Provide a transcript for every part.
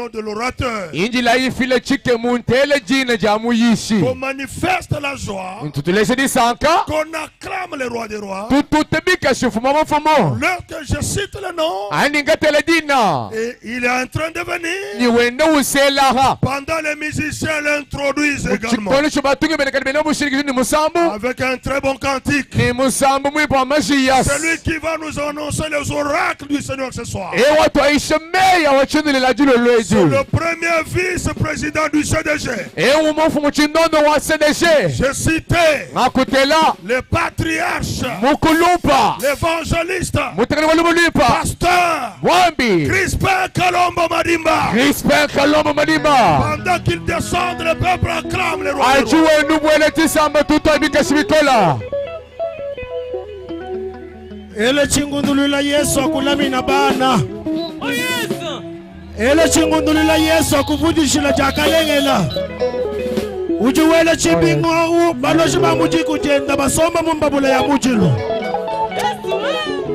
nom de l'orateur. Injila ifile tshikemu ntele dina dia muyishi. Qu'on manifeste la joie. Ntutuleshe disanka. Qu'on acclame le roi des rois. Tutute bikashi mfumu wa mafumu. Lorsque je cite le nom. Andi ngatele dina. Et il est en train de venir. Ni wende uselaha. Pendant les musiciens l'introduisent également. Tshikolo tsho batungi bene kadi bene mushirikisho ni musambu. Avec un très bon cantique. Ni musambu mwipa wa mashiya. Celui qui va nous annoncer les oracles du Seigneur ce soir. Ewa twaishe meya wa chindulila julo lweju. C'est le premier vice-président du CDG. Ewu mfumu chindondo wa CDG. Je citais Ngakutela. le patriarche. Mukulumpa. L'évangéliste. Mutakani wa Lumulupa. Pasteur. Mwambi. Crispin Kalombo Madimba. Crispin Kalombo Madimba. Pendant qu'il descend, le peuple acclame le roi. Ajuwe nubwele tisamba tutwa bikashibikola. Ele chingundulula Yesu akulamina bana. Ele chingundulula Yesu akuvudishila jakalengela. Ujuwele chibingo baloshi ba muji kujenda basomba mumbabula ya mujilo.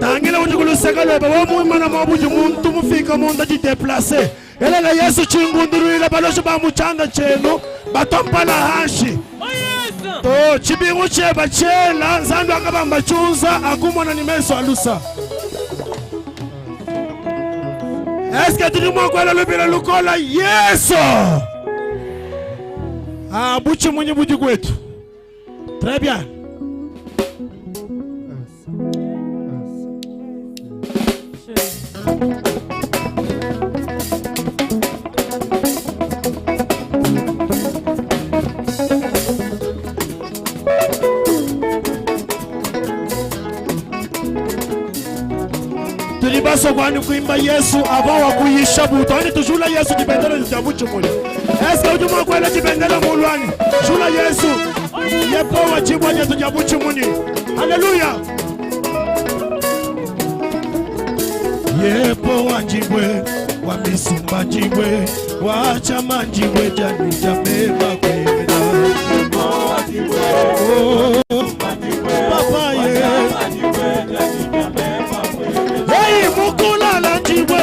Tangila uji kuluseka lweba wo muimana mwa buji muntu mufika munda jideplace. Ele la Yesu chingundulula baloshi ba muchanda chenu batompala hanshi. To chibingu cheba chela nzandu akabamba chunza akumona ni meso alusa. Eske tuli mwakwela lubila lukola Yesu. Ah, buchi mwenye buji kwetu. Très bien. Tulibaso kwani kuimba Yesu avant wa kuyisha buto ani tujula Yesu kibendera cha buchumuli. Eske ujuma kwela kibendera mulwani. Jula Yesu. Yepo wajibwa yetu cha buchumuni. Haleluya. Yepo wajibwe wa misumba jibwe wa chama jibwe jani jamema kwenda. Yepo wajibwe Oh, papa ye. Hey, mukulala njibwe,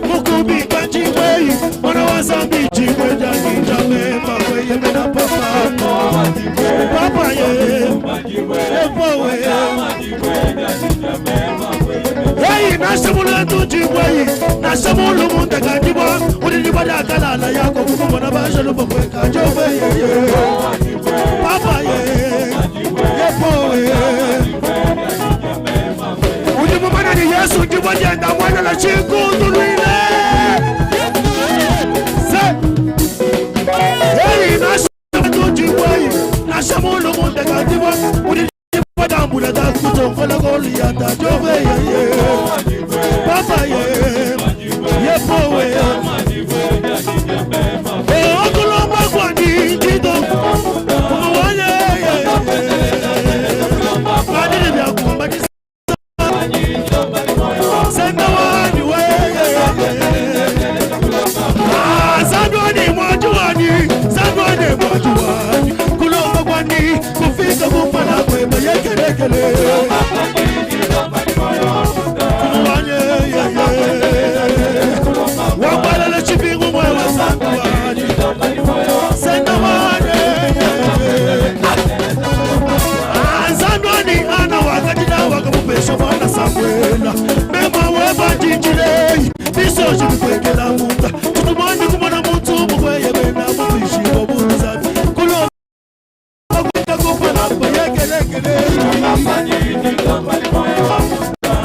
mukubika njibwe, mwana wa zambi njibwe jani jamema kwenda papa. Papa ye. Yepo we. Hey, nashamula tujibwe, nashamula mundaka njibwa, ulijibwa dakalala yako kumubona bashalu bokweka njobwe ye. Papa ye. Yepo we. Ujibumana ni Yesu njibwa jenda mwana la chikundulwile. Se. Hey, nashamula tujibwe, nashamula mundaka njibwa, ulijibwa dambula dakutongola goliyata njobwe ye. Papa ye. Yepo we. Eh, okulomba kwani njito. Kumuwanye ye. Badili bya kumbatisa. Senda wani we. Ah, sandwani mwajuani, sandwani mwajuani. Kulomba kwani kufika kumpala kwema yekelekele. Kumuwanye ye ye. Wapalala chipingu mwe wa sandwani. Senda wani ye. Ah, sandwani ana wakati na wakamupesha mwana Samuela. Mema weba jijile, bisoje bikwekela munda. Tutumani kumona muntu mugweye bena mubishi obunza. Kulo kwenda kupala pa yekelekele.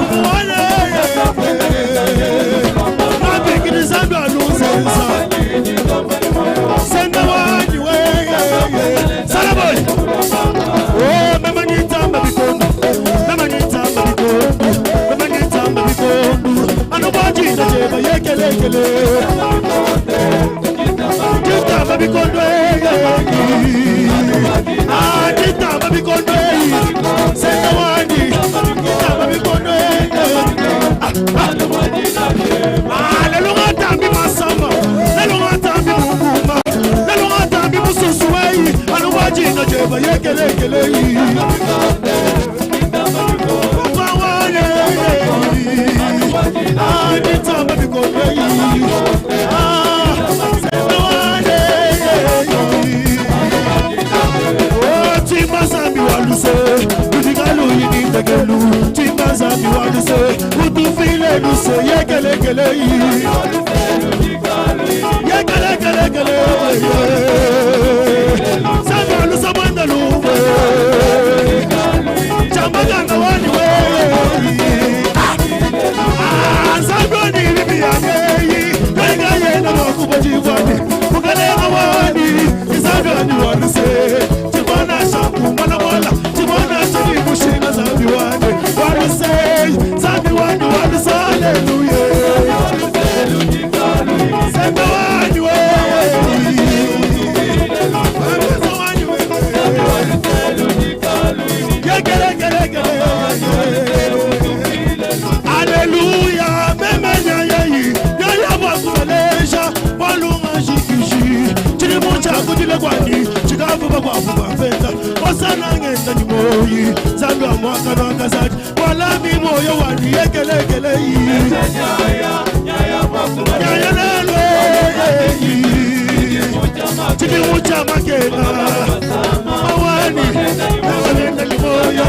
Kumuwale Mabikiriza ndo aluzenza. Senda wani we. Salaboy. Oh, mama nitamba bikondo. Mama nitamba bikondo. Mama nitamba bikondo. Ano bajinda jeba yekelekele. Nitamba bikondo. Ah, nitamba bikondo. Senda wani. Nitamba bikondo. Ah, ah. Ah, lelo ngatambi masamba. kele ye kele kele kele Nzambi alusa mwenda lumwe Chambaganga wani we Ah, Nzambi wani bibi yangeyi Wenga yena mwakubojibwani Mukalenga wani Nzambi wani waluse Chibona shaku mwana mwana Chibona shani mushinga Nzambi wani Waluse Nzambi wani waluse Hallelujah Nzambi wani we Nzambi wani we Aleluya, meme nyayayi nyaya bwakumaleja walunga jikishi chilimu chakutile kwani chikavuba kwavuba mpeta osana ngenda nimoyi zambi wa mwaka nwakazati walami moyo wani yekelekeleyi nyaya lelwe chilimu cha makena mawani nabalenda limoyo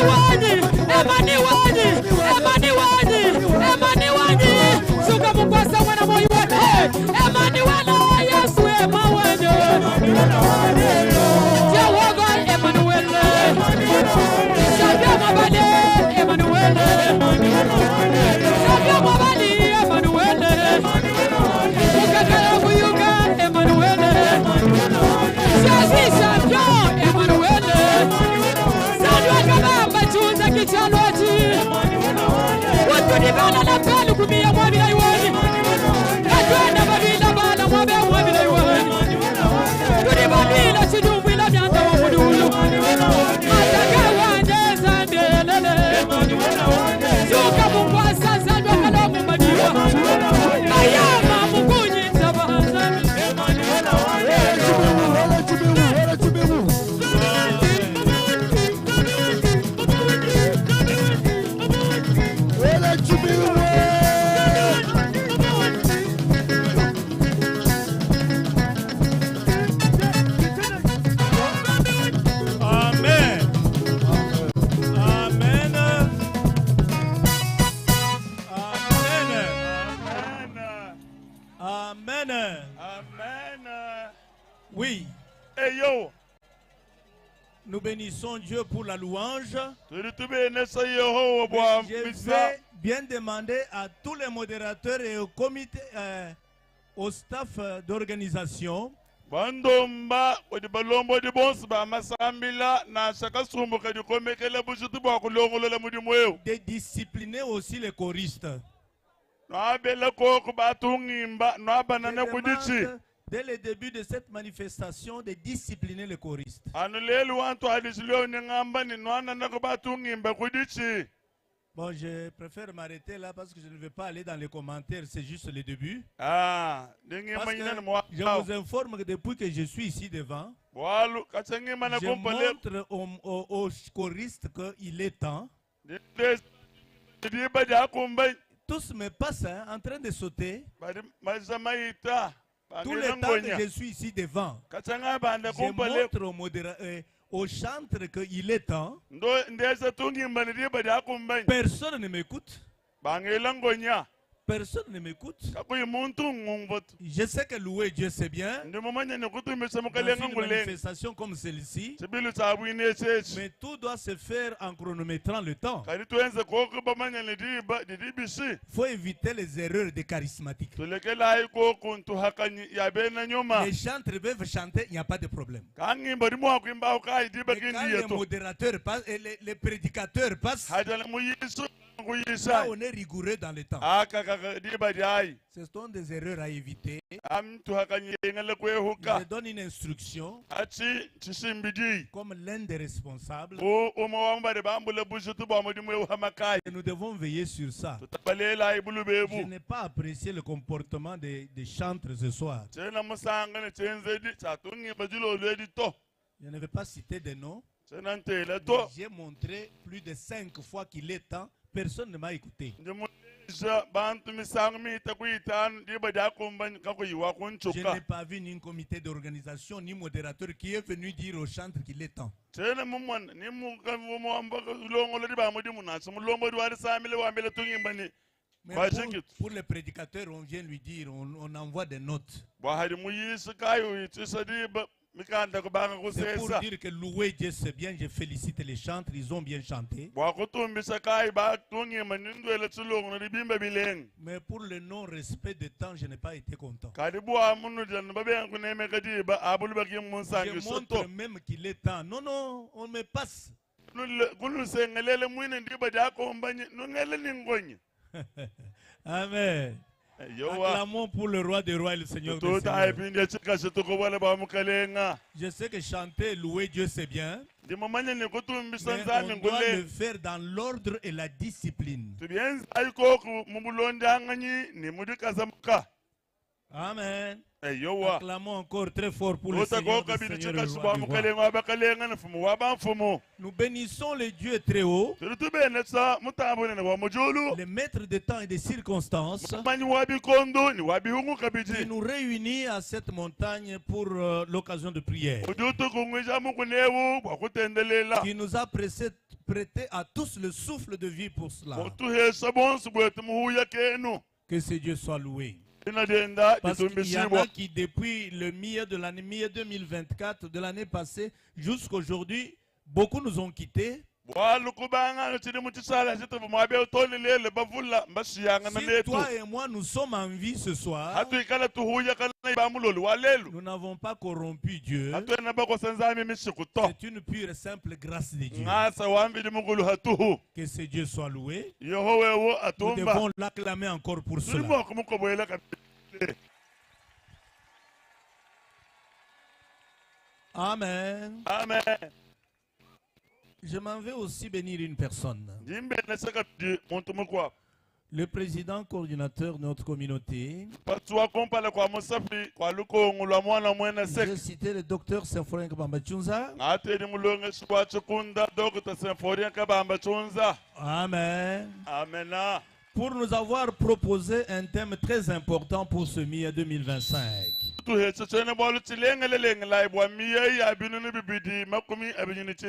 wanyi, Emani wanyi, Emani wanyi, Emani wanyi, suka mukwasa mwana moyo wake, Emani wala Yesu ema wanyi, Jehova Emmanuel, Shabia mabale Emmanuel, Shabia mabali Emmanuel, Mukakala muyuka Emmanuel, Jésus champion Emmanuel, Sandwa kabamba chunza kichalwachi, Watudibana na pelu kumia mwabila iwani, Katwenda babila bala mwabe mwabila iwani, Tudibabila chidumbwila myanda wa mudulu, Ataka wanje zambelele, Zuka mukwasa zandwa kalamu madiwa, Kayama mukunyi tabazami. Amen. Amen. Amen. Amen. Amen. Amen. Oui, Eyo, nous bénissons Dieu pour la louange. tuli tubenesa Yehowa bwa Je misa. vais bien demander à tous les modérateurs et au comité, au staff d'organisation Bandomba odi balombo di bonso ba masambila na shakasumbuka dikomekela bujitu bwa kulongolola mudimu eu. de discipliner aussi les choristes. Nwabela koko batungimba Je nwabanana kudichi. demande, dès le début de cette manifestation, de discipliner les choristes. Anu lelu wantu hadisi ni ngamba ni nwanana ko batungimba kudichi. Bon, je préfère m'arrêter là parce que je ne vais pas aller dans les commentaires, c'est juste le début. Ah, ndingimba Parce que nyina mwa. je vous informe que depuis que je suis ici devant, Walu kachangimba na je kumpale. montre aux choristes qu'il est temps. Diba diakumba Tous me passent hein, en train de sauter. badi mazamaita. Tout le temps que je suis ici devant, Kachanga banda je kumpale. montre aux chantres qu'il est temps. Ndo ndeza tungimba ni diba diakumba. Personne ne m'écoute. Bangela ngonya. Personne ne m'écoute. Kakuyi muntu ngumvotu. Je sais que louer Dieu, c'est bien. Ndi mumanya ni kutumisha Dans mukalenga une ngulenga. manifestation comme celle-ci, Chibilu chabwine chechi. mais tout doit se faire en chronométrant le temps. Kadi tuenze koko bamanya ni diba didibishi. Il faut éviter les erreurs des charismatiques. Tulekela koko ntuhakanyi yabena nyuma. Les chantres peuvent chanter, il n'y a pas de problème. Kangimba dimwa kuimba ukai diba Mais quand kindi les yetu. modérateurs passent et les prédicateurs passent, Hajala muyisu là kuyisa. on est rigoureux dans le temps. Aka kaka diba diai. Ce sont des erreurs à éviter. Amtuhakanyi ngale kwehuka. Je donne une instruction Achi chisimbidi. comme l'un des responsables. O umawamba bambule bushitu bwa mudimu hamakai. Et nous devons veiller sur ça. Tutabalela Je ibulubebu. n'ai pas apprécié le comportement des chantres ce soir. Chena musanga ne chenzedi chatungi bajulo ledi to. Je ne vais pas citer des noms. Chena ntela mais to. J'ai montré plus de 5 fois qu'il est temps. Personne ne m'a écouté. Ndimulisha bantu misango mita kuitano diba diakumba kakuyiwa Je kunchuka. n'ai pas vu ni comité d'organisation ni modérateur qui est venu dire aux chantres qu'il est temps. Chena mumwana ni mukamuamba kulongola di bamudimu naso mulombo diwarisamile wambele tungimba ni. Mais Bashiki. pour les prédicateurs, on vient lui dire, on envoie des notes. Bwahadi muyisi kayo itisa diba mikanda kubanga C'est pour kusesa. dire que louer Dieu, c'est bien. Je félicite les chantres, ils ont bien chanté. Bwakutumbisa kayi batungimba nindwele tshilongo na dibimba bileng. Mais pour le non-respect de temps, je n'ai pas été content. Kadi bwa munu jana babenga kunemeka diba abulu Je bakimunsangiso montre to. même qu'il est temps. Non, non, on me passe. Kulusengelele mwine ndiba diakumba nungele ningonyi. Amen. Yowa. Acclamons pour le roi des rois et le Seigneur des Tuta seigneurs. ipindia chikasi tukubwale bwa mukalenga. Je sais que chanter, louer Dieu, c'est bien. Ndimumanya ni kutumbisa Mais nzambi on doit le ngule. faire dans l'ordre et la discipline. Tubienza ayikoku mubulondanganyi ni mudikazamuka. Amen. Eyowa. Acclamons encore très fort pour le Seigneur, Tuta des koka bidi seigneurs et le chikasi roi bwa des rois. mukalenga wabakalenga na fumu wabamfumu. Nous bénissons le Dieu très haut, Tuli tubenesa mutabune ni wa mujulu. le maître des temps et des circonstances, Manyi wabikondo ni wabihungu qui kabidi. nous réunit à cette montagne pour l'occasion de prière, Udutu kungwisha mukunewu bwa kutendelela. qui nous a prêté à tous le souffle de vie pour cela. Mutuhesha bonso bwetu muhuya kenu. Que ce Dieu soit loué. Dina dienda Parce qu'il y en ditumbishibwa. a qui, depuis le milieu de l'année milieu 2024, de l'année passée, jusqu'aujourd'hui, beaucoup nous ont quittés. Bwalu kubanga chili muchisala chituvu mwabe utolilele bavula mbashiyangana Si netu. toi et moi, nous sommes en vie ce soir, Hatuikala tuhuya kana ibamuloli walelu. nous n'avons pas corrompu Dieu. Hatuena bakosa nzambi mishiku to. C'est une pure et simple grâce de Dieu. Ngasa wambili mukulu hatuhu. Que ce Dieu soit loué. Yehowewo Nous atumba. devons l'acclamer encore pour cela. Tulimo kumukobwela kabili. Amen. Amen. Je m'en vais aussi bénir une personne. Ndimbe neseka di muntu mukwa. Le président coordinateur de notre communauté. Patuwa kompala kwa musafi kwa lukongo lwa mwana mwena J'ai sek. cité le docteur Symphorien Kabamba Tshunza. Ngateli mulonge shikwa chikunda Dr. Symphorien Kabamba Tshunza. Amen. Amena. Pour nous avoir proposé un thème très important pour ce MIA 2025. Tuhetse tshene bwalu tshilengelelenge la ibwa miya ya binunu bibidi makumi abinyini tshi.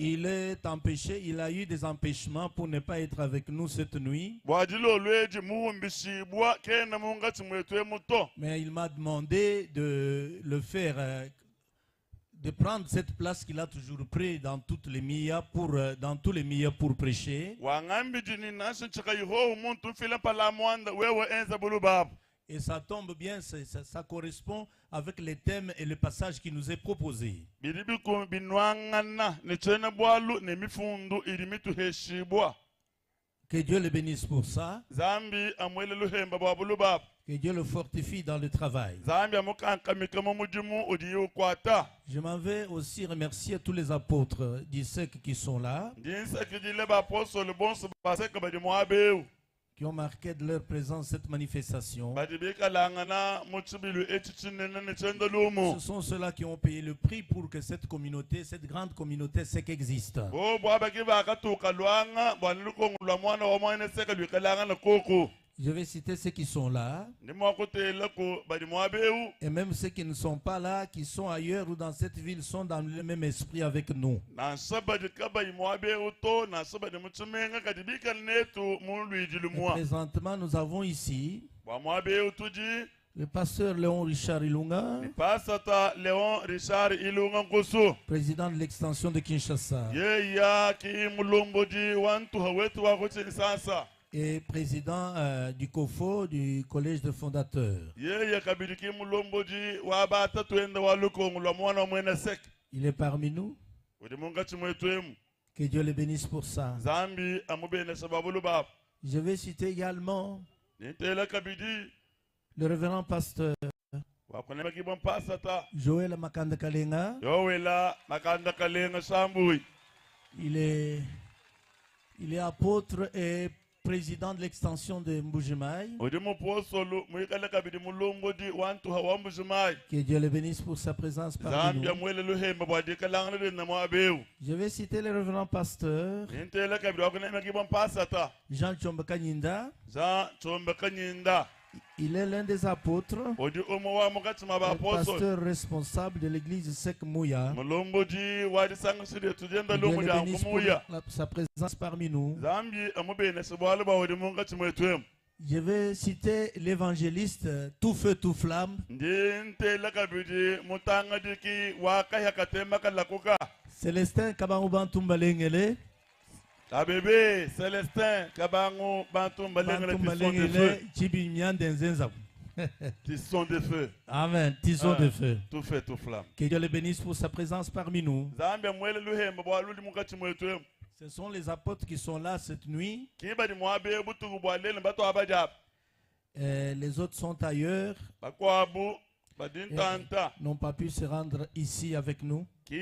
Il est empêché, il a eu des empêchements pour ne pas être avec nous cette nuit. Bwa dilolo edi muhumbishibwa kena mungatsi mwetu emuto. Mais il m'a demandé de le faire, de prendre cette place qu'il a toujours pris dans toutes les MIA pour, dans tous les MIA pour prêcher. Wangambidi ni nansi nchika yihohu muntu mfila mpala mwanda wewe enza bulubabu. Et ça tombe bien, ça correspond avec les thèmes et le passage qui nous est proposé. Bidi biku binwangana ne tshena bwalu ne mifundu ili mituheshibwa. Que Dieu le bénisse pour ça. Zambi amwele luhemba bwa bulubabu. Que Dieu le fortifie dans le travail. Zambi amukankamika mu mudimu udi ukwata. Je m'en vais aussi remercier tous les apôtres du SEC qui sont là, Ndi nsakidile bapostoli bonso baseka badi muabeu. qui ont marqué de leur présence cette manifestation. Badi bikalangana mu tshibilu etshi tshinene ne tshienda lumu. Ce sont ceux-là qui ont payé le prix pour que cette communauté, cette grande communauté SEC existe. Bo bwabaki bakatuka lwanga bwa lukongo lwa mwana wa mwana seka lwikalanga koko. Je vais citer ceux qui sont là Ndi mwakutela ku badi muabeu. et même ceux qui ne sont pas là, qui sont ailleurs ou dans cette ville, sont dans le même esprit avec nous. Nansha badi kabayi muabeu to nansha badi mu tshimenga kadi bikala netu mu luidi Et lumwa. présentement, nous avons ici Bwa muabeu tudi le pasteur Léon Richard Ilunga, pasata Léon Richard Ilunga Nkusu. président de l'extension de Kinshasa Yeya ki mulombodi wa ntuha wetu wa ku Kinshasa. et président du COFO, du Collège de fondateurs. Yeye kabidi ki mulombodi wa batatu enda wa lukongo lwa mwana wa mwene sek. Il est parmi nous. Udi mungatshi mwetu emu. Que Dieu le bénisse pour ça. Zambi amubene sababulu babo. Je vais citer également Nintela kabidi le révérend pasteur wakunema kibwa mpasata. Joël Makanda Kalenga. Yowela Makanda Kalenga Sambui. Il est apôtre et président de l'extension de Mbujimayi. Udi mupostolu mwikale kabidi mulombodi wa ntuha wa Mbujimayi. Que Dieu le bénisse pour sa présence parmi Zambi nous. amwele luhemba bwa dikalanga lina mwabeu. Je vais citer le révérend pasteur Nintela kabidi wakunema kibwa mpasata. Jean Tshombe Kanyinda. Jean Tshombe Kanyinda. Il est l'un des apôtres, Udi umwe wa mukatsi mwa le bapostoli. pasteur responsable de l'église Sec Mouya. Mulombodi wa disangisile tujenda Que Dieu lumu le lya bénisse pour Mouya. sa présence parmi nous. Zambi amubene sibwalo ba udi mungatsi mwetu emu. Je vais citer l'évangéliste tout feu, tout flamme. Ndi ntela kabidi mutanga diki wa kahya katema kalakuka. Célestin Kabangu Bantumba Lengele. Kabebe Célestin Kabangu Bantumba Lengele Bantumba tisson de Lengele, feu. Chibi Nyande Nzenza. Tisson de feu. Amen. Tisson Ah. de feu. Tout feu, tout flamme. Que Dieu le bénisse pour sa présence parmi nous. Zambi amwele luhemba bwa luli mungatsi mwetu emu. Ce sont les apôtres qui sont là cette nuit. Kiba di mwabe butuku bwa lele bato abajaba. Les autres sont ailleurs. Bakwabu badintanta. N'ont pas pu se rendre ici avec nous. Ki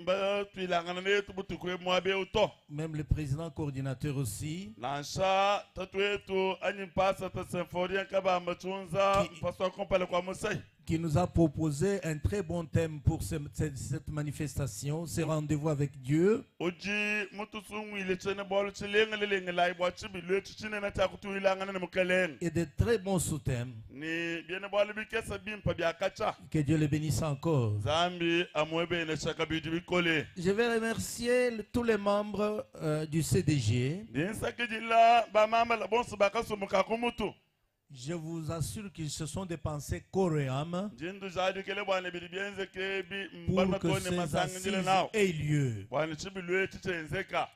mbatwilangana netu butuku mwabe uto. Même le président coordinateur aussi. Nansha tatu wetu anyi mpasa ta Symphorien Kabamba Tshunza Ki- mpasa wa kompale kwa Musai. Qui nous a proposé un très bon thème pour cette manifestation, ce rendez-vous avec Dieu. Udi mutusungwile tshiena bualu tshilengelelengelayi bua tshibilu etshi tshinene tshia kutuilangana ne mukelenge. Et de très bons sous-thèmes. Ni biena bualu bikese bimpe bia katshia. Que Dieu le bénisse encore. Nzambi amubenesha kabidi bikole. Je vais remercier tous les membres du CDG. Ndi nsakidila bamambala bonso bakasumbu ka ku mutu. Je vous assure qu'ils se sont dépensés corps et âme Ndi ndujadikile bua ne bidi bienzeke ebi pour mbana que too ne ces masangidile assises nawu. aient lieu. Bua ne tshibilu etshi tshienzeka.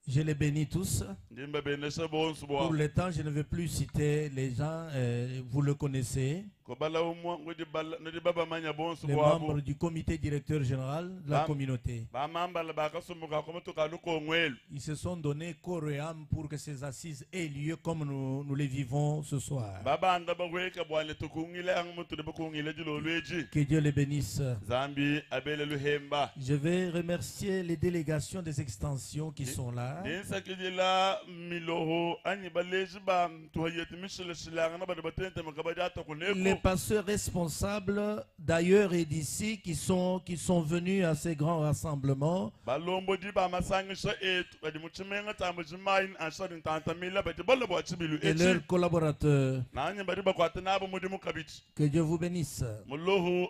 Je les bénis tous. Ndi mbabenesha bonso bua. Pour le temps, je ne vais plus citer les gens, vous le connaissez. Kobala umwa, ngudi bala, nudi baba manya bonso Les bua membres bu. du comité directeur général de la Bam. communauté. Bamambala bakasumbuka ku mutu ka lukongwelu. Ils se sont donnés corps et âme pour que ces assises aient lieu comme nous les vivons ce soir. Babanda bakweka bua ne tukungile ang mutu ne bakungile dilolo edi. Que Dieu les bénisse. Nzambi abele luhemba. Je vais remercier les délégations des extensions qui sont là. Ndi nsakidila miloho anyi baleji ba ntuha yetu mishilashilangana badi batente mukabadi ata kuneku. Les pasteurs responsables d'ailleurs et d'ici qui sont venus à ces grands rassemblements. Balombodi ba masangisha etu badi mu tshimenga tshia Mbujimayi nansha badi ntantamila badi bala bua tshibilu Et etshi. leurs collaborateurs. Nanyi badi bakuata nabo mudimu kabidi. Que Dieu vous bénisse. Muloho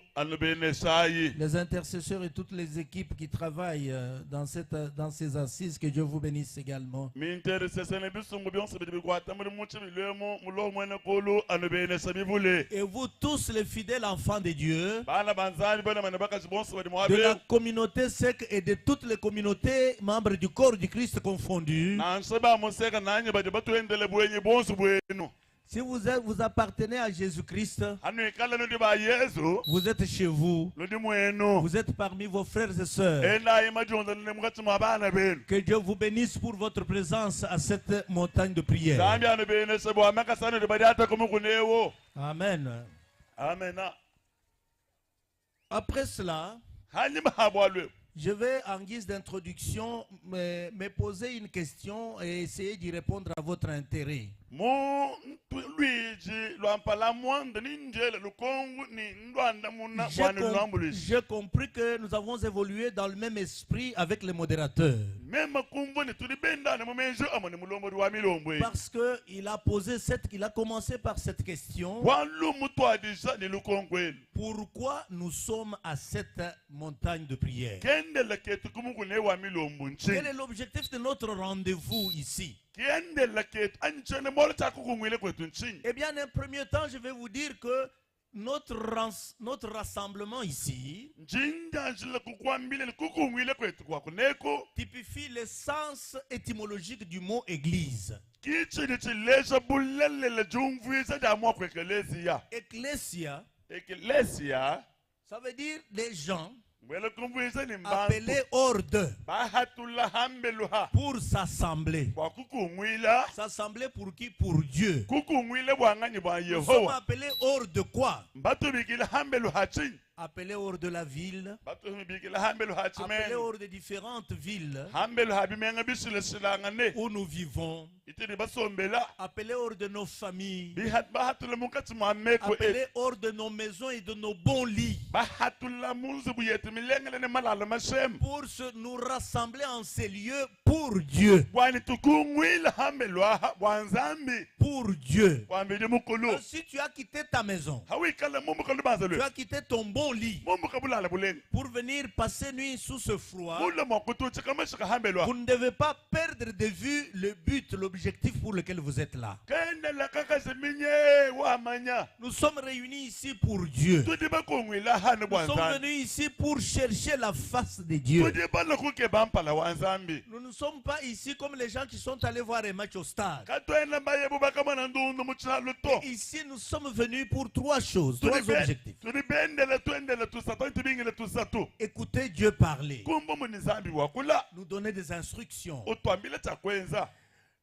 anubeneshayi. Les intercesseurs et toutes les équipes qui travaillent dans ces assises, que Dieu vous bénisse également. Mintercesseur ne bisungu bionso bidi bikuata mudimu mu tshibilu emu, muloho mwene kulu anubenesha bivule. Et vous tous les fidèles enfants de Dieu, Bana ba Nzambi, bana bana bakaji bonso badi de la muabe. communauté sec et de toutes les communautés membres du corps du Christ confondus. Nansha ba museka nanyi badi batuendele bwenyi bonso bwenu. Si vous appartenez à Jésus-Christ, Anu ikala nudi ba Yesu, vous êtes chez vous, nudi mwenu. vous êtes parmi vos frères et sœurs. Enda ima jonda ne mukati mwa bana benu. Que Dieu vous bénisse pour votre présence à cette montagne de prière. Nzambi anu benesha bua makasa nudi badi ata kumukunewo. Amen. Amen. Après cela, Hanyuma ha bwalu. je vais, en guise d'introduction, me poser une question et essayer d'y répondre à votre intérêt. Mu luiji lwampala mwanda ni njele lukongu ni ndwanda muna bwana lwambulisi. J'ai compris que nous avons évolué dans le même esprit avec les modérateurs. Mema kumvu ni tuli benda na mumenjo amo ni mulombo wa milombwe. Parce que il a posé cette, il a commencé par cette question. Walu mutwadisha ni lukongwe. Pourquoi nous sommes à cette montagne de prière? Kende la ketu kumuku ne wa milombo nchi. Quel est l'objectif de notre rendez-vous ici? Kende la ketu anchene molo cha kukungwile kwetu nchi. Eh bien, en un premier temps, je vais vous dire que notre rassemblement ici Njinja njila kukwambile ni kukungwile kwetu kwa kuneko. typifie l'essence étymologique du mot église. Kichi ni chilesha bulelele jumvuisa jamwa kwa eklesia. Ecclesia, Eklesia, ça veut dire les gens Mwele kumvuisa ni mbantu. appelés hors d'eux Bahatula hambeluha. pour s'assembler. Bwa kukungwila. S'assembler pour qui? Pour Dieu. Kukungwile bwa nganyi bwa Nous sommes Yehowa. appelés hors de quoi? Mbatu bikila hambeluha chini. Appelés hors de la ville. Batu bikila hambeluha Appelés chimene. hors de différentes villes Hambeluha bimenga bishile shilangane. où nous vivons. Itini basombela. Appelés hors de nos familles. Bihat bahatula mukati mwa meko etu. Appelés hors de nos maisons et de nos bons lits. Bahatula munzu buyetu milengele ne malala mashem. Pour nous rassembler en ces lieux pour Dieu. Bwani tukungwila hambeluha bwa Nzambi. Pour Dieu. Bwa mbidi mukulu. Donc, si tu as quitté ta maison, Hawikala mumbuka lubanza lwe. tu as quitté ton bon lit Mumbuka bulala bulenge. pour venir passer nuit sous ce froid, Mula mwa kutucha kama shika hambelwa. vous ne devez pas perdre de vue le but, l'objectif pour lequel vous êtes là. Kende la kaka seminye wa manya. Nous sommes réunis ici pour Dieu. Tudi bakungwila hanu bwa Nous sommes Nzambi. venus ici pour chercher la face de Dieu. Tudi bala kuke bampala wa Nzambi. Nous ne sommes pas ici comme les gens qui sont allés voir un match au stade. Katwena baye bubaka mwana ndundu mu tshalo to. Ici, nous sommes venus pour trois choses, trois Tudi be- objectifs. tudi bendele twendele tusatu, tubingile tusatu. Écouter Dieu parler, Kumbu mu Nzambi wakula. nous donner des instructions, Utwambile cha kwenza.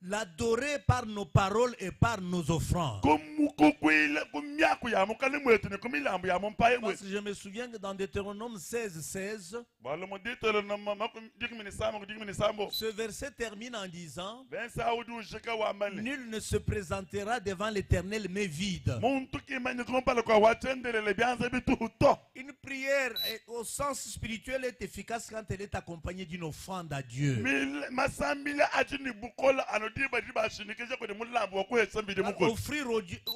L'adorer par nos paroles et par nos offrandes. Kumukukwila ku miaku ya mukana mwetu ne ku milambu ya mu mpaye Parce mwetu. que je me souviens que dans Deutéronome 16, 16, Bwalo mu Deuteronome makumi dikumi ne sambo ku dikumi ne sambo. ce verset termine en disant: Vensa udi ujika wamba ne, Nul ne se présentera devant l'Éternel mais vide. Muntu kimanyi kumpala kua watsendelele bianza bituhu to. Une prière au sens spirituel est efficace quand elle est accompagnée d'une offrande à Dieu. Mil- Masambila adi ne bukola ano diba di bashinikija kudi mulambu wa kuhesa mbidi mukulu.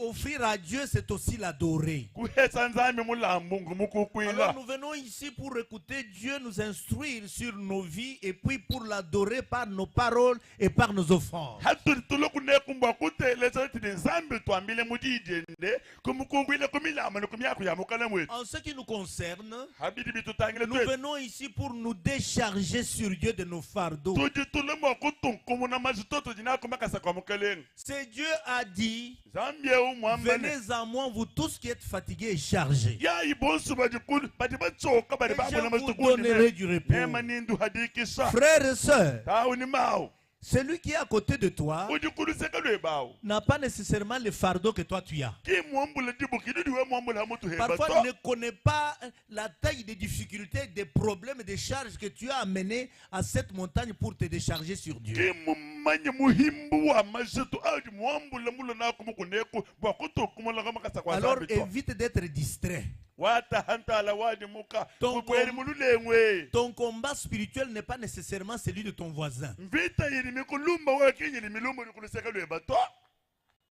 Offrir à Dieu, c'est aussi l'adorer. Kuhesa nzambi mulambu ngumukukwila. Alors nous venons ici pour écouter Dieu nous instruire sur nos vies et puis pour l'adorer par nos paroles et par nos offrandes. Hatuli tulo kunekumbwa kuteleza tidi nzambi twambile mudidende kumukukwila kumilambu ne kumiaku ya mukana mwetu. En ce qui nous concerne, Habidi bitutangile nous twetu. venons ici pour nous décharger sur Dieu de nos fardeaux. Tudi tulo mwa kutunkumuna majito tudi nakumakasa kwa mukelenge. C'est Dieu a dit: Nzambi eu mwambane. Venez à moi, vous tous qui êtes fatigués et chargés. Yayi bonsu badi kulu badi batsoka badi Et babona je majito vous donnerai kundi. du repos. Nema nindu hadikisha. Frères et sœurs, Tawu ni mawu. celui qui est à côté de toi Udi kuluseka lwebawu. n'a pas nécessairement le fardeau que toi tu as. Ki mwambula dibuki didi we mwambula mutu heba Parfois, to. tu ne connais pas la taille des difficultés, des problèmes, des charges que tu as amenées à cette montagne pour te décharger sur Dieu. Ki mumanye muhimbu wa majitu adi mwambula mulo naku mukuneku bwa kutukumula kamakasa kwa Alors zambi to. évite d'être distrait. Wata hantala wadi muka. Ton Kukweri mululengwe. Ton combat spirituel n'est pas nécessairement celui de ton voisin. Mvita yiri mikulumba wa kinyiri milumba ni kuluseka lweba to.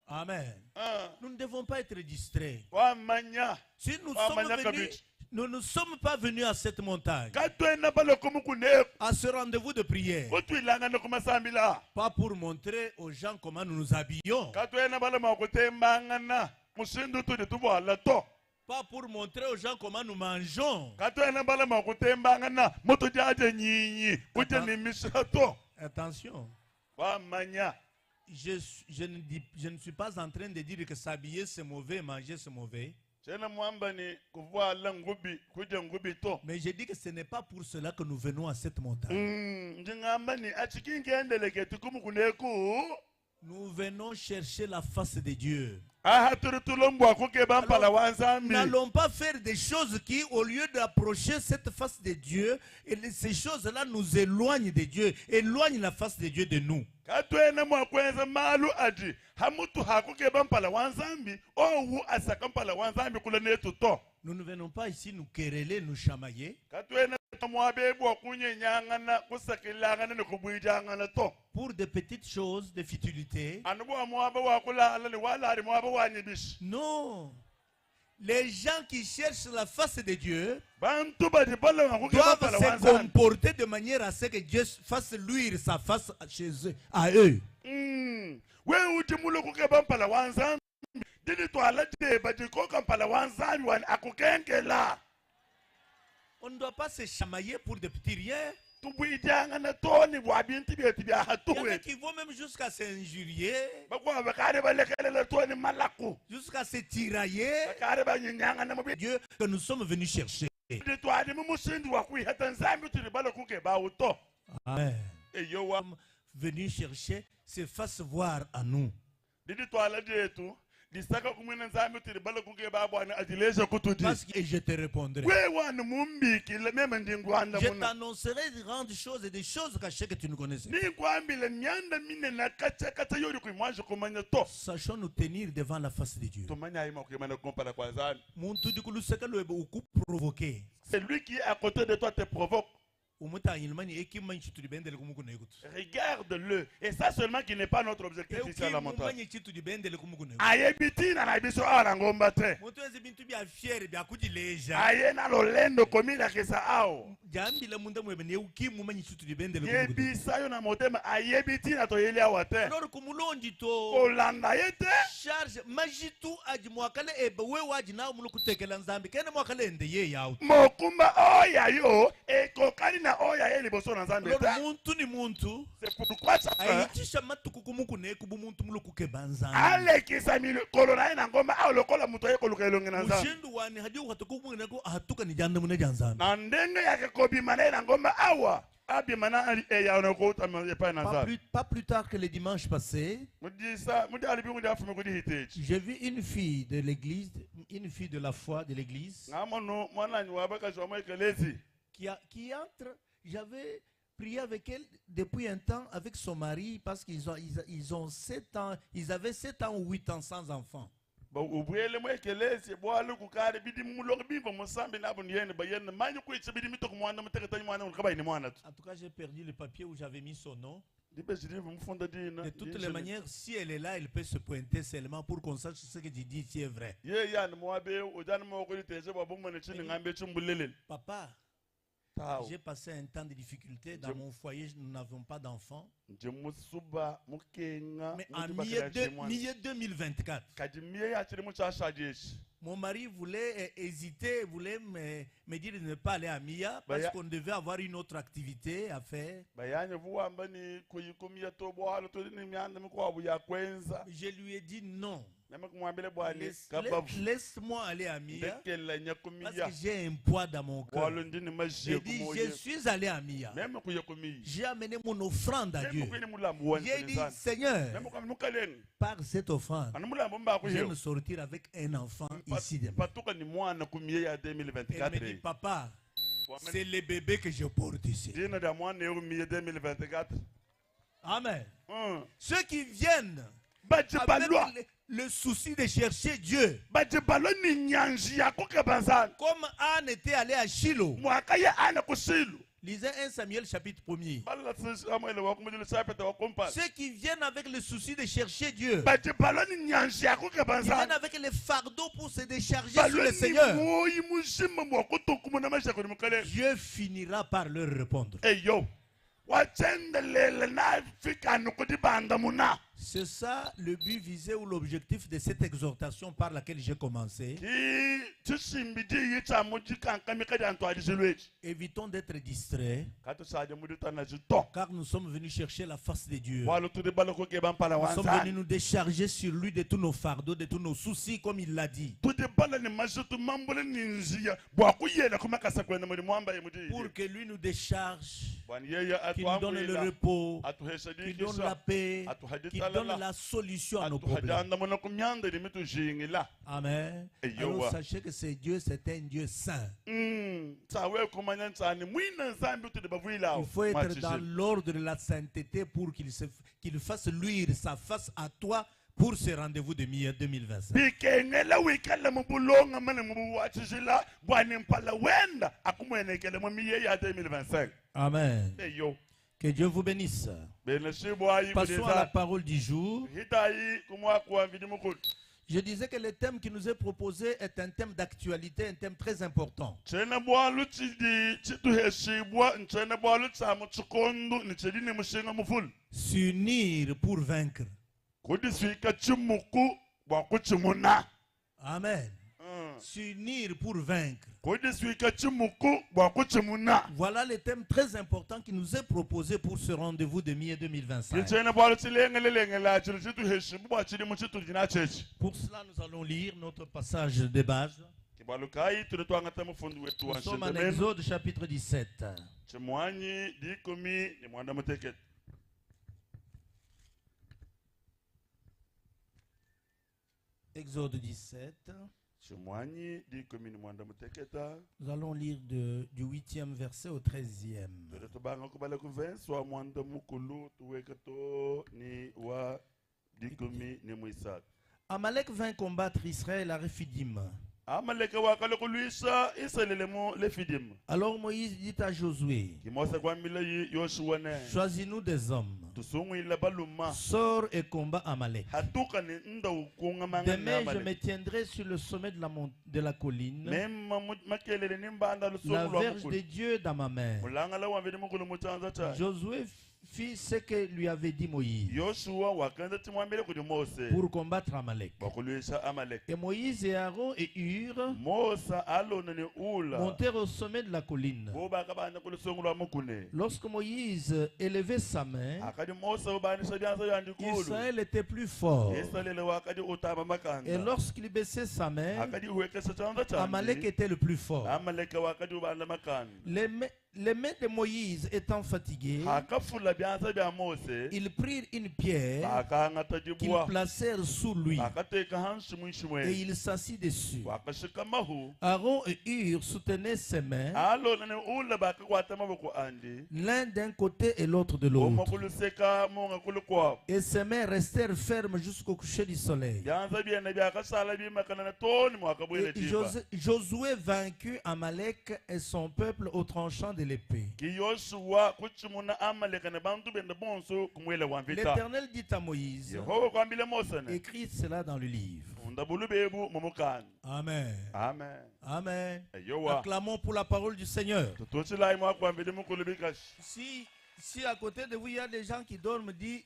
Amen. Ah. Nous ne devons pas être distraits. Wamanya. Si nous Ah, sommes manya venus, kabisa. nous ne sommes pas venus à cette montagne, Katwena balo kumukuneku. à ce rendez-vous de prière, Kutwilanga nokumasambila. pas pour montrer aux gens comment nous nous habillons, Katwena balo makutembangana. Mushindu tudi tubwala to. pas pour montrer aux gens comment nous mangeons. Katwena balo makutembangana. Mutu jaje nyinyi. Kuje ni mishato. Attention. Wamanya. Je ne suis pas en train de dire que s'habiller c'est mauvais, manger c'est mauvais. Tena mwamba ni kuvuala ngubi, kuja ngubi to. Mais je dis que ce n'est pas pour cela que nous venons à cette montagne. Ndingamba ni achikingendeleke tukumukuneku. Nous venons chercher la face de Dieu. Aha turi tulombwa kukeba mpala wa nzambi. N'allons pas faire des choses qui, au lieu d'approcher cette face de Dieu, et ces choses-là nous éloignent de Dieu, éloignent la face de Dieu de nous. Katwena mwakwenza malu adi hamutu hakukeba mpala wa nzambi owu asaka mpala wa nzambi kula netu to. Nous ne venons pas ici nous quereller, nous chamailler. Katwena mwabebwa kunyenyangana kusakilangana ne kubwijangana to. Pour des petites choses, des futilités. Anubu mwaba wa kulala ni wala ari mwaba wa nyibishi. Non. Les gens qui cherchent la face de Dieu Bantu badi bala wa kukeba doivent mpala wa se nzambi. comporter de manière à ce que Dieu fasse luire sa face chez eux, à eux. Wewe udi mulo kukeba mpala wa nzambi. Dili twala deba dikoka mpala wa nzambi wani akukenkela. On ne doit pas se chamailler pour des petits riens. Tubwijangana toni bwa bintu byetu bya Il y en a hatuwe. qui vont même jusqu'à s'injurier, Bakwa bakare balekelela toni malaku. jusqu'à se tirailler. Bakare banyinyangana mu bi- Dieu que nous sommes venus chercher. Dili twali mu musindi wa kwihata nzambi tuli bala kukeba uto. Amen. Eyo wa Venus chercher se fasse voir à nous. dili twala dyetu disaka kumwina nzambi tuli bala kukeba bwana adileje kutudi. Parce que et je te répondrai. We wani mumbikile meme ndingwanda Je muna. t'annoncerai de grandes choses et des choses cachées que tu ne connaissais pas. Ninkwambile myanda minene kacha kacha yori kuimwaje kumanya to. Sachons nous tenir devant la face de Dieu. Tumanya ima kuimana kumpala kwa nzambi. Muntu dikuluseka lwebe ukuprovoquer. C'est lui qui est à côté de toi te provoque. Umutangilmani ekimanyi chitulibendele kumukuna ekutu. Regarde-le. Et ça seulement qui n'est pas notre objectif ici à la montagne. Ekimanyi chitulibendele kumukuna ekutu. Ayebitina na biso awa na ngomba te. Muntu enze bintu bya fiere bya kujileja. Aye na lolendo komilakisa awo. Jambila munda mwebe ne ukimumanyi chitulibendele kumukuna. Yebisa yo na motema ayebitina toyeli awa te. Alors kumulondi to Kolanda ye te. charge majitu aji mwakale ebe we waji na mulukutekela nzambi kene mwakale ende ye yawo. Mokumba oya yo ekokani na oya ye liboso na nzambe Alors te. muntu ni muntu C'est pourquoi chacun ayitisha matuku kumukuna ekubu muntu mulukukeba nzambi. alekisa mikolo na ye na ngomba awa lokola moto aye koluka elongi na nzambe. Mushindu wani hadi ukatukumukuna ko ahatuka ni janda mune ja nzambi. Na ndenge yake kobima na ye na ngomba awa. Abimana ali eya na kota epai na Pas nzambe. plus, pas plus tard que le dimanche passé, Mudisa mudi alibingu diafume kudihitechi. j'ai vu une fille de l'église, une fille de la foi de l'église, Ngamono mwananyi wabakazi wa mwekelezi. qui entre. J'avais prié avec elle depuis un temps avec son mari parce qu'ils ont, ils, ils ont 7 ans, ils avaient 7 ans ou 8 ans sans enfant. Ba ubwele mwekelezi bwalu kukali bidi mulongo bimba musambi nabo niyene bayene manyi kuicha bidi mitoko mwana muteketa mwana ukabaini mwana tu. En tout cas, j'ai perdu le papier où j'avais mis son nom. Dibe jirivu mufunda dina. De toutes les manières, si elle est là, elle peut se pointer seulement pour qu'on sache ce que tu dis si est vrai. Ye yani mwabe ujani mwokoli teje babumane chini ngambe chumbulelele. Papa, Tao. j'ai passé un temps de difficulté dans mon foyer, nous n'avions pas d'enfants. Nje musuba mukenga Mais en muti milieu, bakala de, chimwana. milieu 2024, Kadi miye yachiri muchashajeshi. mon mari voulait hésiter, voulait me dire de ne pas aller à Mia parce Bah, qu'on devait avoir une autre activité à faire. Bayanye vuwamba ni kuyikumya to bwalo to ni myanda mikwabu ya kwenza. Je lui ai dit non. Nama kumwambile bwani Laisse- kabavu. Laisse-moi aller à Mia Ndekela parce nyakumiya. que j'ai un poids dans mon cœur. Bwalo ndini majiye J'ai dit, je kumoye. suis allé à Mia. Meme kuyakumiya. J'ai amené mon offrande à Meme Dieu. kuyini mulambu wanje J'ai dit, nzani. Seigneur, Meme kwa mukaleni. par cette offrande, Anu mulambu mba je vais kuyeyo. me sortir avec un enfant ici demain. Patuka ni mwana kumiye ya Elle me dit, 2024. papa, c'est le bébé que je porte ici. Dina da mwana yo miye 2024. Amen. Ceux qui viennent Baje avec balwa. le souci de chercher Dieu, Baje balwa ni nyanji ya kukabanzana. comme Anne était allée à Shiloh. Mwaka ya ana kusilu. Lisez 1 Samuel chapitre 1er. Bala Samuel wa kumujulu chapter wa kumpa. Ceux qui viennent avec le souci de chercher Dieu, Baje balwa ni nyanji ya ils viennent kukabanzana. avec le fardeau pour se décharger sur Balwa le ni Seigneur. moyi muzima mwa kutokumuna mashako ni mukale. Dieu finira par leur répondre. Hey yo. Wachendelele na fika nukudibanda muna. C'est ça le but visé ou l'objectif de cette exhortation par laquelle j'ai commencé. Ki tshimbidi yitsa mujikankamika dia ntwadizilwechi. Évitons d'être distraits, Katusaje mudutana jito. car nous sommes venus chercher la face de Dieu. Walo tudi baloko ke bampala Nous sommes wanzani. venus nous décharger sur lui de tous nos fardeaux, de tous nos soucis, comme il l'a dit. Tudi bala ni majitu mambule ni nziya bwa kuyela kumakasa kwenda muri mwamba ye mudi. Pour que lui nous décharge, Bwani yeye qu'il nous donne le atuambwila repos, atuhesha qu'il donne la dikisha paix, qu'il donne la solution à nos problèmes. atuhajanda mona kumyanda limitujingila. Amen. Et Alors yowa. sachez que c'est Dieu, c'est un Dieu saint. Tsawe kumanya ntsani mwina nzambi tudi bavuila. Il faut être dans l'ordre de la sainteté pour qu'il fasse luire sa face à toi pour ce rendez-vous de mi 2025. Bikengela wikala mubulonga mane mubuwachijila bwani mpala wenda akumwenekele mu miye ya 2025. Amen. Eyo. Que Dieu vous bénisse. Bene shibwa yi Passons à la parole du jour. Hitayi kumwakuwa mvidi mukulu. Je disais que le thème qui nous est proposé est un thème d'actualité, un thème très important. Tshena bwalu tshidi tshituheshibwa ntshena bwalu tsha mu tshikondu ni tshidi ni mushinga mufulu. S'unir pour vaincre. Kudiswika tshimuku bwa kutshimuna. Amen. S'unir pour vaincre. Kudiswika tshimuku bwa kutshimuna. Voilà le thème très important qui nous est proposé pour ce rendez-vous de mi 2025. Tshena bwalu tshilengelelengela tshili tshituheshibwa bwa tshidi mu tshitudi na tshetshe. Pour cela, nous allons lire notre passage de base. Kibwalu kayi tudi twangata mufundi wetu wa Nous sommes en nshindamenu. Exode chapitre 17. Tshimwanyi dikumi ni mwanda mutekete. Exode 17. Tshimwanyi dikumi ni mwanda muteketa. Nous allons lire du 8e verset au 13e. Tudi tubanga kubala kuvensi wa mwanda mukulu tuweka to ni wa dikumi ni mwisatu. Amalek vint combattre Israël à Rephidim. Amaleka wakale kulwisa Israelele mu Lefidim. Alors Moïse dit à Josué, Ki Mose kwambila yi Yoshua ne. choisis-nous des hommes, Tusungwila baluma. sors et combat Amalek. Hatuka ni nda ukunga manga ni Demain, je Amalek. me tiendrai sur le sommet de la colline, Nema makelele ni mbanda la lusungu lwa verge de mukulu. Dieu dans ma main. Mulangala wa mvidi mukulu muchanza cha. Josué fit ce que lui avait dit Moïse Yoshua wakanza timwambile kudi Mose. pour combattre Amalek. Bakulwisha Amalek. Et Moïse et Aaron et Hur Mose Alona ni Ula. montèrent au sommet de la colline. Bo bakabanda kulusungu lwa mukune. Lorsque Moïse élevait sa main, Akadi Mose ubanisha byanza byandikulu. Israël était plus fort. Israelele wakadi utaba makanda. Et lorsqu'il baissait sa main, Akadi uwekesa chanza Amalek chandi. était le plus fort. Amalek wakadi ubanda makanda. Les mains de Moïse étant fatiguées, Hakafula byanza bya Mose, ils prirent une pierre bakangata qu'ils dibwa, placèrent sous lui bakateka hansi mwinshi et mwene, il s'assit dessus. wakashikamahu. Aaron et Hur soutenaient ses mains, Alona ne ula bakakwata maboko andi, l'un d'un côté et l'autre de umwe l'autre. kuluseka munga kulukwabo. Et ses mains restèrent fermes jusqu'au coucher du soleil. Byanza byene byakasala bimakana toni mwakabwele Et diba. Josué vaincut Amalek et son peuple au tranchant de l'épée. Ki Yoshua kuchimuna Amaleka ne bantu bende bonso kumwele wa mvita. L'Éternel dit à Moïse, Yehova kwambile Mose ne, écris cela dans le livre. funda bulubebu mu mukanda. Amen. Amen. Amen. Eyowa. Acclamons pour la parole du Seigneur. Tutuchilayi mwakwambile mukulu bikashi. Si à côté de vous, il y a des gens qui dorment, dit,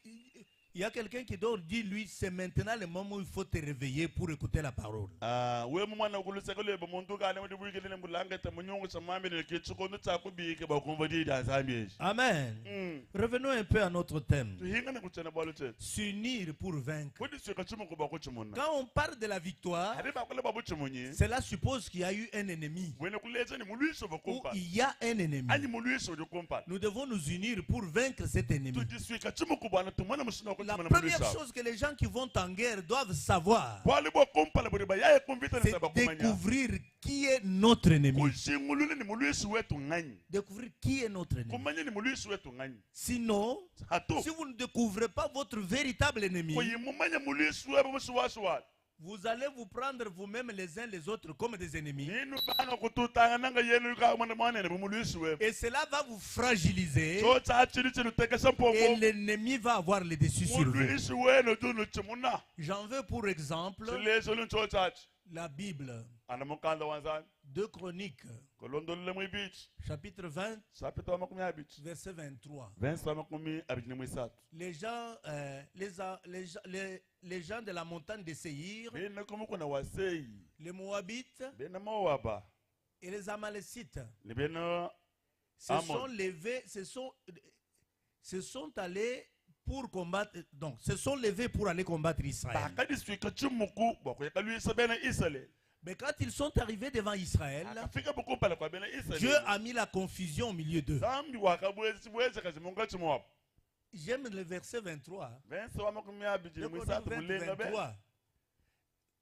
il y a quelqu'un qui dort, dis-lui, c'est maintenant le moment où il faut te réveiller pour écouter la parole. Ah, we mumwana kuluseka lweba muntu kale muri bwikilile mbulangeta munyungu shamwambile ke chikondo chakubike bakumva dida nzambi eji. Amen. Revenons un peu à notre thème. Tuhingane kuchena bwalo chetu. S'unir pour vaincre. Kudisuka chimuku bakuchimuna. Quand on parle de la victoire, Hari bakule babuchimunyi. cela suppose qu'il y a eu un ennemi. Wene kuleza ni mulwisho Ou bakumpa. il y a un ennemi. Anyi mulwisho bakumpa. Nous devons nous unir pour vaincre cet ennemi. Tudisuka chimuku bwana tumwana mushina La kuchimuna première mulwisho. chose que les gens qui vont en guerre doivent savoir, Bwali bwakumpa la buri bayaye kumvita ni c'est sabakumanya. découvrir qui est notre ennemi. Kushingulule ni mulwisho wetu nganyi. Découvrir qui est notre ennemi. Kumanya ni mulwisho wetu nganyi. Sinon, Hatu. si vous ne découvrez pas votre véritable ennemi, Kuyimumanya mulwisho wetu mushiwashiwa. vous allez vous prendre vous-même les uns les autres comme des ennemis. Ninu banga kututanga nanga yenu ka mwana mwana ne mulwisho wetu. Et cela va vous fragiliser. Cho cha chiri chiri tekesha Et mpombo. l'ennemi va avoir le dessus sur vous. Mulwisho wenu tunu chimuna. J'en veux pour exemple Chilezo luncho chachi. la Bible. Ana mukanda wanzani. 2 Chroniques, Kolondolele mwibichi. chapitre 20, Chapter wa makumi abiri. verset 23. Verse wa makumi abiri ne mwisatu. Les gens, les gens de la montagne de Séir, Bena kumukuna wa Sei. les Moabites Bena Moaba. et les Amalécites Ne bena se Ammon. sont levés, se sont allés pour combattre, donc se sont levés pour aller combattre Israël. Bakadiswika chimuku bakuyakalwisa bena Israel. Mais quand ils sont arrivés devant Israël, Akafika bukumpala kwa bena Israel. Dieu a mis la confusion au milieu d'eux. Zambi wakabwezi bwezi kazimunga chimwabo. J'aime le verset 23. Verse wa makumi abiri ne mwisatu mulenga be. 23.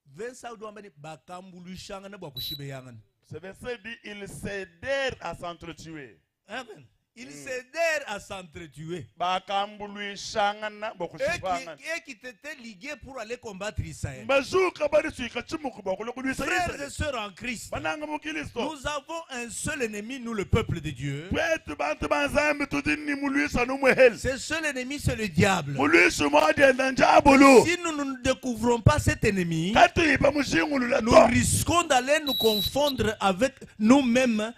Verset 23, bakambulushangana bwa kushibeyangana. Ce verset dit, ils cédèrent à s'entretuer. Amen. Ils cédèrent à s'entretuer. Bakambuluishangana Et bakushibangana. qui étaient ligués pour aller combattre Israël. Bazuka bariswika chimuku bakulwa Frères et Israel. sœurs en Christ, Bananga mukristo. nous avons un seul ennemi, nous le peuple de Dieu. Kwetu bantu banzambi tudi ni mulwisa numweheli. Ce seul ennemi, c'est le diable. Mulwisa mwadienda njabulu. Si nous ne découvrons pas cet ennemi, Katuipa mushingulula nous to. risquons d'aller nous confondre avec nous-mêmes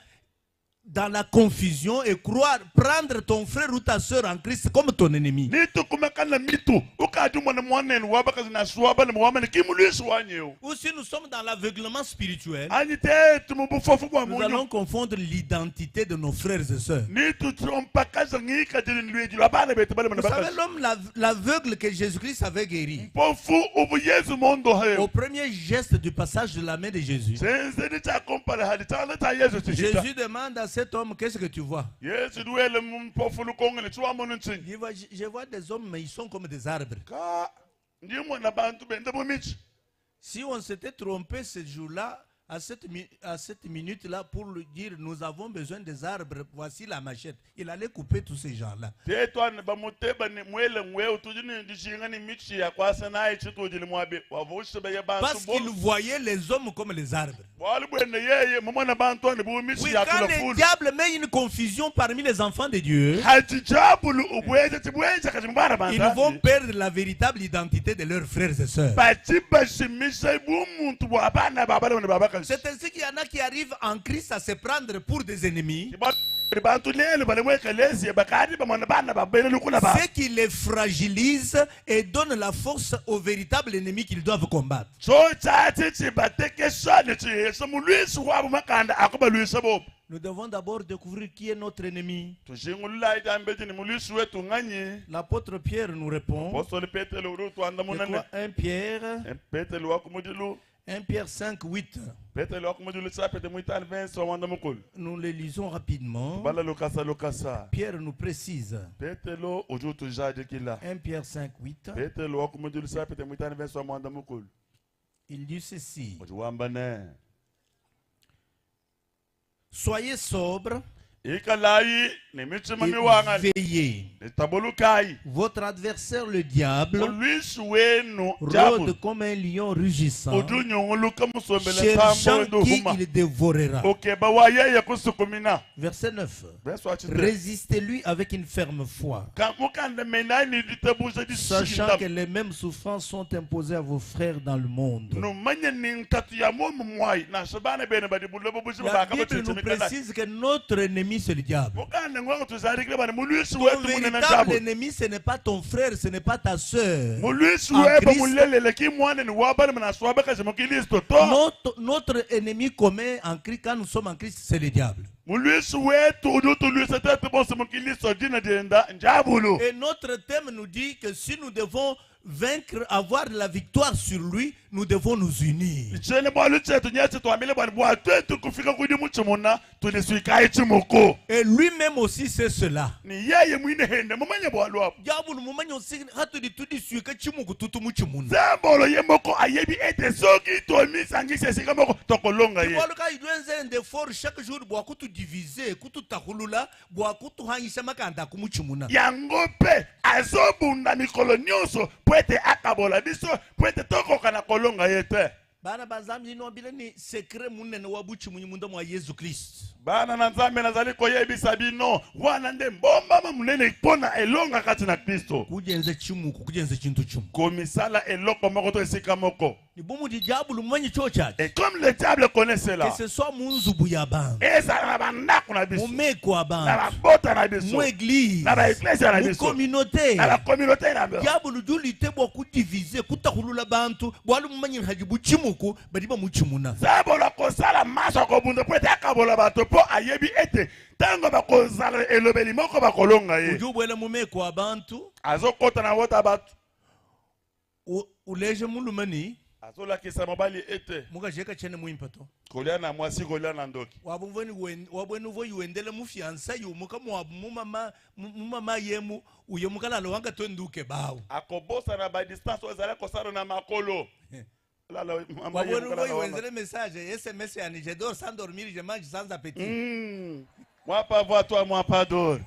dans la confusion et croire prendre ton frère ou ta sœur en Christ comme ton ennemi. Nitukumakana mitu ukadi mwana mwanenu wabakazi nasuwaba ne muwamene kimulwisa wanyeu. Ou si nous sommes dans l'aveuglement spirituel, Anyi tetu mubufofu bwa nous allons munyu. confondre l'identité de nos frères et sœurs. Nitutrompakaza ngikadili nilweji lwa bana betu bale Vous mwana savez, bakazi. l'homme l'aveugle que Jésus-Christ avait guéri, Mpofu ubu Yesu mondo hayo. au premier geste du passage de la main de Jésus, Senzeni chakumpala hali tsana tsa Yesu tishita. Jésus demande à cet homme, qu'est-ce que tu vois? Yesu duele mpofu lukongene chiwamono ntsinyi. Il voit, je vois des hommes, mais ils sont comme des arbres. Ka ndimona bantu bende bumichi. Si on s'était trompé ce jour-là, à cette minute-là, pour lui dire, nous avons besoin des arbres, voici la machette. Il allait couper tous ces gens-là. Tetwane bamuteba ni mwele ngweu tudi ni ndishinga ni michi ya kwasa naye chitujili mwabe wavushe beye bantu Parce qu'il voyait les hommes comme les arbres. Bwali bwene yeye mumona bantu ane bumichi Oui, ya quand le kulafulu. diable met une confusion parmi les enfants de Dieu, Hati jabulu ubweze tibweze kazimbara bantu. ils vont perdre la véritable identité de leurs frères et sœurs. Bachibashimisha bumuntu bwa bana babale bana babakazi. C'est ainsi qu'il y en a qui arrivent en Christ à se prendre pour des ennemis. Bantu lelo bale mwekelezi bakadi bamona bana babene lukula ba. Ce qui les fragilise et donne la force aux véritables ennemis qu'ils doivent combattre. So tsatsi tsibatekesane tsihesa mulwisi wabo makanda akubalwisa bobo. Nous devons d'abord découvrir qui est notre ennemi. Tujingulula itambeti ni mulwisi wetu nganyi. L'apôtre Pierre nous répond. Apostoli Petelo uri utwanda Je munane. crois 1 Pierre, Petelo wakumudilu. 1 Pierre 5, 8. Petelo wa kumudilu chapitre muitanu verse wa mwanda mukulu. Nous le lisons rapidement. Bala lokasa lokasa. Pierre nous précise. Petelo udi utujadikila. 1 Pierre 5, 8. Petelo wa kumudilu chapitre muitanu verse wa mwanda mukulu. Il dit ceci. Udi wamba ne. Soyez sobre Ikalayi ne mitshima et miwangale. veillez. Ne tabulukayi. Votre adversaire, le diable, Mulwishi wenu rôde diabolo. comme un lion rugissant, Udi unyunguluka musombele cherchant ntambo qui nduhuma. il dévorera. Ukeba wa yeye kusukumina. Verset 9. Verse wa chite. Résistez-lui avec une ferme foi, Ka- mukanda menani ditabuja sachant dishinda. que les mêmes souffrances sont imposées à vos frères dans le monde. Numanye ni ntatu ya muomu mwai nansha bana bene badi bulobo bujima La Bible nous bakabatitimikana. précise que notre ennemi, c'est le diable. Mukanda ngwangu tuzarikile bana mulwishi Ton wetu munene véritable ntabu. ennemi, ce n'est pas ton frère, ce n'est pas ta sœur. Mulwishi En weba Christ- mulelele ki mwana ni wabana mana swaba kaje mukilisto to. Notre ennemi commun en Christ, quand nous sommes en Christ, c'est le diable. Mulwishi wetu udi utulwisa tetu bonse mukilisto dina dienda njabulu. Et notre thème nous dit que si nous devons vaincre, avoir la victoire sur lui, nous devons nous unir. Chene bwalu chetu nyeche tuambile bwana bwa twetu kufika kudi muchimuna tuliswikayi chimuku. Et lui-même aussi c'est cela. Ni yeye mwine hende mumanye bwalu apo. Diable mumanye aussi hatudi tudiswika chimuku tutu muchimuna. Zambolo ye moko ayebi ete soki tomisangisi esika moko tokolonga ye. Diable idwenze un effort chaque jour bwa kutudiviser, kututahulula, bwa kutuhanyisa makanda kumuchimuna. Yango mpe azobunda mikolo nyonso po ete akabola biso po ete tokoka na kolonga ye te. Bana bazambi nwambile ni secret munene wa buchimunyi munda mwa Yesu Christ. Bana na Nzambe nazali koyebisa bino wana nde mbombama monene mpo na elonga kati na Kristo. Kujenze chimuku, kujenze chintu chimu. Komisala eloko moko to esika moko. Ni bomu di diable mumanye chocha. Et comme le diable connaît cela, Que ce soit munzubu ya bantu, ezala na bandako na biso, mumeko ya na bantu, babota na biso, mu église, na baeklezia na mu biso, communauté. na bakominote na biso. Diable julite bwa kudiviser, kutahulula bantu, bwalu mumanye haji buchimuku, badi bamuchimuna. Zabolo akosala maso akobunda po ete akabola bato mpo ayebi ete ntango bakozala elobeli moko bakolonga ye. Udi ubwela mumeko ya bantu, Azokota na wota bato, uleje mulumani, azolakisa mobali ete mukajeka chene muimpa to. kolia na mwasi kolia na ndoki. Wabwenu vo yuendele mu fiansa yumuka mwabu mumama mumama yemu uye mukalalo wanga twenduke bawo. Akobosa na ba distance oyo ezali kosala na makolo. Lala, mama ye Wabwenu vo mukalala wana. yuendele message SMS yani je dors sans dormir, je mange sans appétit. Moi pas voir toi, moi pas dor.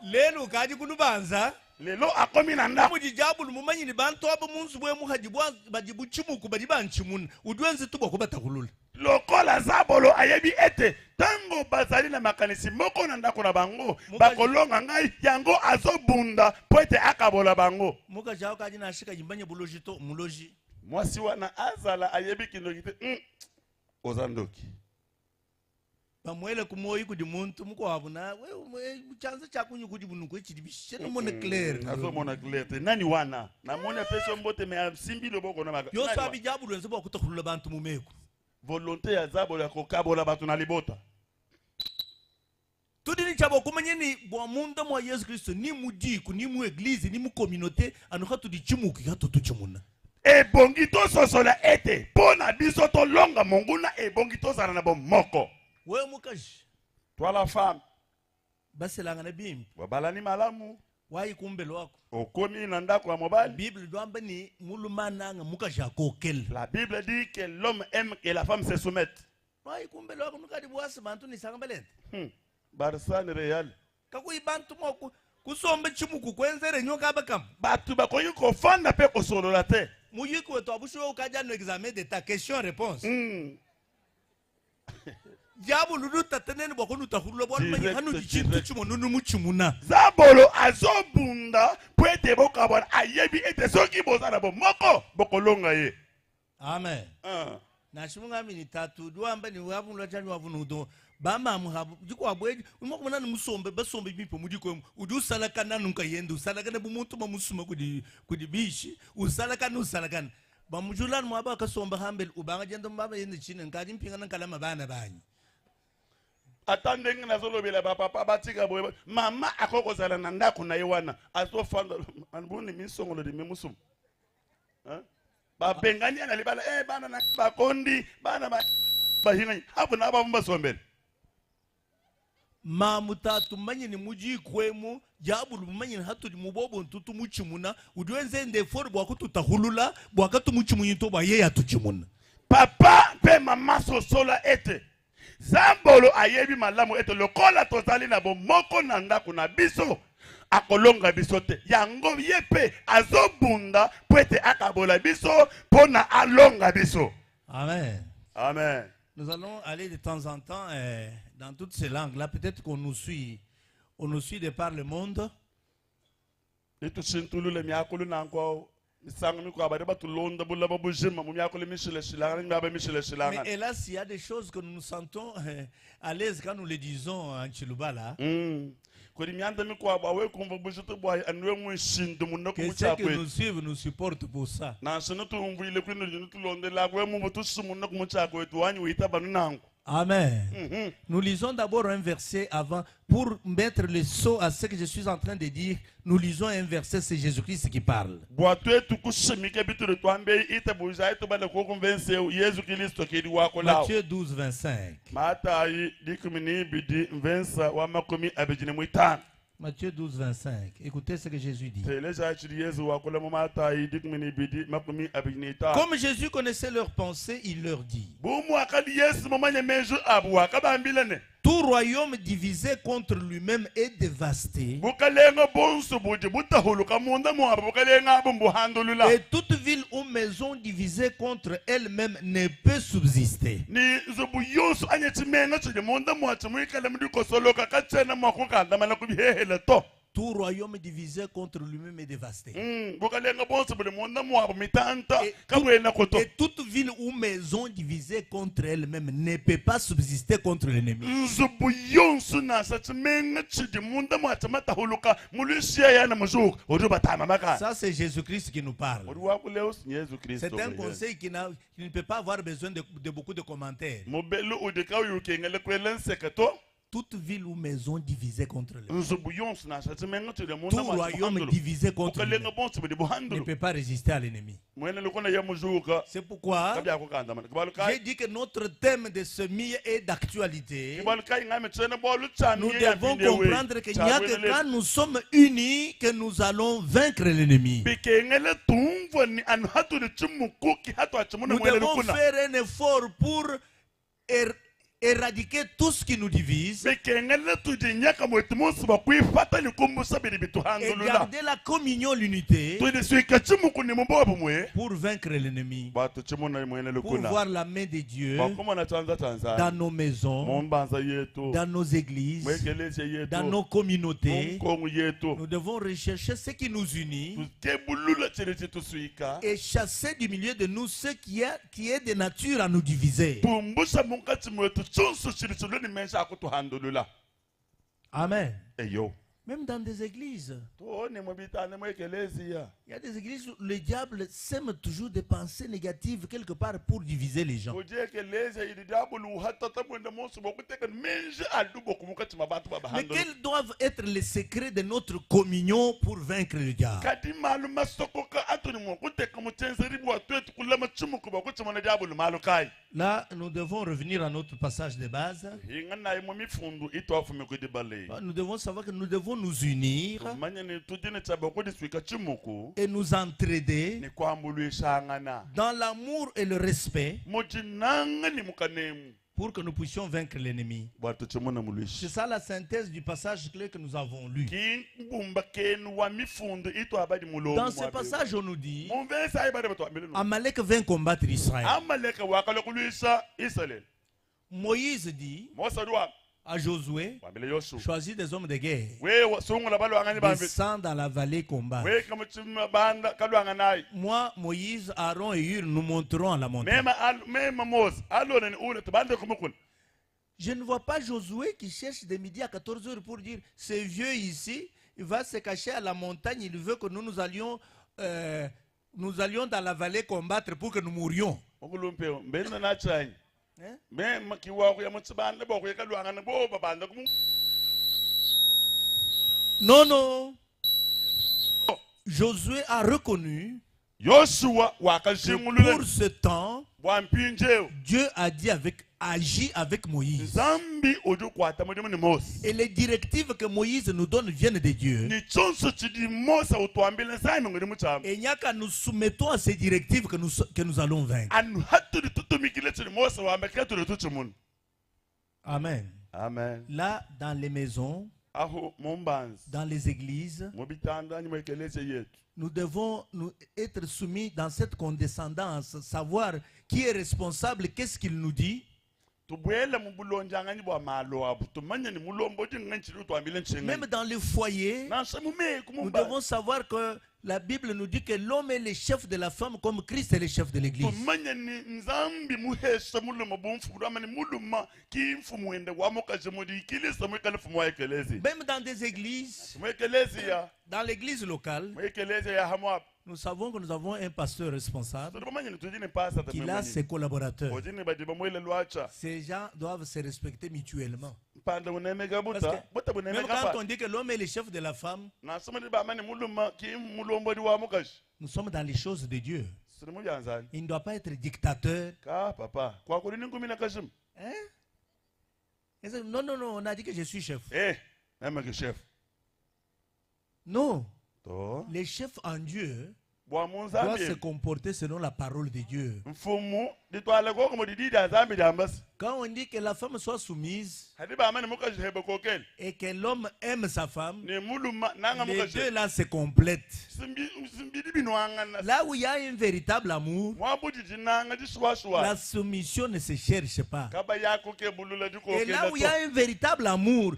Lelo kaji kulubanza Lelo akomi na ndako. mudi diabulu mumanyi ni bantu abo munzu bwe muhaji bwa badi buchimuku badi banchimuna udwenze tubwa kubatakulula. Lokola zabolo ayebi ete ntango bazali na makanisi moko na ndako na bango bakolonga ngai yango azobunda po ete akabola bango. Mukaji awo kaji na shika jimbanye buloji to muloji. Mwasi wana azala ayebi kindoki te. Oza ndoki. Bamwele kumoyi kudi muntu mukwabo na we chanza chakunyu kudi bunuku echidi bishene mone clair. Azomona clair te. Nani wana? Namoni apesi yo mbote me asimbi loboko na maka. Yoso Nani wana? abi diabulu enze bwa kutakulula bantu mumeko. Volonté ya zabolo ya kokabola bato na libota. Tudini chabo kumanye ni bwa munda mwa Yesu Kristo ni mudiku ni mu eglise ni mu communauté anuka tudi chimuki hatu tuchimuna. Ebongi tososola ete mpo na biso tolonga monguna ebongi tozala na bomoko. We mukaji Toi la femme, baselanga na bimbi. wabalani malamu, Wayi kumbelo wako. okomi na ndako ya mobali. Bible dwamba ni mulumananga mukaji akokela. La Bible dit que l'homme aime que la femme se soumette. Wayi kumbelo wako nukadi bwasi bantu ni sanga balente. Barça ni Real. Kakuyi bantu mwaku kusomba chimuku kwenzere nyoka bakam. Bato bakoki kofanda mpe kosolola te. Muyiki wetu abushiwe ukaja no examen d'état question réponse. Diabulu lutatenene bwa kunutahulula bwa Direct, lumanya hanu chintu direct. chimo nunu muchimuna. Zabolo azobunda po ete bokabwana ayebi ete soki boza na bomoko bokolonga ye. Amen. Nashimunga mini tatu dwamba ni wavunula chani wavunudo bamamu habu diko abwe umakumana ni musombe basombe bipo mudiko udi usalakana nunka yende usalakana bumuntu mamusuma kudi kudi bishi usalakana usalakana bamujulana mwaba kasomba hambel ubanga jendo mbaba yende chine nkaji mpinga nkalama bana banyi. Ata ndenge nazolobela bapapa batika boye mama akoki kozala na ndako na ye wana azofanda boni misongolo de memusumu. Hein? Babengani na libala eh bana na bakondi bana ba bahinganyi abo na abo basombele. Mamu tatu manye ni muji kwemu diabulu manye ni hatudi mubobo ntutu muchimuna udi wenze ndefori bwa kututahulula bwa katumuchimunyi to bwa yeye atuchimuna. Papa pe mama sosola ete Zambolo ayebi malamu ete lokola tozali na bomoko na ndako na biso akolonga biso te yango ye pe azobunda po ete akabola biso mpo na alonga biso. Amen. Amen. Nous allons aller de temps en temps dans toutes ces langues-là. Peut-être qu'on nous suit. On nous suit de par le monde. Nitushintulule miakulu nanko misango mikuabo badi batulonda bulaba bujima mu miakulu mishilashilangana miaba mishilashilangana. Mais hélas, il y a des choses que nous nous sentons à l'aise quand nous les disons en Tshiluba là. Kodi mianda mikuabo awe kumva bujitu bwa anwe mwishindu muno Que ceux qui kumuchakwe. nous suivent nous supportent pour ça. Nansha nutumvile kwinu nutulondela kwe mumbu tusumu kumuchakwe tuwanyi wita banu nangu. Amen. Nous lisons d'abord un verset avant pour mettre le sceau à ce que je suis en train de dire. Nous lisons un verset, c'est Jésus-Christ qui parle. Bwa twetu kushimike bitulu twambe ite buja ite bale kukumvense Yesu Kristo kiri wako lao. Matthieu 12, 25. Matayi dikumi ni bidi mvensa wa makumi abiri na mwitano. Matthieu 12, 25. Écoutez ce que Jésus dit. Teleja chiri Yesu wakola mu Matayi dikumi ni bidi makumi abiri na itano. Comme Jésus connaissait leurs pensées, il leur dit: Bumu akadi Yesu mumanye meju abu wakabambile ne. Tout royaume divisé contre lui-même est dévasté. Bukalenga bonso budi butahuluka munda muabo bukalenga abu mbuhandulula. Et toute ville ou maison divisée contre elle-même ne peut subsister. Ni nzubu yonso anye chimenga chili munda mwachi mwikale mudikosoloka kachena mwakukandamana kubihehele to. Tout royaume divisé contre lui-même est dévasté. Bukalenga bonso budi munda mwabo mitanta Et kabwena koto. Et toute ville ou maison divisée contre elle-même ne peut pas subsister contre l'ennemi. Nzubu yonso nasa chimenga chili munda mwachi matahuluka mulishia yana muzuka oruba tama maka. Ça, c'est Jésus-Christ qui nous parle. Ori wakuleo si Yesu Kristo. C'est un conseil qui ne peut pas avoir besoin de beaucoup de commentaires. Mubelu udika uyukengele kwele nseke to. Toute ville ou maison divisée contre lui. Nzubu yonso nasa chimenga chili munda Tout mwachi royaume muhandulu. divisé contre lui Bukalenga bonso budi ne buhandulu. peut pas résister à l'ennemi. Mwene lukona ye muzuka. C'est pourquoi Kabya kukanda mana. Kibalu kai. j'ai dit que notre thème de semis est d'actualité. Kibalu kai ngame tsene bolu tsami Nous ye ya devons binde we. comprendre qu'il n'y a que Tsabwene le. quand nous sommes unis que nous allons vaincre l'ennemi. Bikengele tumvo ni anu hatu ni chimukuki hatu achimuna Nous mwene devons lukuna. faire un effort pour éradiquer tout ce qui nous divise. Bikengele tujinyaka mwetu munsi bakwifata ni kumbusa bili Et bituhandulula. garder la communion, l'unité, Tuliswika chimuku ni mumbobu mwe. pour vaincre l'ennemi, Batu chimuna mwene pour lukuna. voir la main de Dieu Bakumona tsanza tsanza. dans nos maisons, Mumbanza yetu. dans nos églises, Mwekeleze yetu. dans nos communautés. Munkongu yetu. Nous devons rechercher ce qui nous unit Tukebulula chili chituswika. et chasser du milieu de nous ce qui est de nature à nous diviser. Tumbusa munkatsi mwetu tshonso chili chiloni mensa akutuhandulula. Amen. Eyo. Même dans des églises. Tuone mwebitane mwekelezia. Il y a des églises où le diable sème toujours des pensées négatives quelque part pour diviser les gens. Kuje ekelezia ili diabolo uhatata mwenda monso bokuteka menje alubo kumukatsi mabantu Mais babahandulu. quels doivent être les secrets de notre communion pour vaincre le diable? Kadi malu masokoka atoni mwakuteka muchenzeri bwa twetu kulama chimuku bakutsimona diabolo malu kai. Là, nous devons revenir à notre passage de base. Hinga naye mu mifundu itwafume kudibale. Nous devons savoir que nous devons nous unir Tumanye ni tudine tsaba kudiswika chimuku et nous entraider ni kwambulwishangana. dans l'amour et le respect Mujinanga ni mukanemu. pour que nous puissions vaincre l'ennemi. Bwa tuchimona mulwishi. C'est ça la synthèse du passage clé que nous avons lu. Kimbumba kenu wa mifundu itwabadi mulongo. Dans ce passage, on nous dit Mumvesa ayibade batwambile no. Amalek vint combattre Israël. Amalek wakala kulwisa Israel. Moïse dit Mose wa à Josué, wambile Yoshua. choisis des hommes de guerre. Wewe sungula balwangani bambi. Descends dans la vallée combattre. Wewe kama chima banda kalwanga naye. Moi, Moïse, Aaron et Hur, nous monterons à la montagne. Mema al mema Mose alone ni ule tubande kumukula. Je ne vois pas Josué qui cherche de midi à 14 heures pour dire, ce vieux ici, il va se cacher à la montagne, il veut que nous, nous allions dans la vallée combattre pour que nous mourions. Okulumpe mbena nachanye. Hein? Mema kiwa kuya mutsibanda bo kuya kalwanga na bo babanda kumu. Non, non. Josué a reconnu Yoshua Que wakajingulula pour ce temps, bua mpindieu Dieu a dit avec, agit avec Moïse. Nzambi udi ukuata mudimu ne Mose Et les directives que Moïse nous donne viennent de Dieu. ne tshionso tshidi Mose utuambila Nzambi ngudi mutshiamba. Et il n'y a qu'à nous soumettons à ces directives que nous allons vaincre. Anu hatudi tutumikile tshidi Mose wamba ke tudi tutshimuna. Amen. Amen. Là, dans les maisons, Aho mu mbanza dans les églises, mu bitanda anyi mu ekeleziya yetu nous devons nous être soumis dans cette condescendance, savoir qui est responsable, qu'est-ce qu'il nous dit. Tubuele mu bulondianganyi bua malu abu tumanye ne mulombodi nnganyi tshidi utuambila ntshinganyi. Même dans le foyer, Nansha mu meku mu nous mbanza devons savoir que la Bible nous dit que l'homme est le chef de la femme comme Christ est le chef de l'église. Tumanye ni Nzambi muhesha muluma bumfumu amane muluma ki mfumu wende wa mukaji mudi ikilisa muikale mfumu wa ekelezi. Même dans des églises, Mu ekeleziya dans l'église locale, mu ekeleziya ya hamwapa nous savons que nous avons un pasteur responsable tudi bamanye ni tudi ne pasa qui a ses collaborateurs. udi ne badi bamuele lwacha Ces gens doivent se respecter mutuellement. mpanda unemeka Parce buta que buta même bunemeka quand pa on dit que l'homme est le chef de la femme, nansha mudi bamane muluma ki mulombodi wa mukaji nous sommes dans les choses de Dieu. sili mu bya Nzambi. Il ne doit pas être dictateur. Ka papa kwakuli ni nkumina kashima. Hein? Et non, non, non, on a dit que je suis chef. Eh meme ke chef. Non, To les chefs en Dieu bua mu doivent Nzambi se comporter selon la parole de Dieu. mfumu ditwale koko mudi didi ya Nzambi diambasi. Quand on dit que la femme soit soumise Hadi bamane mukaji hebe kokele et que l'homme aime sa femme, ne muluma nanga les mukaji deux là se complètent. simbi simbidi binwangana Là où il y a un véritable amour, mwabudi dinanga disuwasuwa la soumission ne se cherche pas. kaba yako ke bulula Et dikokela là où il y a un véritable amour,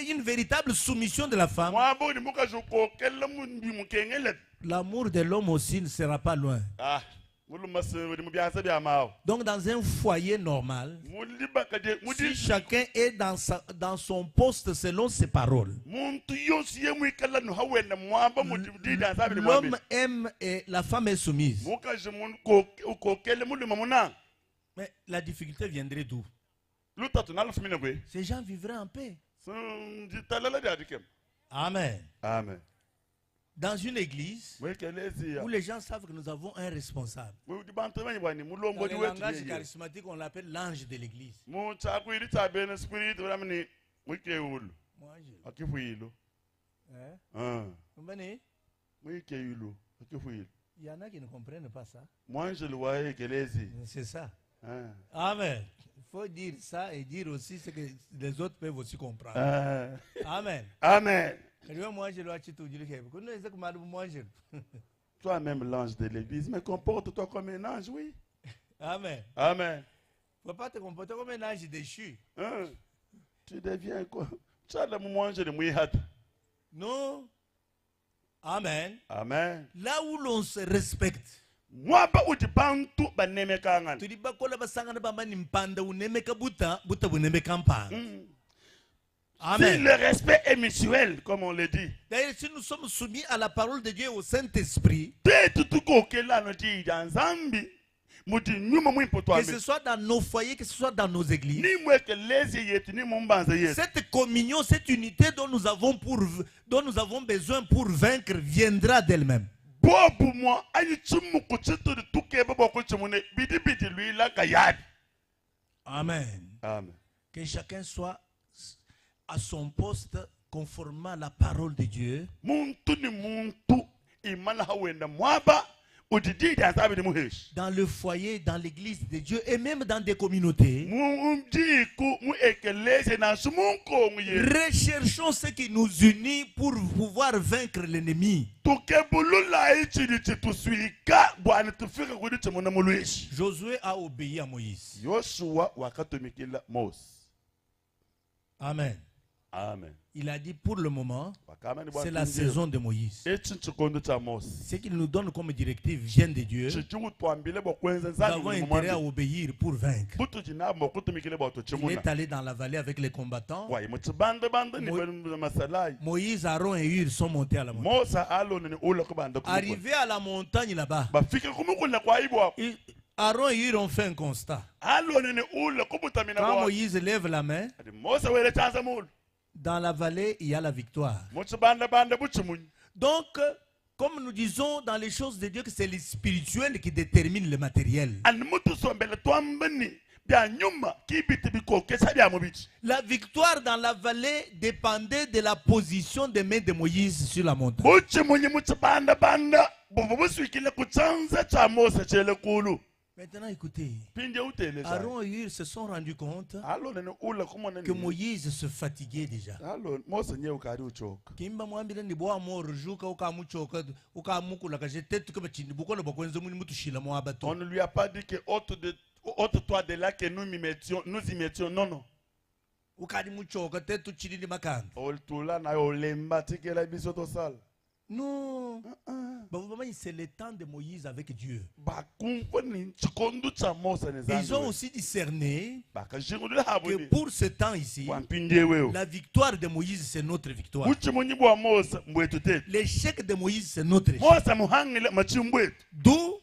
une véritable soumission de la femme, mwabudi mukaji ukokela mundi mukengele l'amour de l'homme aussi ne sera pas loin. Ah muluma sibidi mu byanza bya mawo Donc dans un foyer normal, mulibaka de si mudi chacun est dans son poste selon ses paroles, muntu yonso ye mwikala no hawena mwamba mudi didi ya Nzambi ni l'homme mwambi aime et la femme est soumise. Mukaji ukokele muluma munanga Mais la difficulté viendrait d'où? Lutatu nalufumine kwe Ces gens vivraient en paix. Ditalala dia dikema. Amen. Amen. Dans une église Mu ekeleziya où les gens savent que nous avons un responsable. mudi bantu banyi bwani Dans mulombodi le wetu langage yeye. charismatique, on l'appelle l'ange de l'église. Mu tsakwili tsa bene spirit bamni mwikeyulu Moi, je... akifuilo. Hein? Ah Vous comprenez? Mwikeyulu akifuilo. Il y en a qui ne comprennent pas ça. Mwanjeli wa ekelezi. C'est ça. Ah. Amen. Il faut dire ça et dire aussi ce que les autres peuvent aussi comprendre. Ah. Amen. Amen. Moi, je dois te dire. Toi-même l'ange de l'église, mais comporte-toi comme un ange, oui. Amen. Amen. Il ne faut pas te comporter comme un ange déchu. Hein? Tu deviens quoi? Tchala mwanjeli mwihata. Non. Amen. Amen. Là où l'on se respecte. Mwaba udi bantu banemekangana. Tudi bakola basangana bamani mpanda unemeka buta buta bunemeka mpanda. Amen. Si le respect est mutuel, comme on le dit. D'ailleurs, si nous sommes soumis à la parole de Dieu et au Saint-Esprit, Tetu tukokela no di ya Nzambi, mudi nyuma mwimpo que twambi. ce soit dans nos foyers, que ce soit dans nos églises, Ni mwekelezi yetu, ni mumbanza yetu. cette communion, cette unité dont nous avons besoin pour vaincre viendra d'elle-même. Bobu mwa anyi chimuku chituri tukebe boko chimune bidi bidi luila kayadi. Amen. Amen. Que chacun soit à son poste conformément à la parole de Dieu. Muntu ni muntu imana hawenda mwaba udidi ya Nzambi ni muheshi. Dans le foyer, dans l'église de Dieu et même dans des communautés. Mu mdiku, mu ekeleze na sumunkongo ye. Recherchons ce qui nous unit pour pouvoir vaincre l'ennemi. Tukebulula ichili chituswika bwana tufika kuli chimuna mulwishi. Josué a obéi à Moïse. Yoshua wakatumikila Mose. Amen. Amen. Il a dit pour le moment, Wakamani bwana c'est la tundio. saison de Moïse. Echi nchikondo cha Mose. Ce qu'il nous donne comme directive vient de Dieu. Chichi utwambile bwa kwenza Nous Nzambi avons ni intérêt à mwambi. obéir pour vaincre. Butu jinabo kutumikile bwa Il tuchimuna. est allé dans la vallée avec les combattants. Wayi muchibande bande ni bwe masalai. Moïse, Aaron et Hur sont montés à la montagne. Mose Aaron ni ula kubanda kumukula. Arrivés à la montagne là-bas, Bafika kumukula kwa ibwa. Aaron et Hur ont fait un constat. Aaron ni ula kubutamina Quand bwa. Moïse lève la main, Ati Mose wele chanza mulu. dans la vallée, il y a la victoire. Muchibande bande buchimunyi. Donc, Comme nous disons dans les choses de Dieu que c'est le spirituel qui détermine le matériel. Anu mutusombele twamba ne, bia nyuma ki bitu bikokesha bia mubidi. La victoire dans la vallée dépendait de la position des mains de Moïse sur la montagne. Butshimunyi mu tshibandabanda buvua busuikile ku tshianza tshia Mose tshiele kulu. Maintenant, écoutez. Mpindieu telejayi. Aaron et Hur se sont rendus compte Alona ne Ula kumona que ne Moïse se fatiguait déjà. Alona Mose nyewe ukadi uchoka. Kimba mwambile ni bwa moro juka ukamuchoka ukamukulakaje tetu kaba chindi bukole bwa kwenza muni mutushila mwaba to. On ne lui a pas dit que ôte de ôte-toi de là que nous y mettions, nous y mettions. Non, non. Ukadi muchoka tetu chili ni makanda. Oltula na olemba tikela biso tosala. Non. Bah, vraiment, c'est le temps de Moïse avec Dieu. Bakumva ni tshikondo tshia Mose ne Ils Nzambi ont we. aussi discerné Bakajingulula que habo pour ce temps ici, bua mpindieu eu. la victoire de Moïse, c'est notre victoire. Butshimunyi bua Mose mbuetu tetu. L'échec de Moïse, c'est notre échec. Mose muhangile matshimbu etu. D'où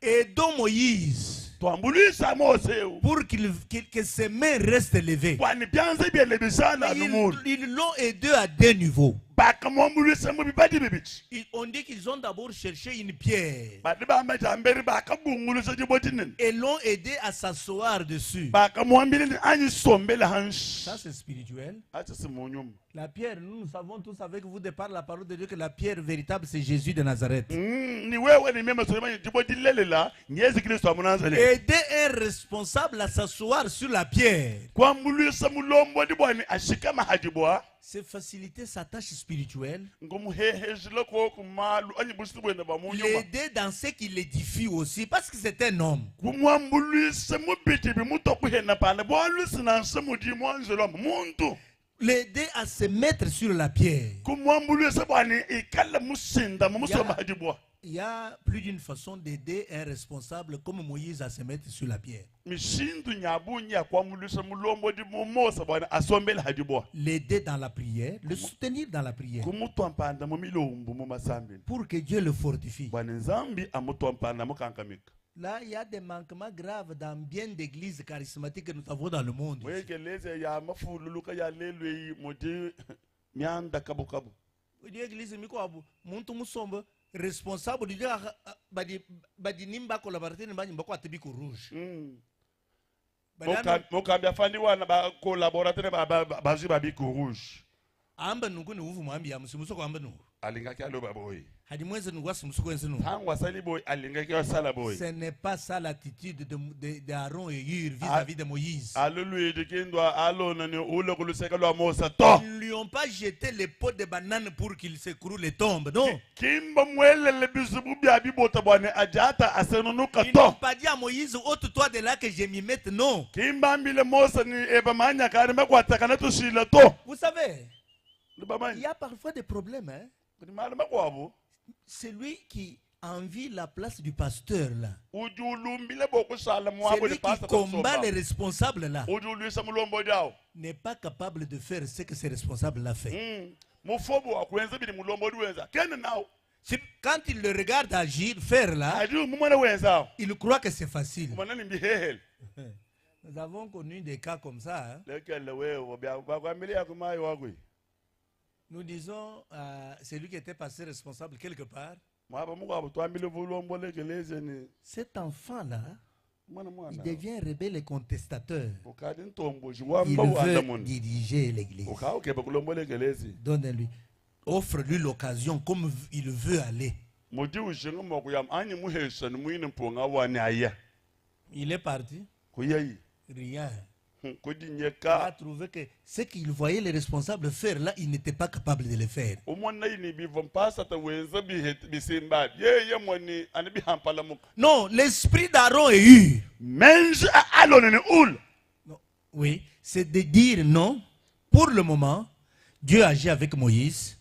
aidons Moïse Tuambuluisha Mose eu. pour que ses mains restent levées. Bua ne bianza biende bishala Ils, anu mulu. ils l'ont aidé à deux niveaux. Bakamuambuluisha mu bibadi bibidi. On dit qu'ils ont d'abord cherché une pierre Badi bamba diambedi bakabungulusha dibue dinene. et l'ont aidé à s'asseoir dessus. Bakamuambila ne anyi sombela hanshi. Ça, c'est spirituel. Achi si mu nyuma. La pierre, nous, nous savons tous avec vous de par la parole de Dieu que la pierre véritable, c'est Jésus de Nazareth. Ni wewe ni meme solemani dibue dilelela n'Yezu Kristo wa mu Nazareth. Aider un responsable à s'asseoir sur la pierre, Kuambuluisha mulombodi bua ne ashikama ha dibua. c'est faciliter sa tâche spirituelle. Ngumuhehejila koku malu anyi bushitu buende bua mu nyuma. L'aider dans ce qui l'édifie aussi, parce que c'est un homme. Kumuambuluisha mu bidi bimutua kuhena panda bualu si nansha mudi muanjelo wa muntu. L'aider à se mettre sur la pierre. Kumuambuluisha bua ne ikale mushinda mu musomba ha dibua. Il y a plus d'une façon d'aider un responsable comme Moïse à se mettre sur la pierre. Mishindu nya bungi ya kuambuluisha mulombodi mu Mose bua ne asombele ha dibua. L'aider dans la prière, le soutenir dans la prière, Kumutua mpanda mu milombu mu masambila. pour que Dieu le fortifie. Bua ne Nzambi amutua mpanda mukankamika. Là, il y a des manquements graves dans bien d'églises charismatiques que nous avons dans le monde. Mu ekelezia ya mafululuka ya lelu eyi mudi mianda kabukabu. Udi église mikuabu, muntu musombe responsable udi badi badi nimba collaborateur nimba nimba kwa tebi rouge. Badi Mokambi afandi wana ba collaborateur ba ba bazwi ba biku rouge. amba nungu ni uvu mwambi ya musimuso kwa amba nungu. Alingaki aloba boye. Hadi mwenze nungu asimuso kwenze nungu. Tango asali boye alingaki asala boye. Ce n'est pas ça l'attitude de Aaron et Hur vis-à-vis de Moïse. Alulu edikindwa alona ni ule kuluseka lwa Mose to. Ils ne lui ont pas jeté les pots de banane pour qu'il s'écroule et tombe. Non. Kimba mwelele bizubu bya bibota bwane ajata asenunuka Ils n'ont to. pas dit à Moïse, ôte-toi de là que je m'y mette. Non. Kimba ambile Mose ni eba manya kani makwataka tushila to. Vous savez, Ni bamanya. il y a parfois des problèmes. Hein? Ni malu makuabu. Celui qui envie la place du pasteur là. Udi ulumbile bokushala mwabo Celui ni qui pastor combat kusomba. les responsables là Udi ulwisa mulombo diawo. n'est pas capable de faire ce que ces responsables là fait. Mufobo wa kuenza bidi mulombo wenza. Kene nao. Si, quand il le regarde agir, faire là, Adi mumwana wenza. il croit que c'est facile. Mwana ni mbihehele. Nous avons connu des cas comme ça. Hein. Lekele wewe bya bakwambile yakumayo wakwe. Nous disons, celui qui était passé responsable quelque part, Mwaba mukwabo twambile vulombo lekeleze ni cet enfant-là, mwana mwana. il devient rebelle et contestateur. Ukadi ntomboji Il wamba wanda veut muni. diriger l'église. Ukauke bakulombo lekelezi. Donne-lui, offre-lui l'occasion comme il veut aller. Mudi ujinga mokuyam anyi muhesha ni mwine mponga wani aya. Il est parti, Kuyayi. rien. Il a Kudinyeka. trouvé que ce qu'il voyait les responsables faire là, il n'était pas capable de le faire. Umwana yini bivo mpasa ta wenza bihet bisimba. Yeye mwani ani bihampala muka. Non, l'esprit d'Aaron est eu. Menji a alone ni ul. Non. Oui, c'est de dire non. Pour le moment, Dieu agit avec Moïse.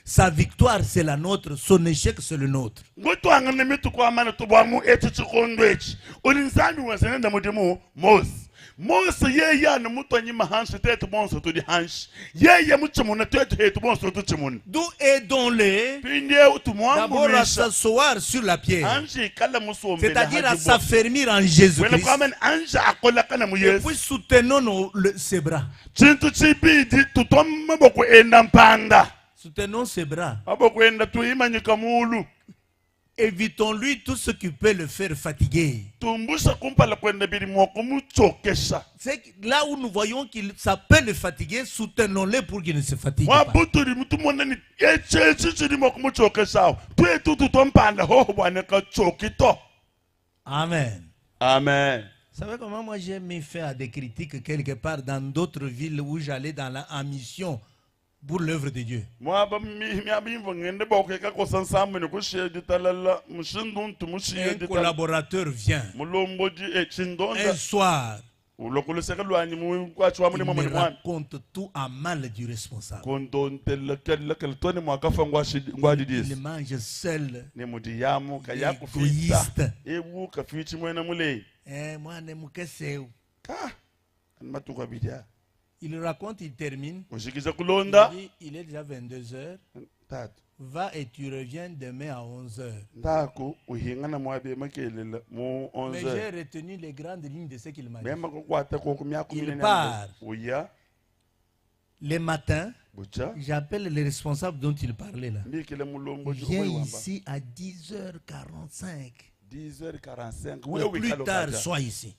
Sa victoire, c'est la nôtre. Son échec, c'est le nôtre. Ngutwanga ne mitu kwa mana tubwa mu echi chikondo echi. Uli nzambi wenzenenda mudimu Mose. Mose yeye ani mutwanyi mahanshi tetu bonso tudi hanshi. Yeye muchimuna tetu hetu bonso tuchimuna. D'où aidons-les Pindie d'abord à tumwambulisha. s'asseoir sur la pierre, Anji ikala musombele c'est-à-dire à hajibwa. s'affermir en Wena Jésus-Christ. kwamene anji akolakana mu Et Yesu. puis soutenons ses bras. Chintu chibidi tutwa maboko enda mpanda. Soutenons ses bras. Maboko enda tuimanyika mulu. Évitons-lui tout ce qui peut le faire fatiguer. Tumbusha kumpala kwenda bidi mua kumutsokesha. C'est que là où nous voyons qu'il ça peut le fatiguer, soutenons-le pour qu'il ne se fatigue pas. Mwabutuli mutumona ni etshetshi tshidi mua kumutsokesha awo. Tuetu tutompanda hoho bwane katsoki to. Amen. Amen. Vous savez comment moi j'ai mis fin à des critiques quelque part dans d'autres villes où j'allais dans la, en mission pour l'œuvre de Dieu. Mwaba mi- miaba imvo ngende bokeka kosa nsambu ni kushiya ditalala mushindu ntu mushiya Un ditalala collaborateur vient mulomboji un echindonda soir, ulokuluseka lwanyi mukwachi wa il mulimo me muni mwami raconte tout en mal du responsable. kondontelekele toni mwakafa Il ngwadidisi mange seul. ni mudiyamu kayakufita Égoïste. ebu kafichi mwena muleyi Eh, moi, ne mukese. ka matuka bidya Il raconte, il termine. ushikiza Il kulonda dit, il est déjà 22 heures. tatu Va et tu reviens demain à 11 heures. ndaku uhingana mwabe makelela mu Mais 11 j'ai retenu les grandes lignes de ce qu'il m'a dit. mema kukwata koku myaka Il minene part. uya Le matin, bucha j'appelle le responsable dont il parlait là. mbikile mulomboji Viens oyo wamba. ici à 10h45. 10h45 Au plus tard, sois ici.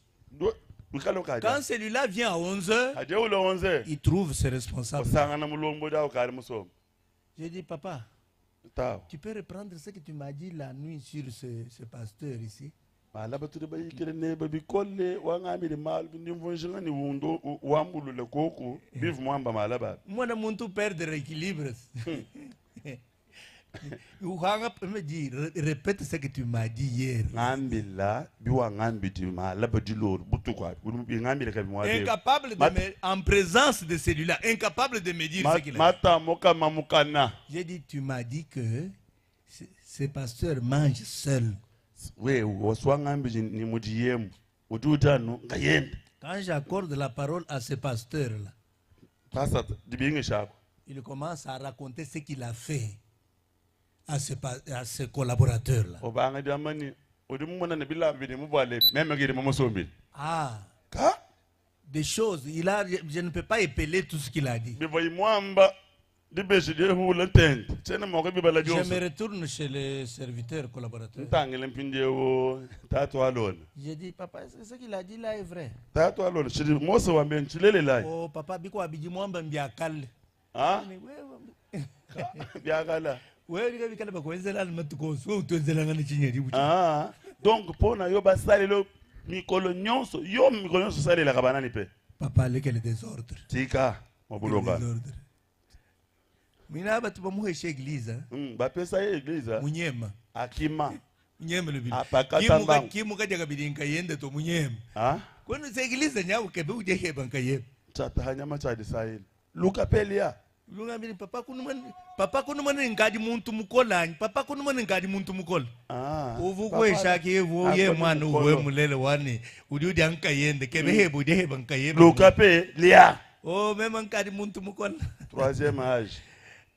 Quand celui-là vient à 11h, aje ule 11 il trouve ce responsable. osangana mulomboji awo kali musoma J'ai dit, papa, tawo tu peux reprendre ce que tu m'as dit la nuit sur ce pasteur ici. balaba tuli bayikile neba bikole wang'amile malu ndimvunjinga ni wundu wambulule koku bivu mwamba malaba Moi, mon tout perdre l'équilibre. Uhanga me dit, répète ce que tu m'as dit hier. ng'ambila biwang'ambidi malaba dilolu butuku abi bing'ambile kabi mwabe Incapable de Mat- me, en présence de celui-là, incapable de me dire ce qu'il a dit. matamo kamamukana J'ai dit, tu m'as dit que ce pasteur mange seul. we wasiwang'ambidi ni mudiyemu udi utanu ngayenda Quand j'accorde la parole à ce pasteur-là, pasa dibingishako il commence à raconter ce qu'il a fait à ce collaborateur-là. obanga diamani udi mumona ne bilamba mubwale meme kili mumusumbile Ah, ka des choses. Il a, je ne peux pas épeler tout ce qu'il a dit. biva imwamba dibeshi dyehula ntende tsene moko bibala Je me byonso retourne chez le serviteur collaborateur. ntangile mpindiewo tatu alona J'ai dit, papa, est-ce que ce qu'il a dit là est vrai? tatu alona shili mose wambe nchilelelayi Oh, papa, biko abidi mwamba mbiakale. ah byakala Wewe bikale bakwenzela matuko, so utwenzela ngani chinyeri buchi. ah donc mpona yo basalelo mikolo nyonso yo mikolo nyonso osalelaka banani mpe Papa, lequel désordre. tika mabulonga Désordre. Mina batu bamuhesha église, hein? Bapesa ye eglise Munyema. akima Munyema lubili. Apakata mbangu. Kimuka jakabili nkayende to munyema. ah Kwenu se église nyawo kebe uje heba nkayeba. chatahanyama chadisayile luka pelia Lungambili papa kunumani papa kunumani ngadi muntu mukola papa kunumani ngadi muntu mukola. ah Uvu kweshaki yevu ye Akoni mwana mukolo. uwe mulele wani udi udi ankayende kebe heba udi heba nkayeba. luka pelia Oh mema ngadi muntu mukola. troisième âge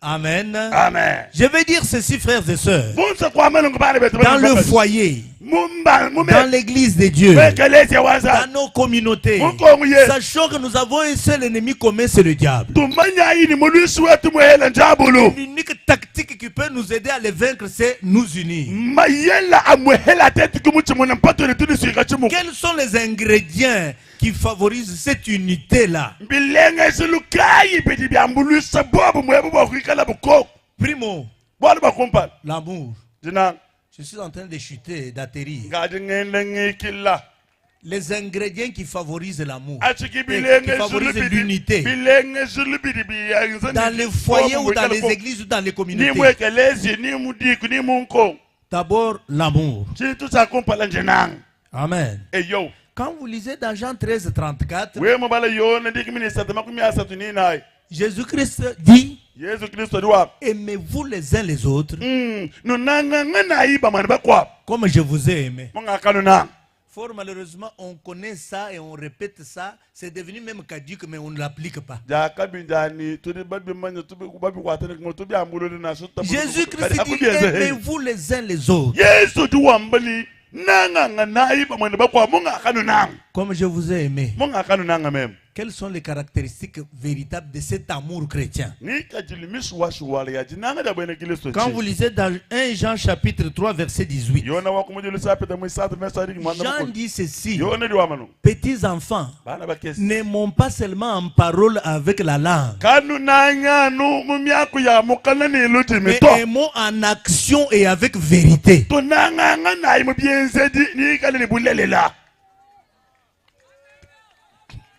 Amen. amen Je vais dire ceci, frères et sœurs. Munsa kwamene ngubane betu Dans le foyer, mumba dans mume l'église de Dieu, eklezia waza dans nos communautés, Mukongo ye. sachons que nous avons un seul ennemi commun, c'est le diable. tumanya yini mulwisi wetu muhela njabulu L'unique tactique qui peut nous aider à le vaincre, c'est nous unir. mayela amuhela tete kumuchimuna mpato litunisika chimuku Quels sont les ingrédients qui favorisent cette unité-là? mbilenga isilukayi bidi byambulwisa bobu mwebu bwakwikala bukoko Primo, bwali bakumpala l'amour. dinanga Je suis en train de chuter, d'atterrir. ngadi ngende ngikila Les ingrédients qui favorisent l'amour, achiki qui bilenge favorisent l'unité, bilenge zulubidi biyanza dans les foyers ou dans les églises ou dans les ni communautés. mu ekelezi ni mudiku ni munkongo D'abord, l'amour. chintu chakumpala njenanga Amen. eyo Quand vous lisez dans Jean 13, 34, we mubala yona ndiki minisata makumi asatu ninayi Jésus-Christ dit, yesu kristo diwapa aimez-vous les uns les autres nunanga nganayi bamwana bakwapa comme je vous ai aimé. mungakanunanga Fort malheureusement, on connaît ça et on répète ça. C'est devenu même caduque, mais on ne l'applique pas. jakabinjani tuli babimanya babikwatana kumwe tubyambulule naso Jésus-Christ dit, aimez-vous les uns les autres yesu diwambali nanganga nayi bamwana bakwapa mungakanunanga comme je vous ai aimé. mungakanunanga meme. Quelles sont les caractéristiques véritables de cet amour chrétien? Ngikadilu mishuwashuwala ya dinanga dia buena Kilisto Quand vous ntshinyi? lisez dans 1 Jean chapitre 3 verset 18, Yona wa kumudilu sapita muisatu mesa adi muanda Jean mukulu. dit ceci, Yona udi wamba nunku, petits enfants, bana bakese, n'aimons pas seulement en parole avec la langue, kanunanga anu mu miaku ya mukana ne ludimi mais to. aimons en action et avec vérité. Tunanganga nayi mu bienzedi nikale ne bulelela.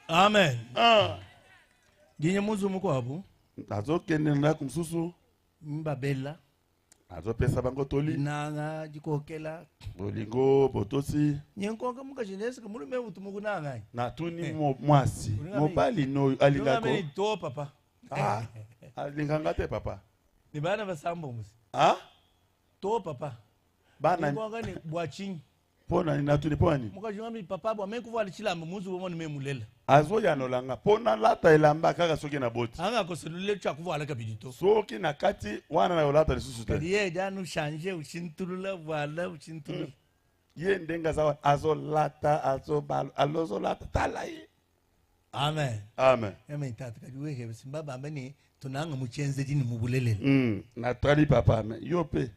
Amen. Ah. Dinye muzu mukuabu, Nazokende ndako mosusu, mbabela, nazopesa bango toli, dinanga dikokela. bolingo botosi. Nyenkonka mukajinesi mulume utu mukunanga. Natuni mwasi mobali noyo alingako Nungameni to papa. Ah, alinganga te papa. Ni bana basambo musi. Ah? To papa. Bana Nyenkonka ni bwachinyi. mpona nini natuni mpo nini? Mukajinga papa bwa menkuva chilamba muzu bomo ni memulela. Azoyanolanga mpo nalata elamba kaka soki na boti. Anga koselule cha kuvala kabidi to. Soki na kati wana na kolata lisusu te. Kadi ye janu changer uchintulula vala uchintulula. Ye ndenge aza wana, azolata, azobalo, alozolata tala ye. Amen. Amen. Amen tata kadi wehe simba bamba ni tunanga muchenze dini mubulelele. Natali papa me yo pe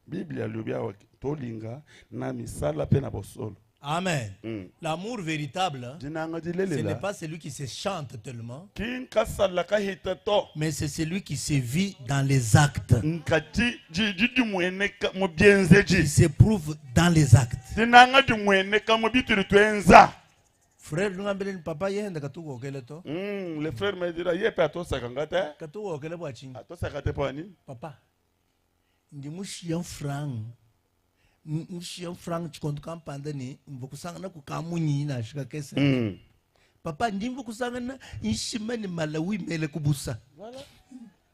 Biblia alobi awa tolinga na misala pe na bosolo. Amen. L'amour véritable, hein, Dinanga ce n'est dilelela. pas celui qui se chante tellement, Kinkasala kahita to. mais c'est celui qui se vit dans les actes, Nkati di di dimweneka mu bienzeji. qui s'éprouve dans les actes. Dinanga dimweneka mu bituli twenza. Frère, nous avons papa yenda katukokele to. Le frère me dira ye pe atosaka nga te. Katukokele bwachinyi. Atosaka te po nini? Papa, ndi mushiya franc. Mushiya franc chikondo kampanda ni mvukusangana kukamunyi na shika kese. Papa ndi mvukusangana nshima ni Malawi mele kubusa. Voilà.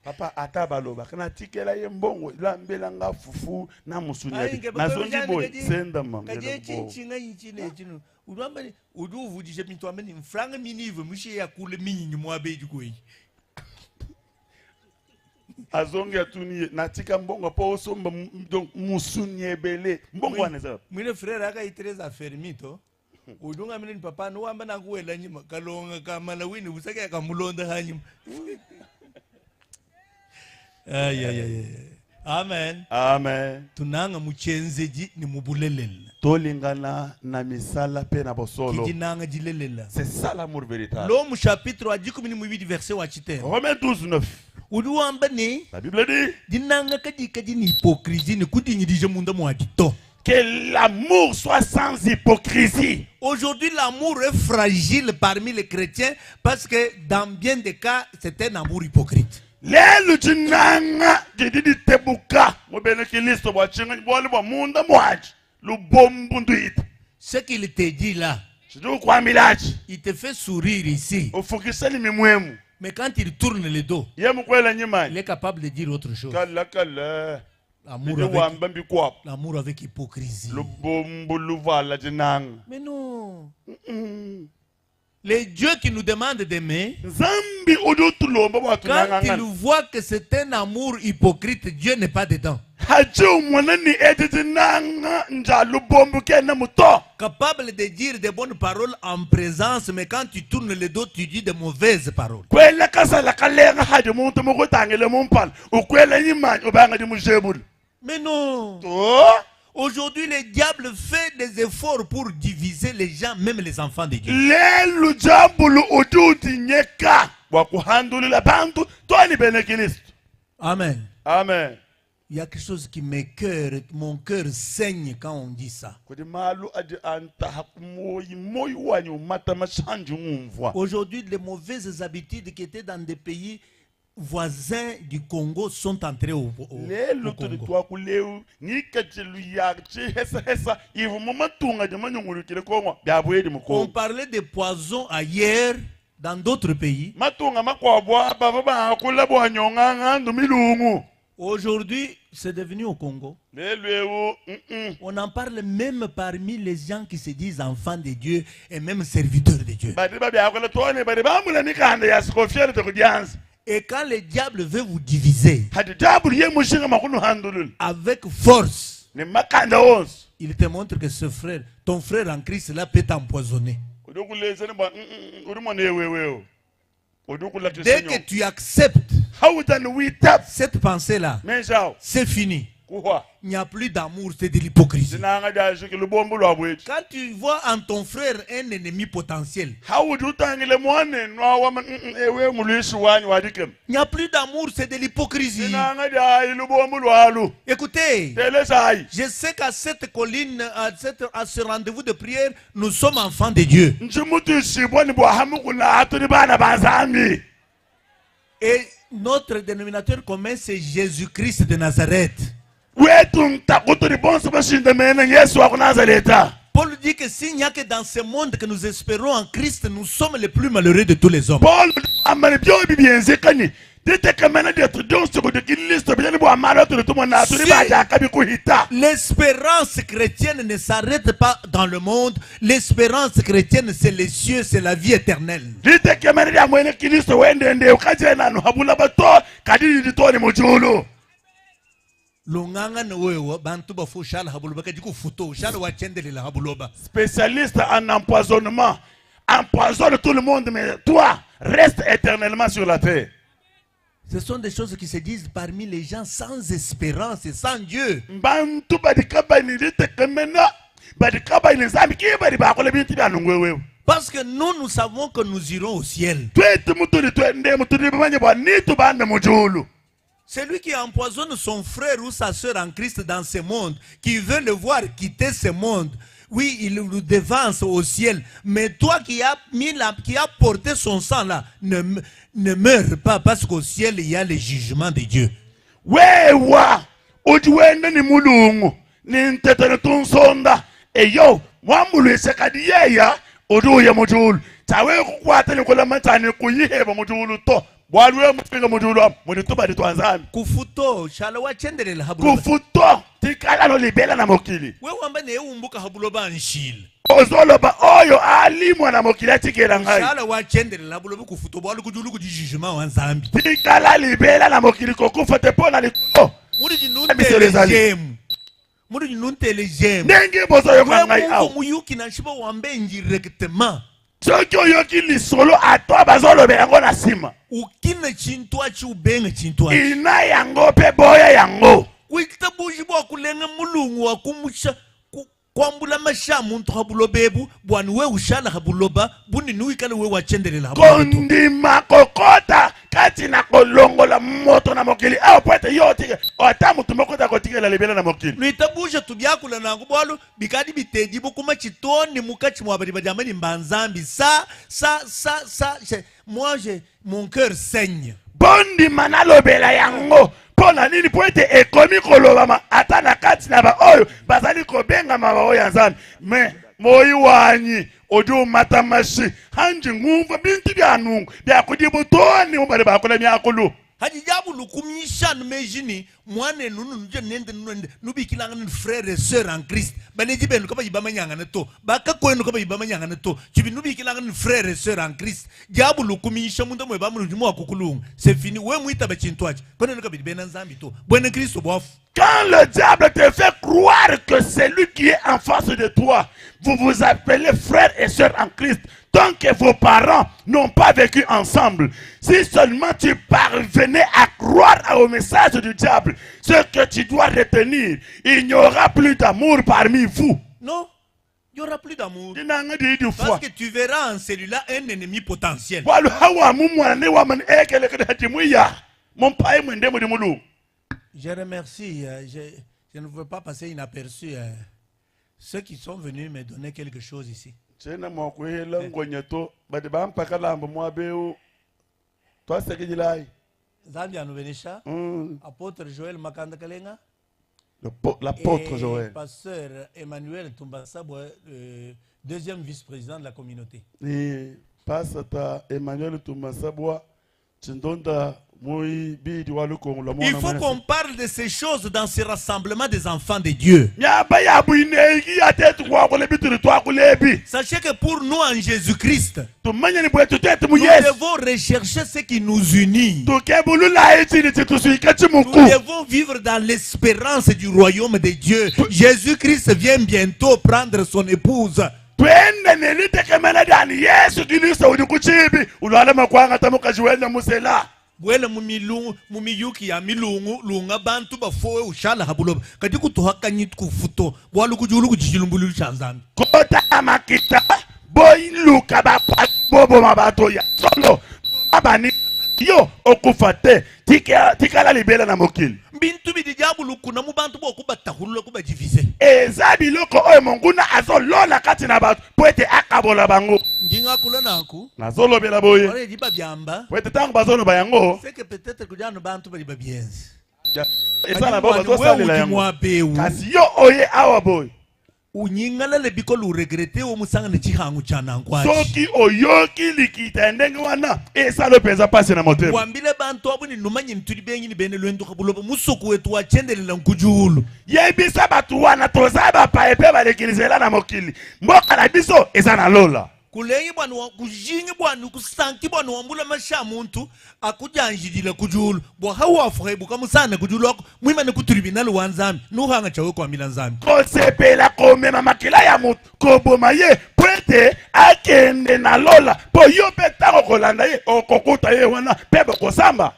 Papa ata baloba kana tikela ye mbongo lambela nga fufu na musuni Ayi, ya nge nazongi bako- boye kadi- senda mama kadi echinga ichi ne chino. Udwamba ni uduvudishe bintu amene mfranga minive mushiya kule minyinyi mwabeji kweyi. Azongi atuni ye natika mbongo po osomba donc musuni ebele mbongo wana eza Mwine frère akayitereza affaire to. Udunga mine ni papa nuwamba nakuwela nyima kalonga kamala wini busake akamulonda hanyuma. Ay ay ay. Amen. Amen. Tunanga muchenzeji ni mubulelele. Tolingana na misala pe na bosolo. Kidinanga jilelela. C'est ça l'amour véritable. L'homme chapitre wa dikumi ni mubidi verset wa chite. Romains 12, 9. Uduwamba ni La Bible dit dinanga kadi kadi ni hypocrisie ni kudinyidije munda mwadito. que l'amour soit sans hypocrisie. Aujourd'hui, l'amour est fragile parmi les chrétiens parce que dans bien des cas, c'est un amour hypocrite. Lelo dinanga didi ditebuka mubene Kristo bwa chinga bwali bwa munda mwaji lubombu nduita. Ce qu'il te dit là, Chidu kwa milaji. il te fait sourire ici. Ufukiseni mimwemu. Mais quand il tourne le dos, Ye mukwela nyima. il est capable de dire autre chose. Kala kala. L'amour Didi wamba mbikwa. avec hypocrisie. Lubombu luvala dinanga. Mais non. Les dieux qui nous demandent d'aimer, Nzambi udutulomba bwa quand tunanga. il voit que c'est un amour hypocrite, Dieu n'est pas dedans. Haji umwana ni edi dinanga nja lubombu kena muto. Capable de dire de bonnes paroles en présence, mais quand tu tournes le dos, tu dis de mauvaises paroles. Kwela kasala kalenga haji muntu mukutangile mumpala. Ukwela nyimani ubanga di mujebulu. Mais non. To. Aujourd'hui, le diable fait des efforts pour diviser les gens, même les enfants de Dieu. Lelu jambulu uduti nyeka bwa kuhandulila bantu twani bene Kristo. Amen. Amen. Il y a quelque chose qui m'écœure, mon cœur saigne quand on dit ça. Kudi malu adi anta moyi moyi wanyu mata mashanji ngumvwa. Aujourd'hui, les mauvaises habitudes qui étaient dans des pays voisins du Congo sont entrées au Lelo tuli Congo. twakuleu ngikatilu ya chihesa hesa ivu mumatunga jamanyungulukile Kongo byabwedi mu On Kongo. parlait de poison ailleurs, dans d'autres pays. Matunga makwabwa bava bakula bwanyonga ngandu milungu. Aujourd'hui, c'est devenu au Congo. Lelo ewu, On en parle même parmi les gens qui se disent enfants de Dieu et même serviteurs de Dieu. Badi babyakula tone badi bamula mikanda ya sikofiele tekudyanza. Et quand le diable veut vous diviser Hadi diable ye mushinga makunu handulul. avec force, Ni makanda onso. il te montre que ce frère, ton frère en Christ là peut t'empoisonner. Udi ukuleja ne bua udi mona ewewe eu udi ukulakisha Dès que nyongo. tu acceptes Hautani witap cette pensée-là, meji awu c'est fini. kuhwa Il n'y a plus d'amour, c'est de l'hypocrisie. dinanga dia jiki lubombo lua bwedi. Quand tu vois en ton frère un ennemi potentiel, Haudi utangile mwanenu awa ewe mulwishi wanyi wadikema. il n'y a plus d'amour, c'est de l'hypocrisie. Dinanga dia lubombo lwalu. Écoutez, Telejayi. je sais qu'à cette colline, à ce rendez-vous de prière, nous sommes enfants de Dieu. Nji mutuishibwa ni bwa hamukuna tuli bana ba Nzambi. Et notre dénominateur commun, c'est Jésus-Christ de Nazareth. Wetu ntaku tuli bonso bashindamene Yesu wa ku Nazareta. Paul dit que s'il n'y a que dans ce monde que nous espérons en Christ, nous sommes les plus malheureux de tous les hommes. Paul amane byobi byenzekani ditekamena dyetu dyonso kudi Kristo bijani bwa malo tuli tumona tuli Si. bajaka bikuhita. L'espérance chrétienne ne s'arrête pas dans le monde. L'espérance chrétienne, c'est les cieux, c'est la vie éternelle. Ditekemena dya mwene Kristo wendende ukajena nu habula bato kadi ditoni mujulu. Longanga na wewe bantu bafu shala habuloba kadi kufuto shala wachendelela habuloba. Spécialiste en empoisonnement, empoisonne tout le monde, mais toi, reste éternellement sur la terre. Ce sont des choses qui se disent parmi les gens sans espérance et sans Dieu. Bantu badi kabani ditekemena badi kabani Nzambi ki badi bakola bintu bya nungu wewe. Parce que nous, nous savons que nous irons au ciel. Twetu mutuli twende mutuli bamanye bwa nitu bande mujulu. Celui qui empoisonne son frère ou sa sœur en Christ dans ce monde, qui veut le voir quitter ce monde, oui, il nous devance au ciel. Mais toi qui as qui a porté son sang là, ne meurs pas parce qu'au ciel, il y a le jugement de Dieu. Wewa udi wende ni mulungu ni ntete ni tunsonda eyo wambulwise kadi yeya udi uye mujulu tawe kukwata ni kulama tani kuyiheba mujulu to bwalu we mufika mujulu amu mudi tubadi twa Nzambi. Kufuto, shala wachendelela habuloba. Kufuto tikala no libela na mokili. Wewe wamba ne umbuka habuloba nshile. Ozoloba oyo alimwa na mokili atikela ngai. Shala wachendelela habuloba kufuto bwalu kujulu kudi jugement wa Nzambi. Tikala libela na mokili kokufa te pona likolo. Muri Miselo ezali. jinuntele Muri jinuntele jemu. Ndenge bozoyoka ngai Wewe awa. Mungu muyuki na shiba wambe indirectement. Soki oyoki lisolo ata bazolobela yango na nsima. Ukina chintu achi ubenga chintu achi. Ina yango mpe boya yango. Kuita buji bwa kulenga mulungu wa kumusha kwambula masha muntu habulobebu bwani we ushala habuloba buni nuikala we wachendelela habuloba. Kondima kokota kati na kolongola moto na mokili awa po ete yo otike ata motu moko te akotikela libela na mokili. Nuitabuja tubyakula nangu bwalu bikadi bitedi bukuma chitoni mukachi mwa badi badiamani mbanzambi sa sa sa sa je, moi je, mon cœur saigne. Bondima nalobela yango mpo na nini po ete ekomi kolobama ata na kati na baoyo bazali kobengama baoyo ya Nzambe. Me moi wanyi odi omata mashi hanji ngumva bintu bya nungu byakudi butoni mubali bakola myakulu. Hadi jabu lukumisha numejini mwane nunu nuje nende nende nubikilanga ni frère et sœur en Christ baleji benu kaba yibamanyanga ne to bakakwenu kaba yibamanyanga ne to chibi nubikilanga ni frère et sœur en Christ jabu lukumisha munda mwe bamu njumu akukulunga c'est fini we muita bachintwaje kono nuka bibena nzambi to bwene Christo bwafu. Quand le diable te fait croire que c'est lui qui est en face de toi, vous vous appelez frères et sœurs en Christ, tant que vos parents n'ont pas vécu ensemble. Si seulement tu parvenais à croire au message du diable, ce que tu dois retenir, il n'y aura plus d'amour parmi vous. Non, il n'y aura plus d'amour. Dinanga di di Parce foi. que tu verras en celui-là un ennemi potentiel. Walu hawa mu mwana ne wa man ekele kede hati muya. Mon paye mwende mu di mulu. Je remercie, je ne veux pas passer inaperçu, ceux qui sont venus me donner quelque chose ici. Tshena mwa kuhela ngonya to, badi bampaka lamba mwa beu. Twasekejilai. Nzambi anubenisha. Apôtre Joël Makanda Kalenga. L'apôtre Et Joël. Pasteur Emmanuel Tumbasabwa, deuxième vice-président de la communauté. Ni pasteur Emmanuel Tumbasabwa, Chindonda Moi Bidi wa Lukongo la Il mwana faut mwana. qu'on parle de ces choses dans ces rassemblements des enfants de Dieu. Nyaba ya bwinegi ya tetu kwa kule bituru twa kulebi. Sachez que pour nous en Jésus-Christ, Tumanye ni bwetu tetu mu nous Yesu. devons rechercher ce qui nous unit. Tukebulula eti ni tituswike chimuku. Nous devons vivre dans l'espérance du royaume de Dieu. Jésus-Christ vient bientôt prendre son épouse. Twende nelitekemena dyani Yesu Kristo udi ku tshibi ulwala makwangata mukaji wenda musela. Bwela mu milungu, mu miyuki ya milungu lunga bantu bafowe ushala habuloba kadi kutuhakanyi kufuto bwalu kudiulu kudi tshilumbululu tsha Nzambi. Kota makita boyiluka bapa boboma bato ya solo abani yo okufa te tikala libela na mokili. Bintu bidi diabulu kuna mu bantu bwa kubatahulula kubadivize. Eza biloko oyo monguna azolola kati na bato po ete akabola bango. Ndinga kula nanku. Nazolobela boye. Wale diba byamba. Po ete ntango bazoloba yango. C'est que peut-être kujano bantu bali babienzi. Eza na bao bazosalela yango. Kasi yo oye awa boye. Unyingalale bikolo uregrete omusanga chihangu cha nankwachi. Soki oyoki likita ya ndenge wana esala mpenza pasi na motema. Wambile bantu abo ni numanyi ntuli bengi ni bene lwendo kabuloba musuku wetu wachendelela nkujulu. Yebisa bato wana toza bapaya mpe balekelizela na mokili. Mboka na biso eza na lola. Kulengi bwana wa kujingi bwana kusanki bwana wambula masha muntu akujanjidila kujulu bwa hawa bukamusana kujulu ako mwimane ku tribunal wa Nzambi nuhanga chawe kwambila Nzambi. Kosepela komema makila ya moto koboma ye po ete akende na lola po yo mpe ntango kolanda ye okokuta ye wana mpe bokosamba.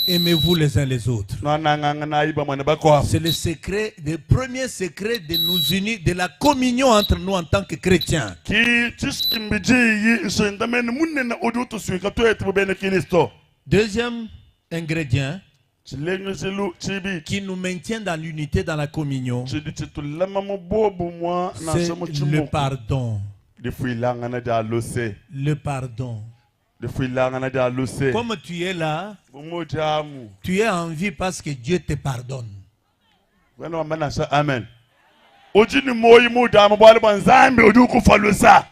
Aimez-vous les uns les autres. Nwananganga nayiba mwana bakwabo. C'est le secret, le premier secret de nous unir, de la communion entre nous en tant que chrétiens. Ki tshisimbi jiyi nshendamene munene udi utuswika twetu bubene Kristo. Deuxième ingrédient Tshilengejilu tshibi. qui nous maintient dans l'unité, dans la communion, Tshidi tshitulama mu bobu mwa c'est nansha mu le tshimuku. pardon. Difuilangana dia luse. Le pardon. Difuilangana dia luse. Comme tu es là, Bumujamu. tu es en vie parce que Dieu te pardonne. Wena wamba nansha amen. Udi ni moyi mudamu bwale bwa Nzambi udi ukufa lusa.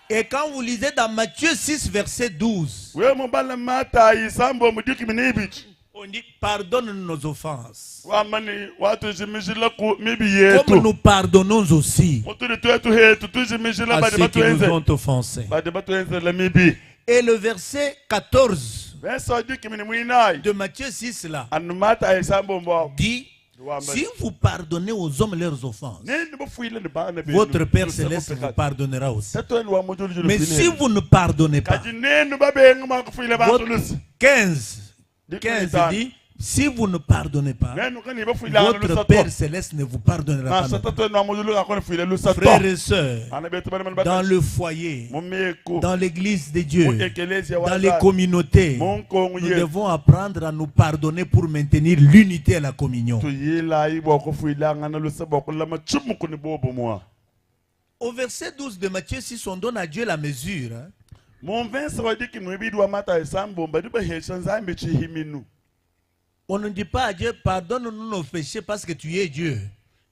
Et quand vous lisez dans Matthieu 6, verset 12, We mubala matayi sambo mudiki minibiki. on dit pardonne nos offenses. Wamani watujimijila ku mibi Comme yetu. nous pardonnons aussi Mutuli twetu hetu tujimijila à badi ceux qui nous batuenze. ont offensés. Badi batuenzela mibi. Et le verset 14 Verse wadiki mini mwinayi. de Matthieu 6 là Anu matayi sambo mbwa. dit si vous pardonnez aux hommes leurs offenses, Nini bufuile ni bana benu. votre Père céleste vous pardonnera aussi. Tatweni wa mujulu julu Mais si vous ne pardonnez pas, Kadi nenu babenga makufuile bantu votre lusi. 15, 15 dit, si vous ne pardonnez pas, Nenu kani bafuile anu votre lusa Père to. céleste ne vous pardonnera pas. Nansha non plus. tatweni wa mujulu akoni fuile lusa to. Frères et sœurs, Ana betu bana bana dans bakashi. le foyer, Mu miku. dans l'église de Dieu, Mu ekelezia wa dans les Nzambi. communautés, Mu nkongo nous yetu. devons apprendre à nous pardonner pour maintenir l'unité et la communion. Tuyilayi bwa kufuilangana lusa bwa kulama tshimuku ni bobu mwa. Au verset 12 de Matthieu 6, on donne à Dieu la mesure. Hein. Mu mvensi wadiki mwibidi wa matayi sambo badi bahesha Nzambi tshihiminu. On ne dit pas à Dieu, pardonne-nous nos péchés parce que tu es Dieu.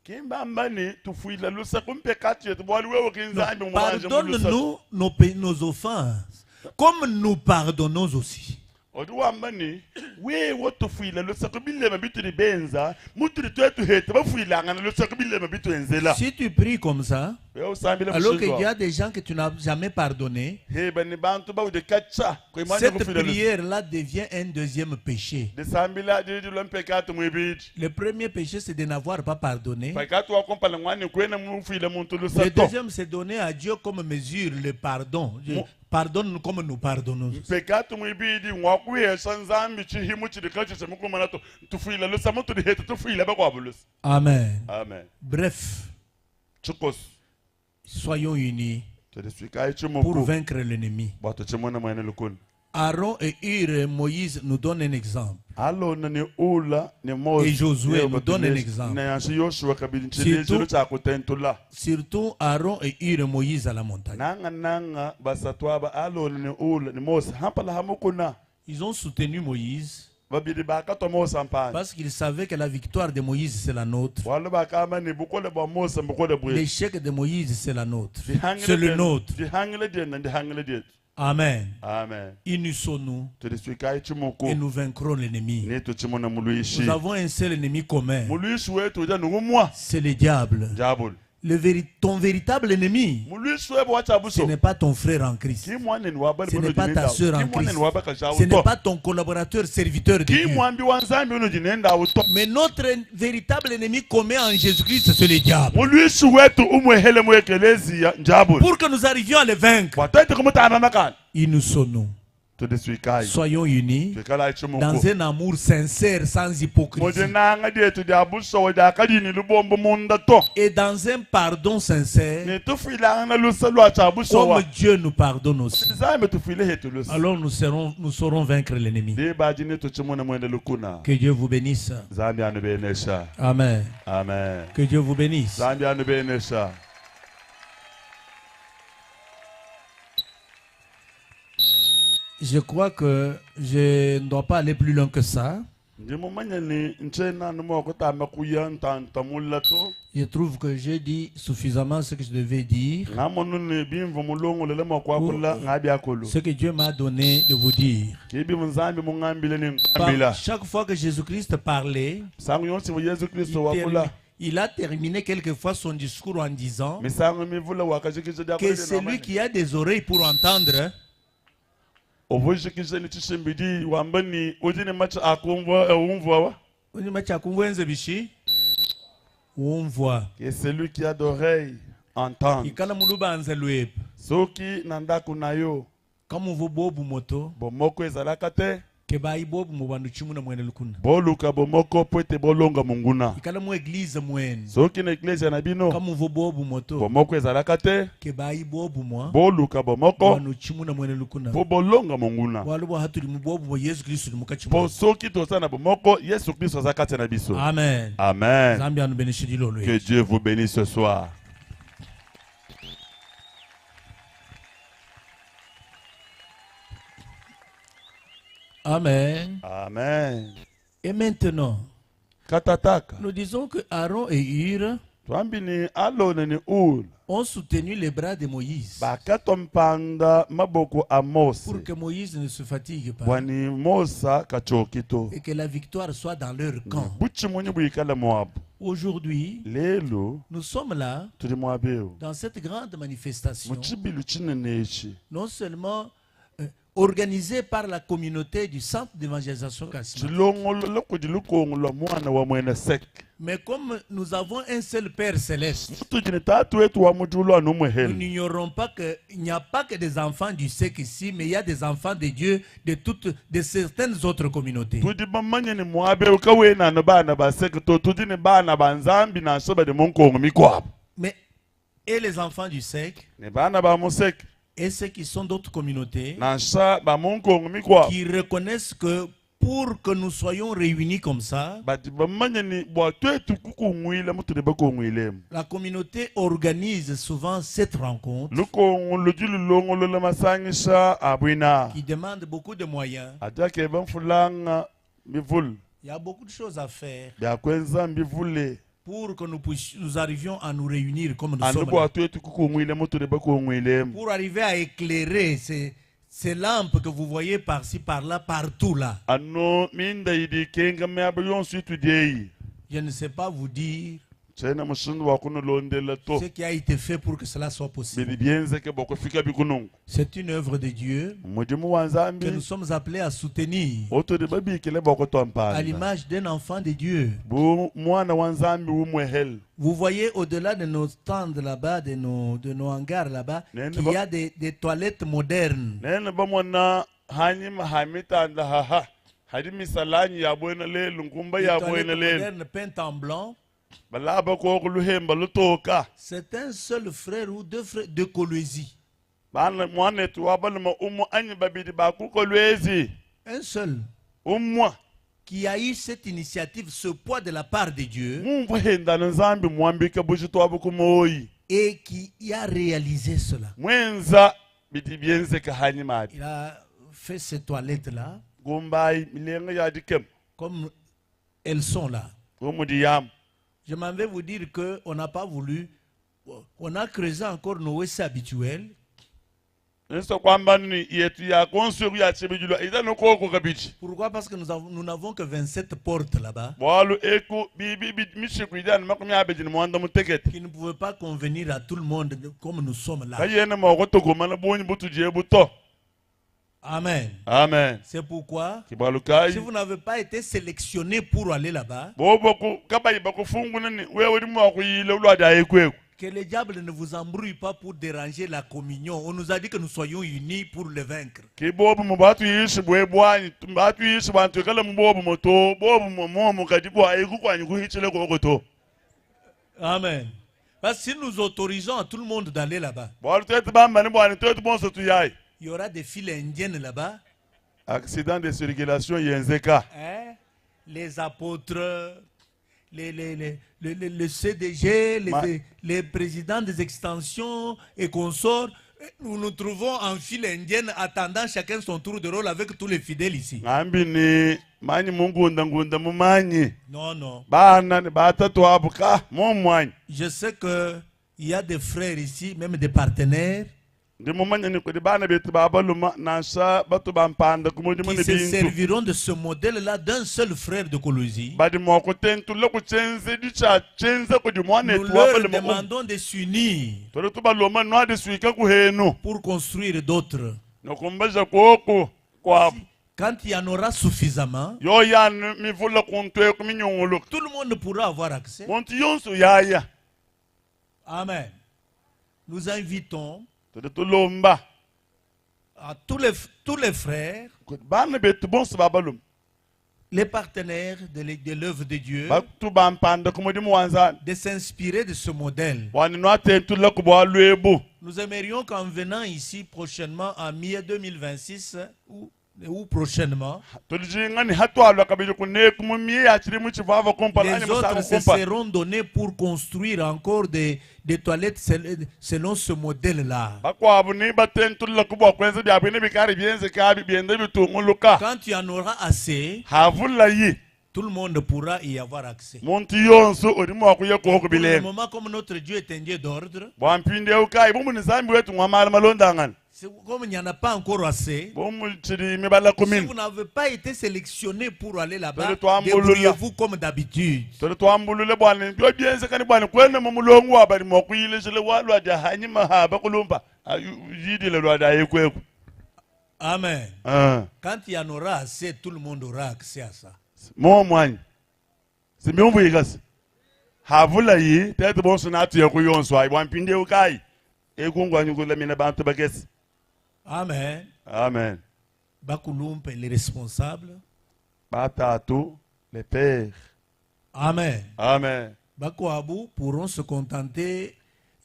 Kimbamba ni tufuila lusa kumpe kati yetu bwali wewe ki Nzambi mwanje mu lusa. Pardonne-nous nos offenses, comme nous pardonnons aussi. Odi wamba ni wewe tufuila lusa kubilema bituli benza mutuli twetu hete bafuilangana lusa kubilema bitwenzela. Si tu pries comme ça, Wewe usambile alors qu'il y mushindu. a des gens que tu n'as jamais pardonné, Heba ni bantu baude kacha kwemanje cette kufuila lusa. prière-là devient un deuxième péché. Disambila dili lwa mpekatu mwibidi. Le premier péché, c'est de n'avoir pas pardonné. Mpekatu wa kumpala ngwani kwena mufuila muntu lusa Le to. deuxième, c'est donner à Dieu comme mesure le pardon. Dieu pardonne-nous comme nous pardonnons. Mpekatu mwibidi ngwakuhesha Nzambi tshihimu tshidi katshisha mukumana to tufuila lusa mutuli hete tufuila bakwabu lusa. Amen. Amen. Bref, Tshikosu. soyons unis Tudiswikayi pour tshimuku. vaincre l'ennemi. Bwa tutshimona mwene lukuni. Aaron et Hur et Moïse nous donnent un exemple. Alona ni Ula ni Mose. Et Josué nous donne un exemple. Na yanshi Yoshua kabili ntshilejilu tshia kutentula. Surtout Aaron et Hur et Moïse à la montagne. Nanga nanga basatu aba Alona ni Ula ni Mose hampala hamukuna. Ils ont soutenu Moïse Babili bakatwa Mose mpana. parce qu'ils savaient que la victoire de Moïse c'est la nôtre. Bwalu bakamba ni bukole bwa Mose mbukole bwe. L'échec de Moïse c'est la nôtre. C'est le nôtre. Dihangile diena dihangile dietu. Amen. Amen. Unissons-nous Tudiswikayi tshimuku. et nous vaincrons l'ennemi. Ni tutshimona muluishi. Nous avons un seul ennemi commun. Muluishi wetu uja nungumwa. C'est le diable. Diable. Ton véritable ennemi, Mulwishi webe wa tshia ce buso n'est pas ton frère en Christ. ki mwanenu wa bali Ce n'est pas ta sœur en ki Christ. mwanenu wa bakaji Ce n'est to pas ton collaborateur serviteur de ki Dieu. mwambi wa nzambi unudi nenda to Mais notre véritable ennemi commet en Jésus-Christ, c'est le diable. Mulwishi wetu umwehele mu ekeleziya njabulu Pour que nous arrivions à le vaincre, bua tuetu kumutana il nous sonnons. tudisuikayi Soyons unis tuikalayi dans tshimuku un amour sincère, sans hypocrisie. mudinanga dietu dia busowa diakadini lubombo munda to Et dans un pardon sincère, ne tufuilangana lusa lua tshia busowa comme Dieu nous pardonne aussi. nzambe tufuile hetu lusa Alors nous saurons vaincre l'ennemi. diba adi ne tutshimune muende lukuna Que Dieu vous bénisse. Nzambi anubenesha. Amen. Amen. Que Dieu vous bénisse. Nzambi anubenesha. Je crois que je ne dois pas aller plus loin que ça. Ndi mumanye ni ntshiena anu mua kutamba kuya ntanta mula to. Je trouve que j'ai dit suffisamment ce que je devais dire. Ngamonu ni bimvu mulongolele mua kuakula ngabiakulu. Ce que Dieu m'a donné de vous dire. Kibi nzambi mungambile ni ngambila. Chaque fois que Jésus-Christ parlait, Sangu yonse wa Yesu Kristo wakula. il a terminé quelquefois son discours en disant Misangu mivula wakajikija dia que celui qui a des oreilles pour entendre, Uvujikije ni tshishimbidi wamba ni udi ne matshi akumvua umvua wa. umvua. Que celui qui a d'oreilles entende. Ikala mulubanza lwebe. Soki na ndako na yo Kama uvo bobu moto, bomoko ezalaka te ke bayi bobu mu bandu tshimuna mwene lukuna. boluka bomoko po ete bolonga monguna. Ikala mu église mwene. Soki na eglise na bino Kama uvo bobu moto, bomoko ezalaka te ke bayi bobu mwa boluka bomoko bandu tshimuna mwene lukuna. po bolonga monguna. Bwalu bwa hatuli mu bobu bwa Yesu Kristo ni mukachi Po mwetu. soki toza na bomoko Yesu Kristo aza kati na biso. Amen. Amen. Nzambi anubenishe dilolo. Que Dieu vous bénisse ce soir. Amen. Amen. Et maintenant, Katataka. nous disons que Aaron et Hur Twambi ni Alone ni Ur ont soutenu les bras de Moïse bakatwa mpanda maboko a Mose pour que Moïse ne se fatigue pas bwani Mosa kachokito et que la victoire soit dans leur camp. buchimunyi bwikala mwabu. Aujourd'hui, Lelo nous sommes là tuli mwabeu dans cette grande manifestation, muchibilu chinene ichi non seulement organisée par la communauté du centre d'évangélisation Kasma, chilongololo kudi lukongo lwa mwana wa mwene sek mais comme nous avons un seul Père céleste, tudi ni tatu wetu wa mujulu anu nous mwehele n'ignorons pas qu'il n'y a pas que des enfants du sec ici, mais il y a des enfants de Dieu de toutes, de certaines autres communautés. tudi bamanye ni mwabeu kawena anu bana ba sek to tudi ni bana ba nzambi nansha badi mu nkongo mikwabo Mais et les enfants du sec ni bana ba mu sek et ceux qui sont d'autres communautés nansha ba mu nkongo mikwabo qui reconnaissent que pour que nous soyons réunis comme ça, badi bamanye ni bua twetu kukungwila mutudi bakungwilemu la communauté organise souvent cette rencontre lukongo ludi lulongolola masangisha abwina qui demande beaucoup de moyens. adi akeba mfulanga mivule Il y a beaucoup de choses à faire byakwenza mbivule pour que nous puissions, nous arrivions à nous réunir comme nous anu sommes. bua là. twetu kukungwila mutudi bakungwilemu Pour arriver à éclairer ces lampes que vous voyez par-ci, par-là, partout là. anu minda idi kenga miaba yonso itudieyi Je ne sais pas vous dire tshiena mushindu wa kunulondela to ce qui a été fait pour que cela soit possible. bidi bienzeke bua kufika bikunungu C'est une œuvre de Dieu mudimu wa que nzambi nous sommes appelés à soutenir otudi babikile bua à kutwa mpanda l'image d'un enfant de Dieu. bu mwana wa nzambi umwehele Vous voyez au-delà de nos stands là-bas, de nos hangars là-bas, Nene qu'il y a des toilettes modernes. nene bamona hanyima ha mitanda haha hadi misalanyi ya bwena lelu nkumba Des ya toilettes bwena lelu modernes peintes en blanc. balaba koko luhemba lutoka C'est un seul frère ou deux frères de Kolwezi. bana mwanetu wa baluma umu anyi babidi bakuko lwezi Un seul umwa qui a eu cette initiative, ce poids de la part de Dieu mumvu hendana nzambi mwambika bujitu abu kumoyi et qui a réalisé cela. mwenza bidi byenzeka hanyima abi Il a fait ces toilettes-là gumbayi milenga ya dikem comme elles sont là. umudi yamu Je m'en vais vous dire qu'on n'a pas voulu, on a creusé encore nos WC habituels. Nso kwamba ni yetu ya konsu ya chibijulwa ida nokoko kabiji. Pourquoi? Parce que nous n'avons que 27 portes là-bas Bwalu eku bibi bi mishiku ida ni makumi abedi ni mwanda mutekete. Qui ne pouvaient pas convenir à tout le monde comme nous sommes là. Kayene mwakotokomana bunyi butuje buto. Amen. Amen. C'est pourquoi, Kibwalu kai. Si vous n'avez pas été sélectionné pour aller là-bas, Bobo ku kabayi bakufunguna ni wewe uri mwakuyile ulwada ekweku. Que le diable ne vous embrouille pas pour déranger la communion. On nous a dit que nous soyons unis pour le vaincre. Ki bobu mu batu yishi bwe bwanyi batu yishi bantu kala mu bobu moto bobu mu momu kadi bwa eku kwanyi kuhichile kokoto. Amen. Parce que si nous autorisons à tout le monde d'aller là-bas, Bwalu tetu bamba ni bwani tetu bonso tuyai. Il y aura des files indiennes là-bas. Accident de circulation yenzeka. Hein? Les apôtres, les CDG, les présidents des extensions et consorts. Nous nous trouvons en file indienne attendant chacun son tour de rôle avec tous les fidèles ici. Ngambi ni manyi mungunda ngunda mumanyi. Non, non. Bana ni batatu abuka mumwanyi. Je sais que il y a des frères ici, même des partenaires, Ndi mumanya ni kudi bana betu babaluma nansha batu bampanda kumudi qui mune se bintu. Serviront de ce modèle-là d'un seul frère de Kolwezi. Badi mwakutentula kuchenze dicha chenze kudi mwana Nous etu leur wabaluma. Demandons de s'unir Tole tubaloma nwadi suika kuhenu. Pour construire d'autres. Nokumbaja kwoku kwabu. Quand il y en aura suffisamment, Yo yani mivula kuntwe kuminyunguluka. Tout le monde pourra avoir accès. Muntu yonso yaya. Amen. Nous invitons Tole tulomba. À tous les frères, Bana betu bonso babaluma. Les partenaires de l'œuvre de Dieu, Batu bampanda kumudi muwanzani. De s'inspirer de ce modèle. Bwani nwatentula kubwa lwebu. Nous aimerions qu'en venant ici prochainement, en mai 2026 ou prochainement, Tulijinga ni hatwalwa kabili kuneku mumie achiri muchivava kumpala les ani autres musango se kumpala. Seront donnés pour construire encore des toilettes selon ce modèle-là. Bakwabu ni batentula kubwa kwenza byabwe n'ebikari byenze kabi byende bitunguluka. Quand tu en auras assez, Havula yi. Tout le monde pourra y avoir accès. Muntu yonso uri mwakuya koko Pour le bilenga. Moment, comme notre Dieu est un Dieu d'ordre, Bwa mpinde ukai bumu nizambi wetu ngwamala malondangana. Comme il n'y en a pas encore assez, Bumu chiri mibala si kumini. Vous n'avez pas été sélectionné pour aller là-bas, Tole twambulula. débrouillez-vous comme d'habitude. Tole twambulule bwana byo byenze kani bwana kwene mu mulongo wa bali mwakuyileshele walwa dya hanyima haba kulumba yidile lwa dya yekwekwe. Amen. Ah. Quand il y en aura assez, tout le monde aura accès à ça. Mo mwanyi simbyumvu yikasi havula yi tete bonso natu yakuyonswa ayi bwampinde ukai ekungwanyukula mina bantu bakesi. Amen. Amen. Bakulumpe, les responsables. Batatu les pères. Amen. Amen. Bakoabu pourront se contenter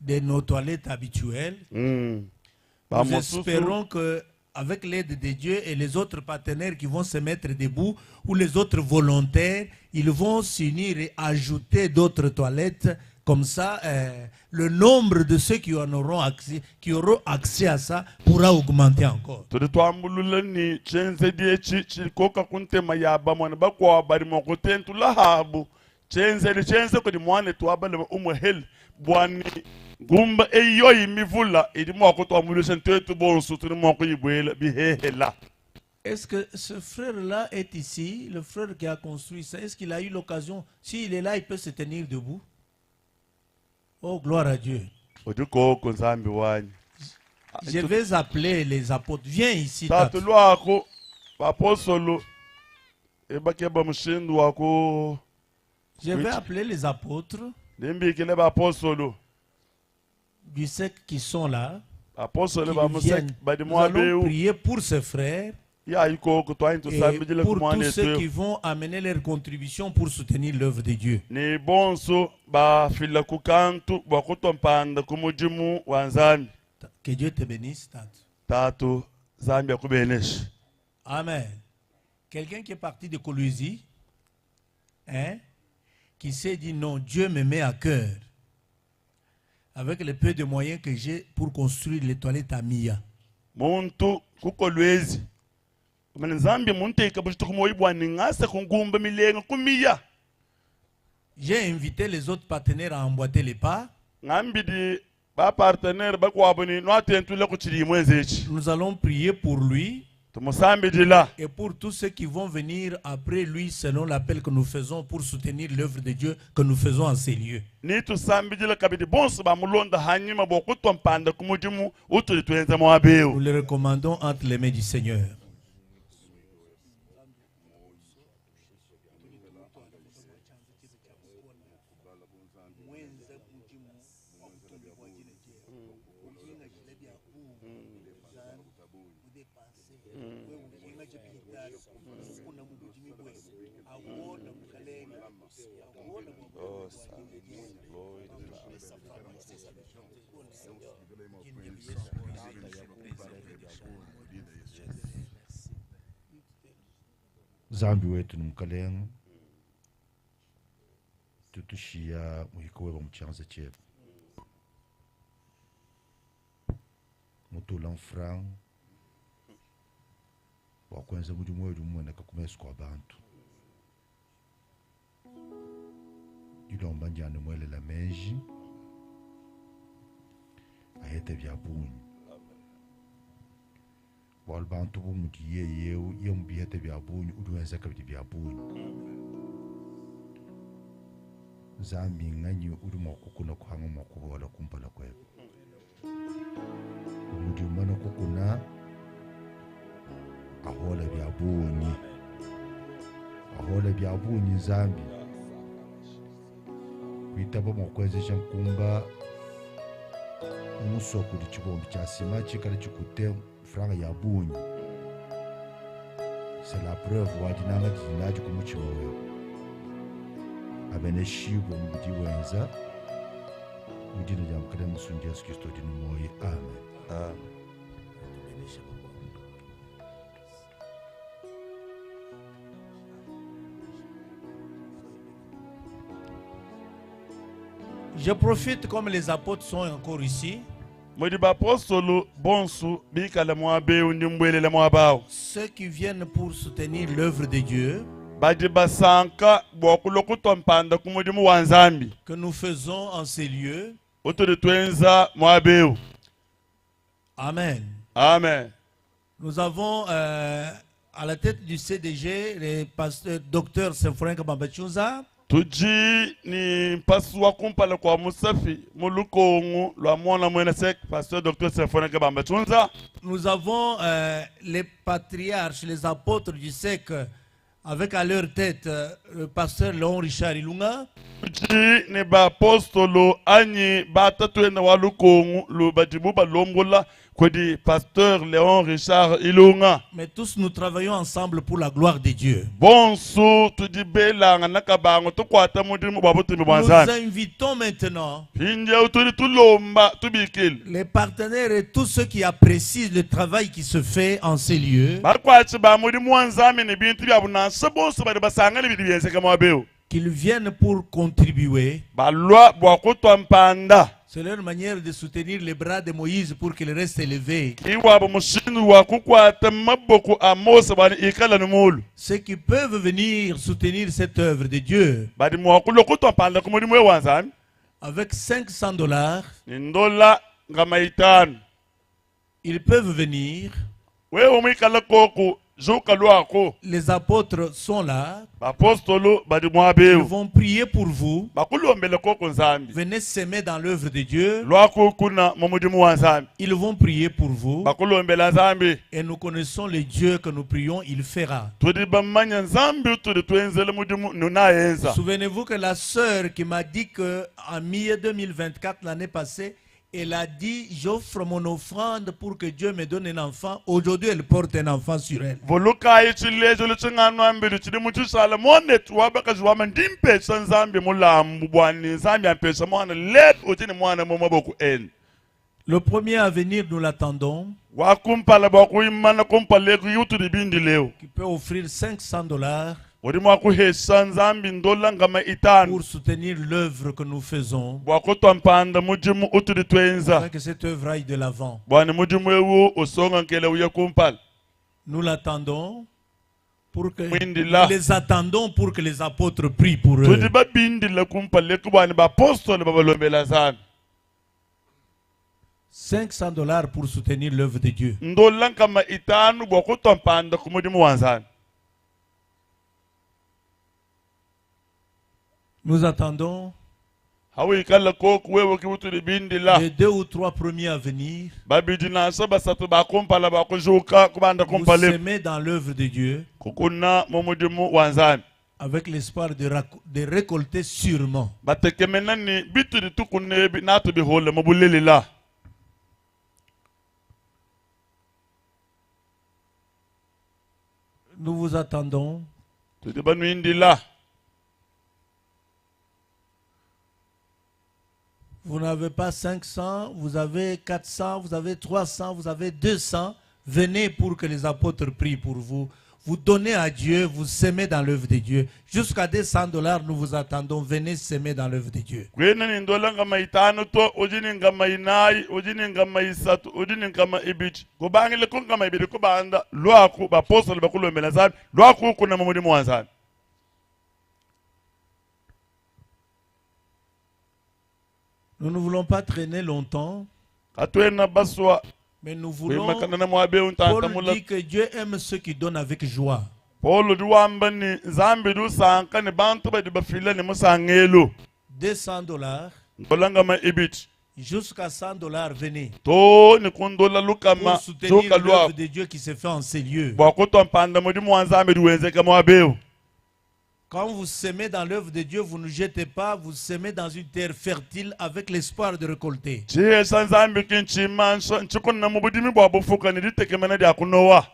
de nos toilettes habituelles. Nous Bamosusu. Espérons que avec l'aide de Dieu et les autres partenaires qui vont se mettre debout ou les autres volontaires, ils vont s'unir et ajouter d'autres toilettes. Comme ça, le nombre de ceux qui en auront accès, qui auront accès à ça pourra augmenter encore. Tudi twambulula ni chenze die chikoka kuntema ya bamwana bakwa bali mwakutentula habu chenze li chenze kudi mwane twabale umweheli bwani ngumba eyo imivula ili mwakutwambulisha ntetu bonso tuli mwakuyibwela bihehela. Est-ce que ce frère-là est ici, le frère qui a construit ça, est-ce qu'il a eu l'occasion? S'il est là, il peut se tenir debout. Oh, gloire à Dieu. Odikoko nzambi wanyi. Je vais appeler les apôtres. Viens ici, tata. Tatu lwako bapostolo ebakeba mushindu wako. Je vais appeler les apôtres Nimbikile bapostolo du sec qui sont là. Bapostolo Qui ba musek viennent. badi Nous allons mwabewu. Prier pour ces frères Ya ikoko twayin et tusambidile pour kumwana tous ceux etu. Qui vont amener leur contribution pour soutenir l'œuvre de Dieu. Ni bonso bafila kukantu bwakutompanda kumujimu wa Nzambi. Que Dieu te bénisse, tante. Tatu Nzambi akubeneshe. Amen. Quelqu'un qui est parti de Kolwezi, hein, qui s'est dit non, Dieu me met à cœur avec le peu de moyens que j'ai pour construire les toilettes à Mia. Muntu kuKolwezi. Kumene Nzambi munteka bushituku moyi bwani ngase kungumba milenga kumiya. J'ai invité les autres partenaires à emboîter les pas. Ngambidi Ba partenaire bakuabu ni nwatentula ku tshidi mwenze etshi. Nous allons prier pour lui Tumusambidila. et pour tous ceux qui vont venir après lui selon l'appel que nous faisons pour soutenir l'œuvre de Dieu que nous faisons en ces lieux. Ni tusambidila kabidi bonso bamulonda hanyuma bwa kutwa mpanda ku mudimu utuli tuenza muaba eu. Nous le recommandons entre les mains du Seigneur. Nzambi wetu ni mukalenga tutushiya muhika weba mu chanza chetu mutula mfrango wakwenza mudimu wetu mumoneka kumeso kwa bantu dilomba njane mwelela menji ahete bya bunyi bwalu bantu bumudi yeyewu ye mubihete bya bunyi udi wenza kabidi bya bunyi nzambi nganyi udi mua kukuna kuhanga mua kubola kumpala kwebe umudi umana kukuna ahola bya bunyi ahola bya bunyi nzambi kuitaba mua kuenzesha nkumba umusoko udi tshibombi tshia sima tshikala tshikute franga ya bunyi. C'est la preuve wadinanga didinaji ku mutshima wewe abene shibo mubidi wenza mudina dia mukalenge musungi Yesu Kristo dinu moyi. Amen. Amen. Je profite comme les apôtres sont encore ici. Mudi bapostolo bonsu bikala muaba eu ndi mbwelela muaba awu. Ceux qui viennent pour soutenir l'œuvre de Dieu Badi basanka bua kulua kutua mpanda ku mudimu wa Nzambi. que nous faisons en ces lieux. Utudi tuenza muaba eu. Amen. Amen. Nous avons à la tête du CDG le pasteur docteur Symphorien Kabamba Tshunza. Tuji ni mpasu wa kumpala kwa Musafi mulukongo lwa mwana mwene sek pasteur docteur Symphorien Kabamba Tshunza. Nous avons les patriarches, les apôtres du SEC avec à leur tête le pasteur Léon Richard Ilunga. Tuji ni ba apostolo anyi batatu ena wa lukongo lu badibu balombola kodi pasteur Léon Richard Ilunga. Mais tous nous travaillons ensemble pour la gloire de Dieu. Bonsu tudi belanga nakabango tukwata mudimu bwa butumi bwa Nous Nzambi. invitons maintenant Pindia tudi tulomba tubikile. les partenaires et tous ceux qui apprécient le travail qui se fait en ces lieux. Bakwatsi ba mudimu wa Nzambi ni bintu bya bunansa bonsu badi basangana bidi byenzeka muaba eu. Qu'ils viennent pour contribuer. Balwa bwa kutwa mpanda. C'est leur manière de soutenir les bras de Moïse pour qu'il reste élevé. Iwabo mushindu wa kukwata maboko a Mose bani ikala ni mulu. Ceux qui peuvent venir soutenir cette œuvre de Dieu. Badi mwa kulwa kutwa mpanda ku mudimu wa Nzambi. Avec 500 $. Ni ndola ngama itano. Ils peuvent venir. Wewe mwikala koku zuka lwako. Les apôtres sont là. Bapostolo badi muaba eu. Ils vont prier pour vous. Bakulombele koko Nzambi. Venez s'aimer dans l'œuvre de Dieu. Lwako kuna mu mudimu wa Nzambi. Ils vont prier pour vous. Bakulombela Nzambi. Et nous connaissons le Dieu que nous prions, il fera. Tudi bamanya Nzambi tudi tuenzele mudimu nunayenza. Souvenez-vous que la sœur qui m'a dit que en mai 2024, l'année passée, elle a dit, j'offre mon offrande pour que Dieu me donne un enfant. Aujourd'hui, elle porte un enfant sur elle. Volukayi tshilejo letshinganwa mbili tshidi mu tshisala muanetu wa bakaji wama ndi mpesha Nzambi mulambu bwani Nzambi ampesha mwana lelo uti ni mwana mu maboko ene. Le premier à venir, nous l'attendons. Wa kumpala bwa kuyimana kumpala ku yutu dibindi leo. Qui peut offrir 500 $. Udi mwa kuhesha Nzambi ndola ngama itano. Pour soutenir l'œuvre que nous faisons. Bwa kutwa mpanda mudimu utudi tuenza. Afin que cette œuvre aille de l'avant. Bwani mudimu ewu usonga nkele uye kumpala. Nous l'attendons pour que Mwindila. nous les attendons pour que les apôtres prient pour eux. Tudi babindila kumpala ku bwani bapostole babalombela Nzambi. 500 dollars pour soutenir l'œuvre de Dieu. Ndola 500 bua kutua mpanda ku mudimu wa Nzambi. Nous attendons Hawikala koku wewe ki utudi bindila. les deux ou trois premiers à venir. Babidi nansha basatu ba kumpala ba kujuka kubanda Vous kumpala. semer dans l'œuvre de Dieu. Kukuna mu mudimu wa Nzambi. Avec l'espoir de récolter sûrement. Batekemena ni bitudi tukuna ebi natubihole mu bulelela. Nous vous attendons. Tudi banuindila. Vous n'avez pas 500, vous avez 400, vous avez 300, vous avez 200. Venez pour que les apôtres prient pour vous. Vous donnez à Dieu, vous semez dans l'œuvre de Dieu. Jusqu'à 200 $, nous vous attendons. Venez semer dans l'œuvre de Dieu. Kwena ni ndola 500 to, udi ni 400, udi ni 300, udi ni 200. Kubangile ku 200 kubanda, lwaku bapostoli bakulombela Nzambi, lwaku kuna mu mudimu wa Nzambi. Nous ne voulons pas traîner longtemps. Katuena baswa. Mais nous voulons. Kuimakana na mwabe untanta Paul mula. dit que Dieu aime ceux qui donnent avec joie. Paul udi wamba ni Nzambi udi usanka ni bantu badi bafila ni musangelu. 200 $. Ndola 200. Jusqu'à 100 $, venez. To ni kundola lukama, Pour soutenir joka lwa. l'œuvre de Dieu qui se fait en ces lieux. Bua kutua mpanda mudimu wa Nzambi udi wenzeka mwabe. Quand vous semez dans l'œuvre de Dieu, vous ne jetez pas, vous semez dans une terre fertile avec l'espoir de récolter. Chihesha Nzambi ki nchima, nchikuna mu budimi bua bufuka ni ditekemena dia kunowa.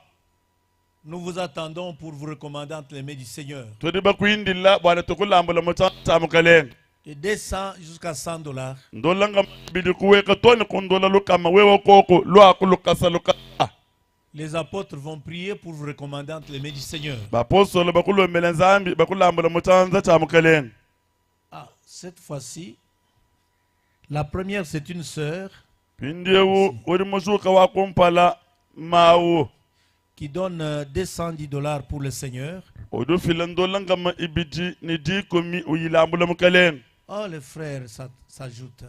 Nous vous attendons pour vous recommander entre les mains du Seigneur. Tudi bakuindila bwana tukulambula mu tsa mukalenge. De 200 jusqu'à 100 $. Ndola 200 kuweka toni kundola lukama wewe koko lwako lukasa lukasa. Les apôtres vont prier pour vous recommander entre les mains du Seigneur. Bapostolo bakulombela Nzambi bakulambula mu tsanza tsa mukalenge. Ah, cette fois-ci, la première c'est une sœur Pindieu uri muzuka wa kumpala mawu. qui donne 210 $ pour le Seigneur. Udufila ndola 210 ni dikumi uyilambula mukalenge. Oh, les frères s'ajoutent.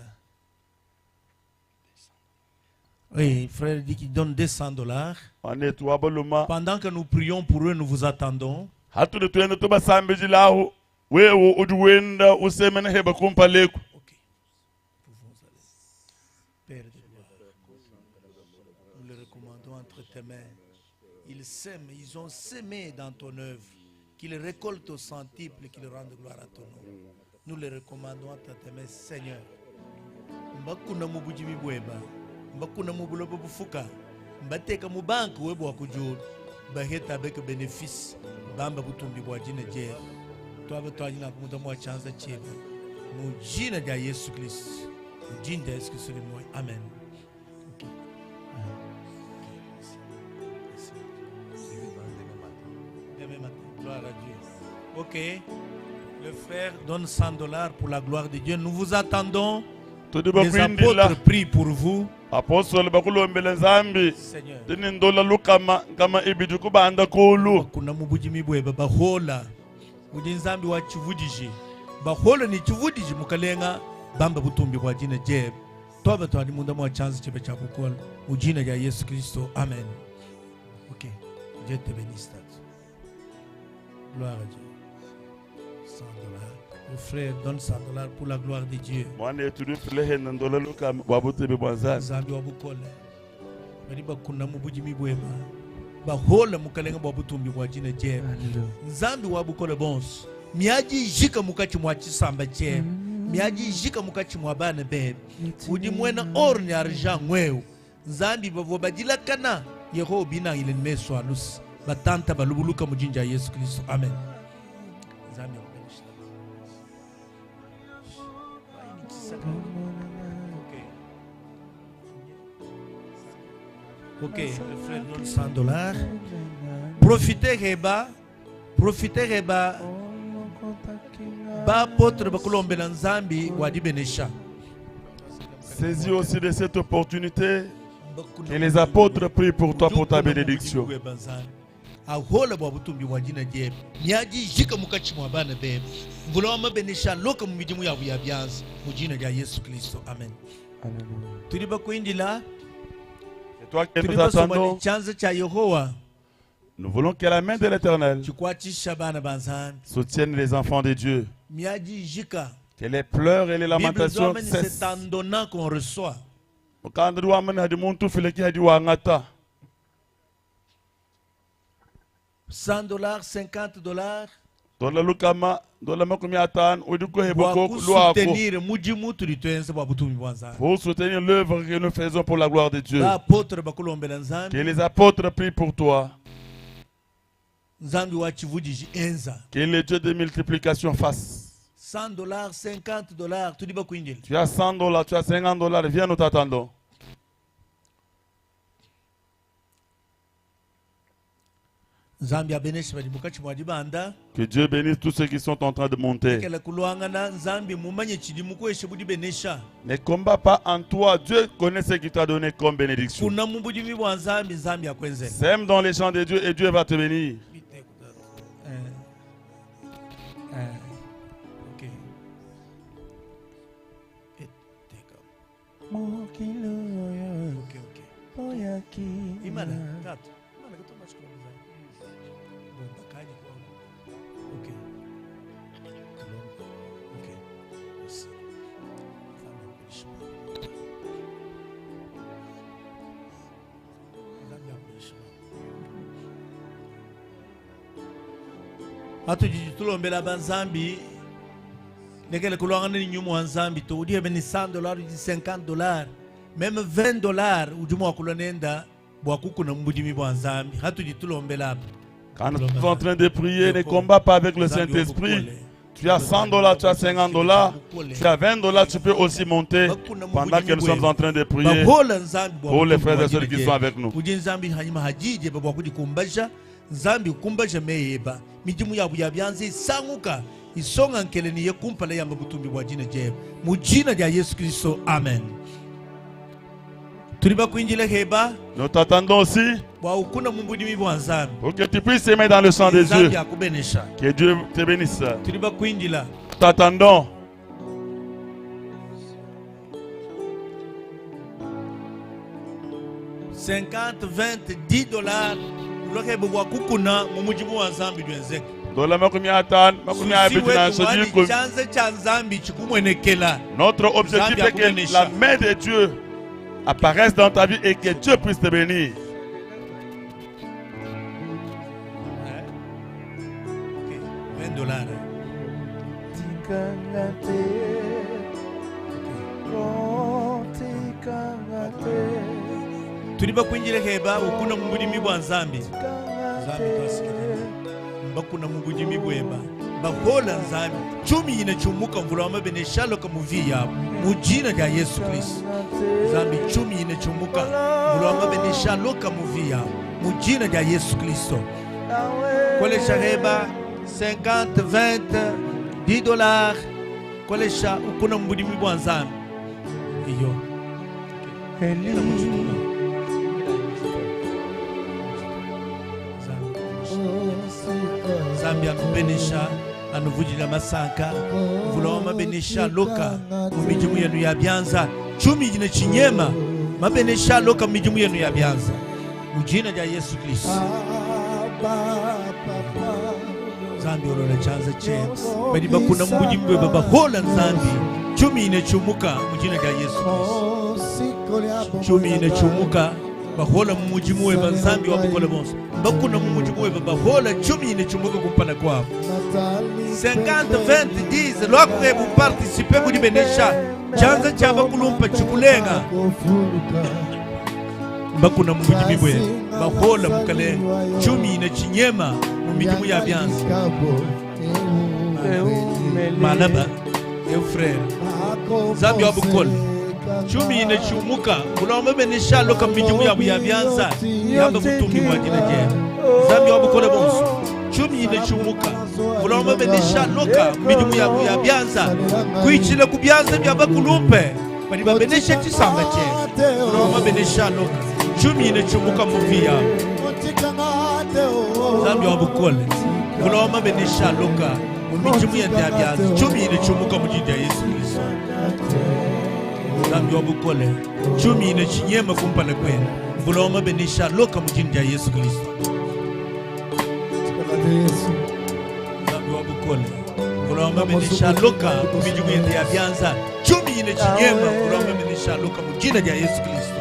Oui, frère dit qu'il donne 200 $. Wanetu wa baluma. Pendant que nous prions pour eux, nous vous attendons. Hatuli tuende tubasambijilahu. Wewe udi wenda usemene heba kumpaleku. Ok. Nous pouvons aller. Père de gloire, nous le recommandons entre tes mains. Ils sèment, ils ont semé dans ton œuvre. Qu'ils récoltent au centuple et qu'ils rendent gloire à ton nom. Nous les recommandons entre tes mains, Seigneur. Mbakuna mubujimi bweba, mbakuna mubulobo bufuka, mbateka mu banque webo wakujuru, baheta avec bénéfice, bamba butumbi bwa jina je. Twabe twajina kumuta mwa chanza chebe. Mu jina lya Yesu Kristo. Mu jina lya Yesu Kristo ni moyo. Amen. Okay. Demain matin. Gloire à Dieu. Ok. Le frère donne 100 $ pour la gloire de Dieu. Nous vous attendons. Tudi Les bakuindila. apôtres prient pour vous. Apostole bakulombela Nzambi. Seigneur. Tini ndola lukama 200 kubanda kulu. Kuna mubujimi bweba bahola. Udi Nzambi wa chivudiji. Bahola ni chivudiji mukalenga bamba butumbi bwa jina je. Twaba twali munda mwa chance chebe cha kukola. Mu jina lya Yesu Kristo. Amen. Ok. Dieu te bénisse. Gloire à Dieu. 100 $. Le frère donne 100 $ pour la gloire de Dieu. Mwana yetu ni filehe na ndola lukama bwa butumbi bwa Nzambi. Nzambi wa bukole. Bali bakuna mubujimi bweba. Bahola mukalenga bwa butumbi bwa jina je. Hallelujah. Nzambi wa bukole bonso. Miaji jika mukachi mwa chisamba je. Miaji jika mukachi mwa bana be. Udi mwena or ni argent mweu. Nzambi bavo badilakana. Yeho bina ile meso alus. Batanta balubuluka mujinja Yesu Kristo. Amen. Nzambi akubenisha. Ok. Ok, le frère donne 100 $. Profitez Reba. Profitez Reba. Ba apôtre bakulombela Nzambi wadi benesha. Saisis aussi de cette opportunité que les apôtres prient pour toi, pour ta bénédiction. Ahola bwa butumbi bwa jina jebe. Miaji jika mukachi mwa bana bebe. Mvula wa mabenesha loka mu midimu yabu ya byanza. Mu jina lya Yesu Kristo. Amen. Tudi bakuindila. C'est toi que Tudi nous basomba ne attendons. tshianza tshia Yehowa Nous voulons que la main de l'Éternel tshikuatshisha bana ba Nzambi. soutienne les enfants de Dieu. Miadi jika. Que les pleurs et les Bible lamentations doit c'est cessent. en donnant qu'on reçoit. Mukanda udi wamba ne hadi muntu ufila ki hadi wangata. 100 dollars, 50 dollars. Dola lukama, dola makumi atano, udi kuheba Bua ko luako. kusoutenir mudimu tudi tuenza bua butumi bua Nzambi. Pour soutenir l'œuvre que nous faisons pour la gloire de Dieu. Ba apôtre bakulombela Nzambi. Que les apôtres prient pour toi. Nzambi wa tshivudiji enza. Que le Dieu de multiplication fasse. 100 dollars, 50 dollars, tudi bakuindila. Tu as 100 dollars, tu as 50 dollars, viens, nous t'attendons. Nzambi abeneshe badi mukatshi mua dibanda. Que Dieu bénisse tous ceux qui sont en train de monter. Kela kuluangana Nzambi mumanye tshidi mukueshe budi benesha. Ne combat pas en toi. Dieu connaît ce qu'il t'a donné comme bénédiction. Kuna mu budimi bua Nzambi, Nzambi akuenzela. Sème dans les champs de Dieu et Dieu va te bénir. Ok. Ok, ok. Imana, tatu. Imana, kutuma shukuru zangu. Bon, bakaji kwa. Ok. Ok. Merci. Nzambi akubeneshe. Hatujiji tulombela banzambi lekele kulwangana ni nyumu wa nzambi to udi ni 100 dollars udi 50 dollars même 20 dollars udi mwa kulonenda bwa kukuna mbudimi bwa nzambi hatujiji tulombela apa. Quand nous sommes en train de prier, ne combat pas avec le Saint-Esprit. Tu as 100 dollars, tu as 50 dollars, tu as 20 dollars, tu peux aussi monter pendant que nous sommes en train de prier Bahola nzambi bwa pour les kutumwa frères et sœurs jina qui sont avec nous. udi nzambi hanyuma hajije bwa kudikumbaja nzambi kumbaja meyeba midimu yabu ya byanze isanguka isonga nkele niye kumpala yamba butumbi bwa jina jeba mu jina lya Yesu Kristo amen. Tuli bakwinjila heba Nous t'attendons aussi bwa ukuna mu budimi bwa nzambi pour que tu puisses aimer dans le sang de Dieu. Nzambi akubenesha. Que Dieu te bénisse. Tuli bakwinjila. Nous t'attendons. 50, 20, 10 dollars uloke bwa kukuna mu mujibu wa nzambi dwenzeka. Dola makumi atano, makumi abiri na Susi wetu nsonyi wali kumi. chanze cha nzambi chikumwenekela. Notre objectif Nzambi est que akubenesha. la main de Dieu apparaisse dans ta vie et que Dieu puisse te bénir. Ok, 20 dollars. Tuli bakwinjira heba ukuna mu budimi bwa nzambi. Nzambi twasikiliza. Mbakuna mu budimi bweba. Bahola nzambi. Chumi ine chumuka mvula wa mabene shaloka mu vi yabo. Mu jina lya Yesu Kristo. Nzambi chumi ine chumuka mvula wa mabene shaloka mu vi yabo. Mu jina lya Yesu Kristo. Kolesha heba 50, 20, 10 dollars. Kolesha ukuna mu budimi bwa nzambi. Iyo. Nzambi akubenesha anuvujila masanka mvula wa mabenesha loka mu mijimu yenu ya byanza chumi jine chinyema mabenesha loka mu mijimu yenu ya byanza mu jina lya Yesu Kristo. Nzambi olola chanza che bali bakuna mu bujimu bwe bahola Nzambi chumi ine chumuka mu jina lya Yesu Kristo. Chumi ine chumuka bahola mu mujimu we banzambi wa bukola bonso bakuna mu mujimu we bahola chumi ine chumuka kumpala kwabo 50, 20, 10 lwakwe bu participer kuli benesha chanza chaba kulumpa chikulenga bakuna mu mujimu we bahola mukalenga chumi ine chinyema mu mijimu ya byanza malaba e frère Nzambi wa bukola chumi ine chumuka ulombe benesha loka mijimu ya ya byanza yamba butumbi bwa jina je Nzambi wa bukola bonso chumi ine chumuka ulombe benesha loka mijimu ya ya byanza kuichile ku byanza bya bakulumpe bali babenesha chisamba che ulombe benesha loka chumi ine chumuka muvi ya Nzambi wa bukola ulombe benesha loka mu mijimu ya byanza chumi ine chumuka mu jina Yesu Kristo. Nzambi wa bukole tshiumine tshinyema kumpala kwenu mvula wa mabenesha loka mu dina dia Yesu Kristo. Nzambi wa bukole mvula wa mabenesha loka mu midimu yende ya bianza tshiumine tshinyema mvula wa mabenesha loka mu dina dia Yesu Kristo.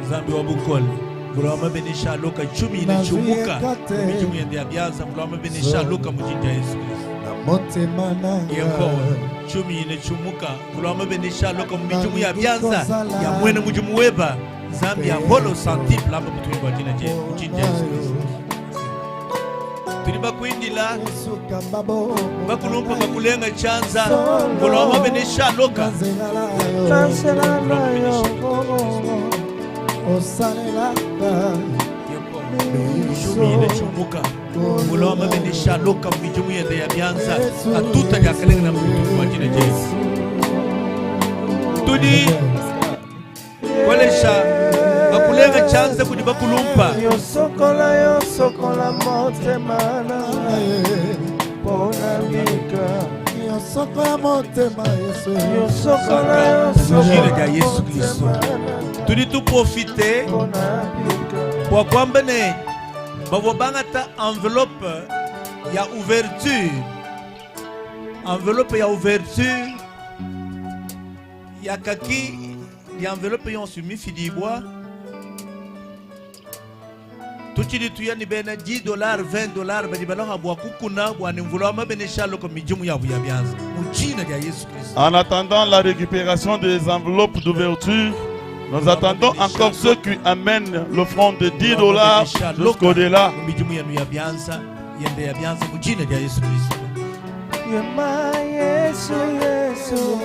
Nzambi wa bukole mvula wa mabenesha aloka chumi ine chumuka mu midimu yende ya bianza mvula wa mabenesha aloka mu dina dia Yesu Kristo. Yehowa chumi ine chumuka mvula wa mabenesha aloka mu midimu ya bianza ya mwene mudimu weba Nzambi ya holo centuple amba mutumbi wa dina dia mu dina dia Yesu Kristo. Tudi bakuindila bakulumpa bakulenga tshianza mvula wa mabenesha aloka shumile chumuka mvula wa mabenesha aloka mu midimu yende ya bianza atuta diakalenga na mutumbi wa dina dia Yesu. Tudi kolesha bakulenga tshianza kudi bakulumpa yosokola yosokola motema na ngai mpona bika yosokola motema Yesu yosokola Jina dia Yesu Kristo. Tudi tuprofite bua kuamba ne bavua bangata enveloppe ya ouverture enveloppe ya ouverture ya kaki ya enveloppe yonso mifidibua tutshidi tuya ne bena 10 dollars 20 dollars badi balonga bua kukuna bua ne mvula wa mabenesha aloko midimu yabu ya bianza mu dina dia Yesu Kristo. En attendant la récupération des enveloppes d'ouverture, nous attendons encore ceux qui amènent l'offrande de 10 dollars jusqu'au-delà. Mu midimu yenu ya bianza yende ya bianza mu dina dia Yesu Kristo. yema Yesu Yesu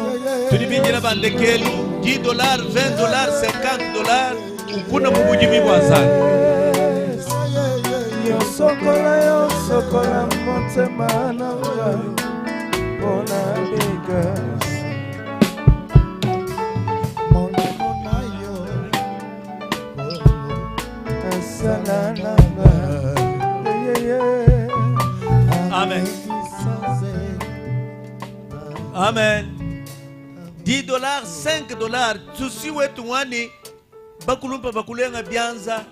Tudi bindila bandekelu 10 dollars 20 dollars 50 dollars ukuna mu budimi bua Nzambi. yosokola yosokola motema na ngai mpona bika molimo na yo asala na ngai yeye Amen. Amen. 10 dollars 5 dollars tusi wetu wani bakulumpa bakulenga bianza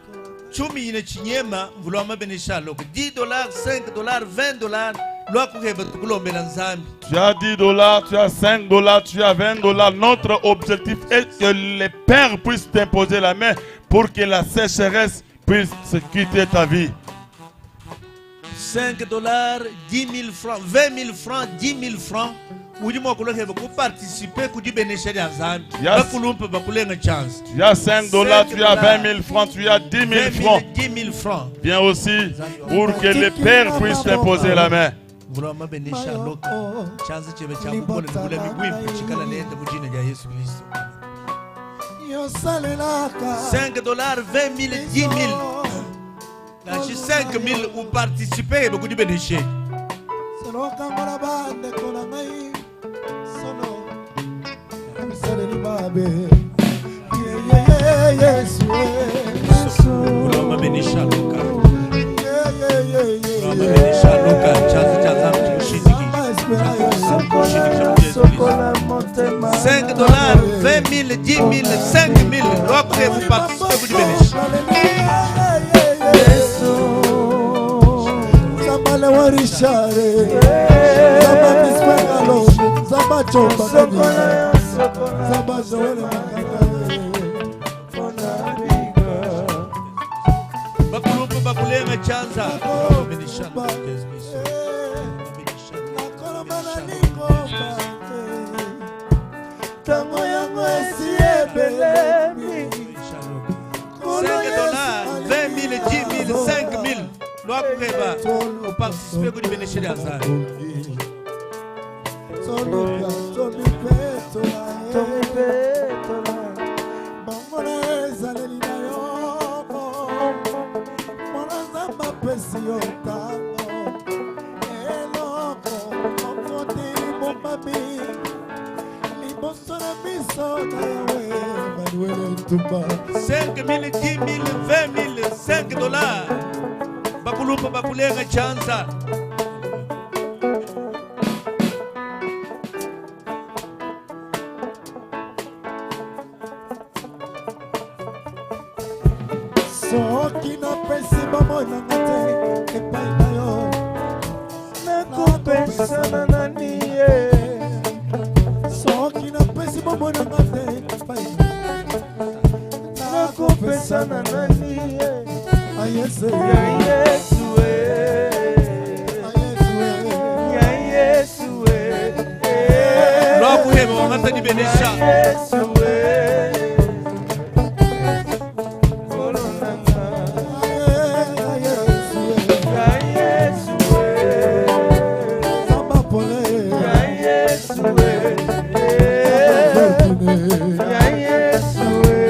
chumi ine chinyema mvula wa mabenesha loko 10 dollars 5 dollars 20 dollars lwakuheba tukulombela Nzambi. Tu as 10 dollars, tu as 5 dollars, tu as 20 dollars. Notre objectif est que les pères puissent t'imposer la main pour que la sécheresse puisse quitter ta vie. 5 dollars, 10 000 francs, 20 000 francs, 10 000 francs. Udi mua kulonga ku participer ku dibenesha dia Nzambi. Yes. Bakulumpa bakulenga chance. Tu as 5 dollars, tu as 5 20 000 francs, tu as 10 000 francs. 10 000 francs. Viens aussi pour que les pères puissent t'imposer la main. Mvula wa mabenesha aloka. Chanze chebe cha bukole ngula mibwimpe chikala nende mu jina dia Yesu Kristo. yosalelaka 5 dollars, 20 000, 10 000. Nashi 5 000 ou participer ku dibenesha. solokangola bandeko na ngai sono bisaleli mabe yeyeye Yesu Mvula wa mabenesha aloka. Mvula wa mabenesha aloka. Chanze cha Nzambi chikushindiki. sokola motema 5 dollars, 20 000, 10 000, 5 000. Lwakure vous participez ku dibenesha. Yesu Nzamba lewa Richard Nzamba Crispin Kalombo Nzamba Chomba sokola yosokola Nzamba Joël Makata mpona bika Bakulumpa bakulenga chanza. Mvula wa mabenesha aloka. Yesu Kristo. Nakolomba na likomba te ntango yango esi ebelemi 5 dollars, 20 000, 10 000, 5 000. Lwakureba ou participer ku dibenesha dia Nzambi. Toluka tomipetola tomipetola bango na ezaleli na yo mwana Nzambe apesi yo ntango eloko moko te bombami liboso na biso na Yawe Manuel Ntumba 5 000, 10 000, 20 000, 5 dollars. Bakulumpa bakulenga chanza. Nakopesa na nani ye? Soki napesi bomoi na nga te epai. Nakopesa na nani ye? Ayese. Ya Yesu e. Ya Yesu e. Lwakuhema wangata dibenesha. Ya Yesu e. Nkolo na nga. Ya Yesu e. Ya Yesu e. Ya Yesu e.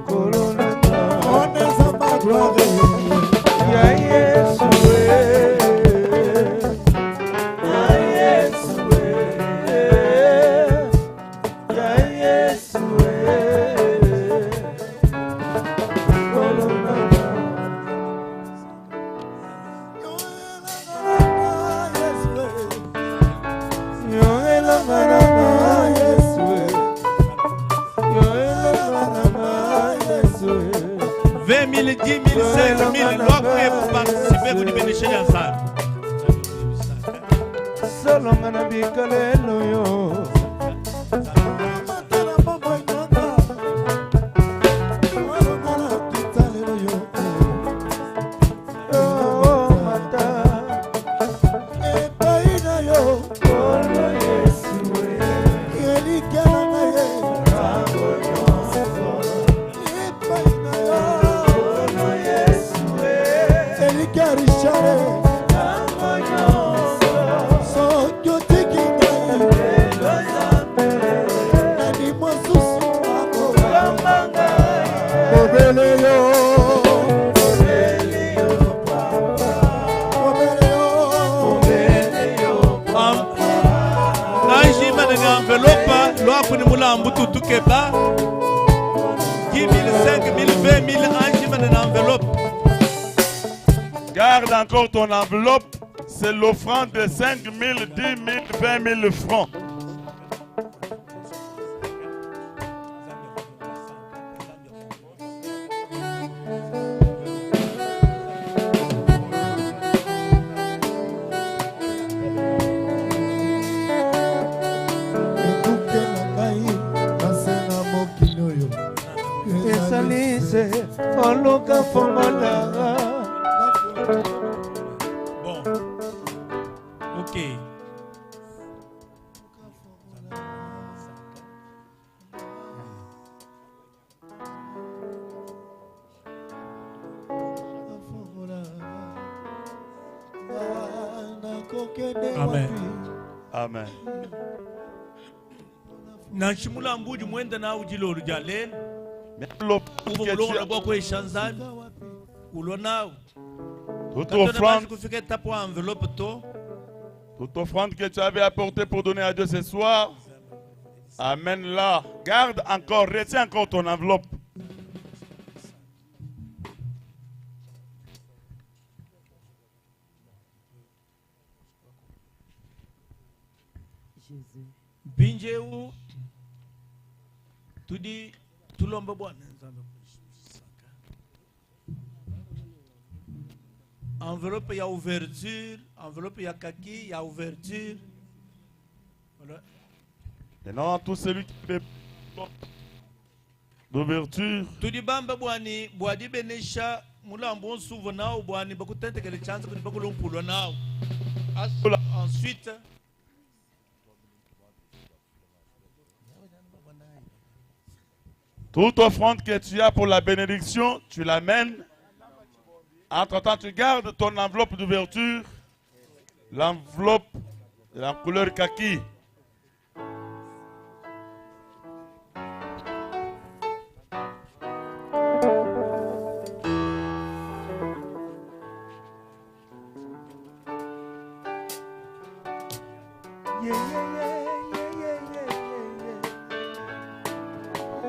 Nkolo na nga. Ya Yesu e. Ya Yesu e. Ya Yesu e. Nkolo na nga. Yo elonga na nga Yesu e. Yo elonga na nga Yesu e. 20 000, 10 000, 5 000, lwakuhema participer kudibenesha lya Nzambi. Solonga na bikalelo yo. Oh, mata. Epai na yo. Nkolo Yesu e. Elikya na ngai ye. Ntango nyonso. Epai na yo. Nkolo Yesu e. Elikya Richard. Ntango nyonso. Soki otiki ngai. Lelo Nzambe. Nani mosusu ako. Kamba ngai. Obele yo. Obele yo papa. Obele yo. Obele yo papa. Anjima na enveloppe lwakuni mulambu tutukeba 10 000, 5 000, 20 000 anjima na enveloppe. Garde encore ton enveloppe. C'est l'offrande de 5 000, 10 000, 20 000 francs. Ekuke na ngai nase na mokili oyo. Ezali se oluka fongola. Bon. Ok. Nakokende Amen. wapi? Amen. Nanshi mulambu udi mwenda nawu dilolo dia lelo. L'offrande Uvo que tu mulongola as- bwa kwesha Nzambi. Ulwa nawu. Toute Katona offrande, banji kufika tapo enveloppe to. toute offrande que tu avais apportée pour donner à Dieu ce soir, amène-la. Garde encore, retiens encore ton enveloppe. Mpindieu tudi tulomba bwana Nzambe. Enveloppe ya ouverture, enveloppe ya kaki ya ouverture. Voilà. Maintenant, tout celui qui fait d'ouverture, Tudi bamba bwani bwadi benesha mulambu wonso uvua nawu bwani bakutentekele tshianza kudi bakulumpulwa nawu. Ensuite toute offrande que tu as pour la bénédiction, tu l'amènes. Entre-temps, tu gardes ton enveloppe d'ouverture, l'enveloppe de la couleur kaki. Yeah, yeah, yeah, yeah, yeah, yeah, yeah.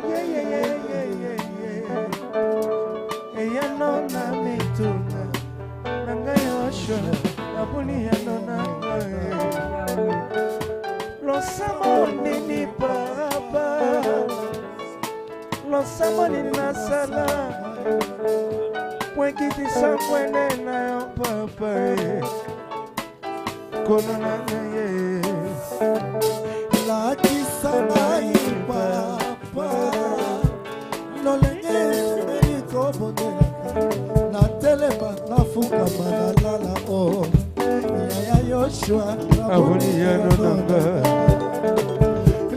Yeah, yeah, yeah, yeah, yeah, yeah. Eyano na mituna, na ngai Yoshua, nabuli yano na ngai. Losambo nini papa, losambo nini nasala. Mwekitisa mwene na yo papa ye. Kolo na ngai ye. Lakisa ngai papa lolenge esengeli kobondelaka natelema nafukama nalala o yaya Yoshua Aboni yano nanga.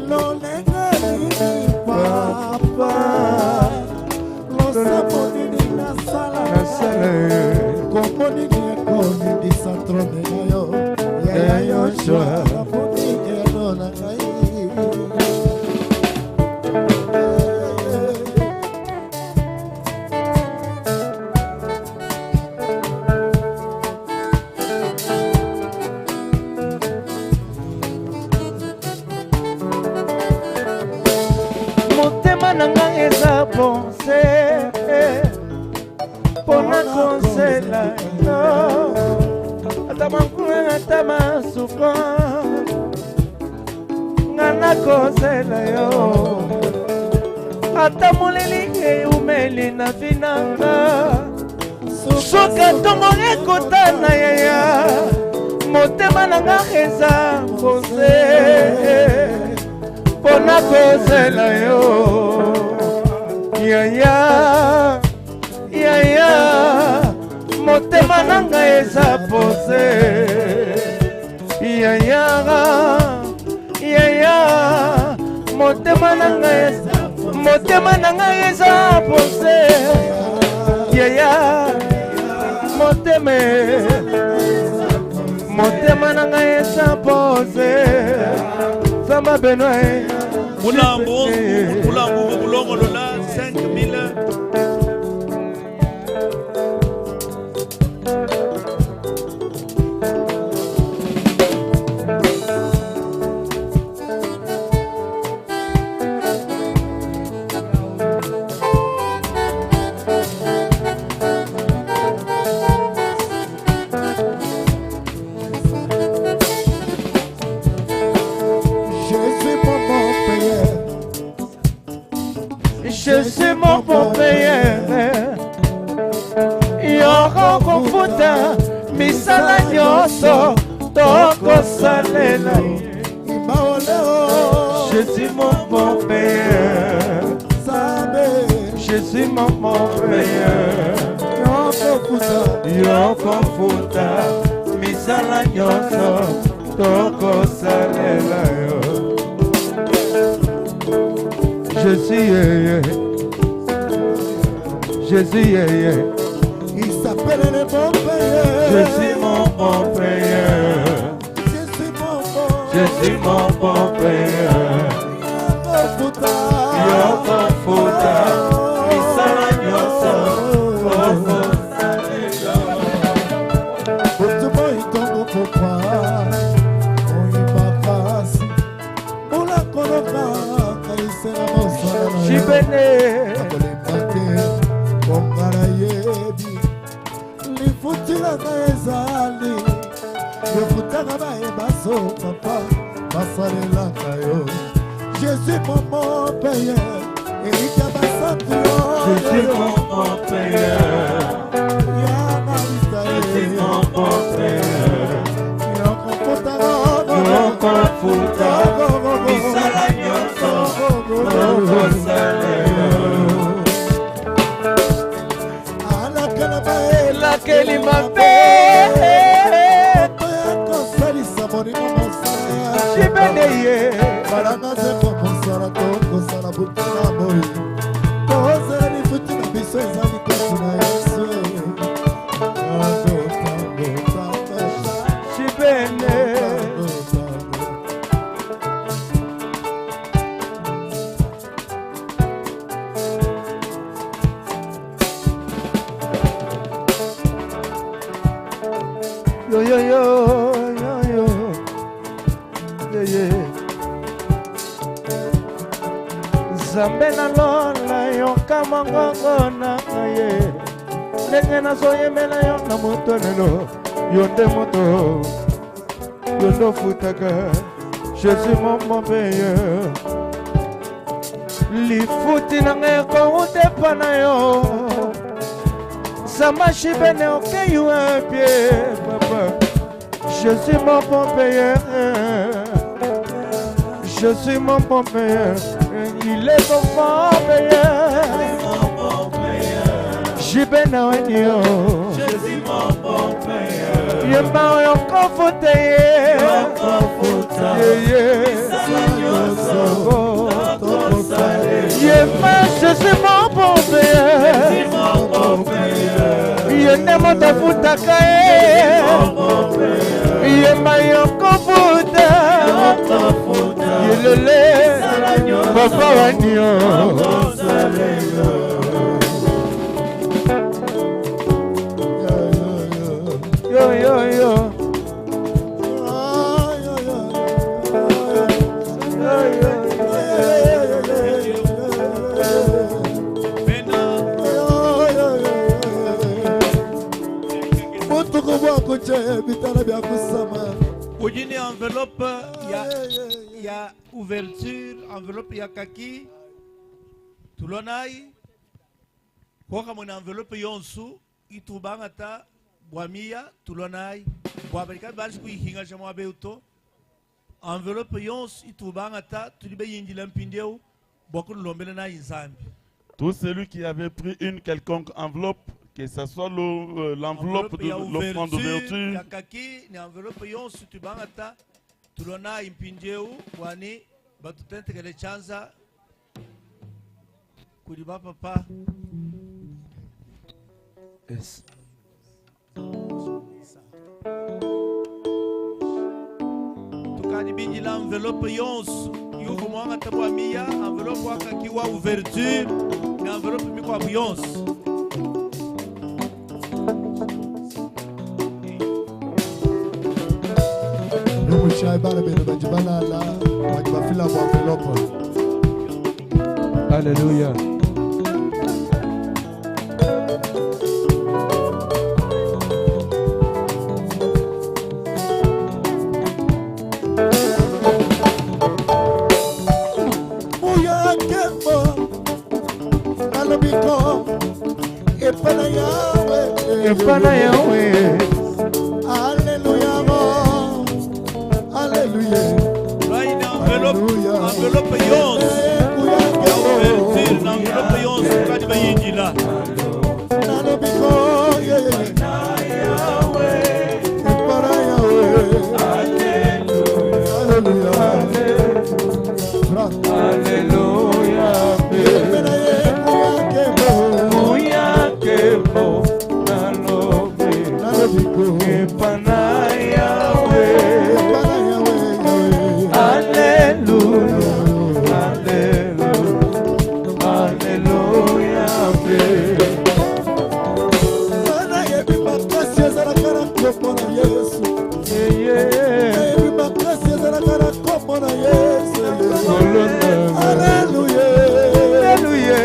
Lolenge nini papa losambo nini nasala Nasala ye. Kombo nini ekonindisa trone na yo yaya Yoshua aboni yano na ngai. Motema na ngai eza pose mpona kozela yo ata mankuna ata masuka nga nakozela yo ata moleli eumeli na vi na nga soka ntongo ekota na yaya motema na nga eza pose mpona kozela yo yaya yaya motema na ngai eza pose yaya yaya motema na ngai eza motema na ngai eza pose yaya motema motema na ngai eza pose Samba Benoît. Mulambo, Mulambo, Mulongolola, 5000. Je suis mon bon payeur. Je suis mon bon payeur. Yoko kofuta misala nyonso tokosalela ye. Je suis mon bon payeur. Je suis mon bon payeur. Yoko futa misala nyonso tokosalela yo. Je suis yeah, yeah. Je suis yeah, yeah. Il s'appelle le bon payeur. Je suis mon bon payeur. Je suis mon bon. Je suis mon bon payeur. Yoko futa misala nyonso tokosalela. Butu moi ntongo pokwa moi makasi mbula koloka kaisela mosala na yo. Jibene. Nakolemba te konga nayebi lifuti na ngai ezali yofutaka bayebaso papa basalelaka yo. Je suis mon bon payeur erika basantu yo. Je suis mon bon payeur. Ya Je suis mon bon payeur. Yoko futa misala nyonso tokosalela yo. Lakeli mabe. Kosalisa moningo mosala. Jibene ye. Balanga te komosala tokosala butu na moi tozela lifuti na biso eza likasi na Yesu. Tango, tango, tango, Jibene. tango, tango. Yo yo yo yo yo yo yeah. Nzambe nalola yoka mongongo na ngai ye ndenge nazoyembela yo na moto lelo yo nde moto yo nde ofutaka. Je suis mon bon payeur lifuti na ngai ekouta epa na yo. Samba Chibene okei wapi papa. Je suis mon bon payeur. Je suis mon bon payeur. Il est mon bon payeur. Jibena wenio. Je suis mon bon payeur. Yemba oyo kofuta ye. Yeah, yeah. Yemba, je suis mon bon payeur. Ye nde moto afutaka ye. Yemba yo kofuta. Yelele. Papa wanio. Yo yo yo. Butuku bwa kuche bitala bya kusama. Udi ni enveloppe ya ouverture, enveloppe ya kaki. Tulonai. Koka mona enveloppe yonsu itubangata bwamia tulonai. Bwabalika bashi kuihinga jamwa beuto. Enveloppe yonsu itubangata tulibe yindila mpindeu bwakulombela na nzambi. Tout celui qui avait pris une quelconque enveloppe, que ce soit l'enveloppe de l'offrande d'ouverture, ya kaki ni enveloppe yonsu tubangata tulonai mpindeu wani batutentekele chanza kuli ba papa. Yes. Tukadi bindila enveloppe yonsu yuko mwanga tabwa mia enveloppe wakaki wa ouverture ni enveloppe mikwabu yonsu. Numushai bana bene baji balala baji bafila bwa enveloppe. Alléluia. Muyakembo nalobiko epana yawe. Epana yawe. Alléluia. Alléluia. Lwaine enveloppe enveloppe yonsu ya ouverture na enveloppe yonsu tukadi bayindila. Nalobiko epana yawe. Alléluia. Alléluia. Epana ye Muyakembo nalobi nalobiko epana yawe. epana yawe. Alléluia. Alléluia. Alléluia. Nayebi makasi ezalaka na nkombo na Yesu. Nayebi makasi ezalaka na nkombo na Yesu. Alléluia. Alléluia.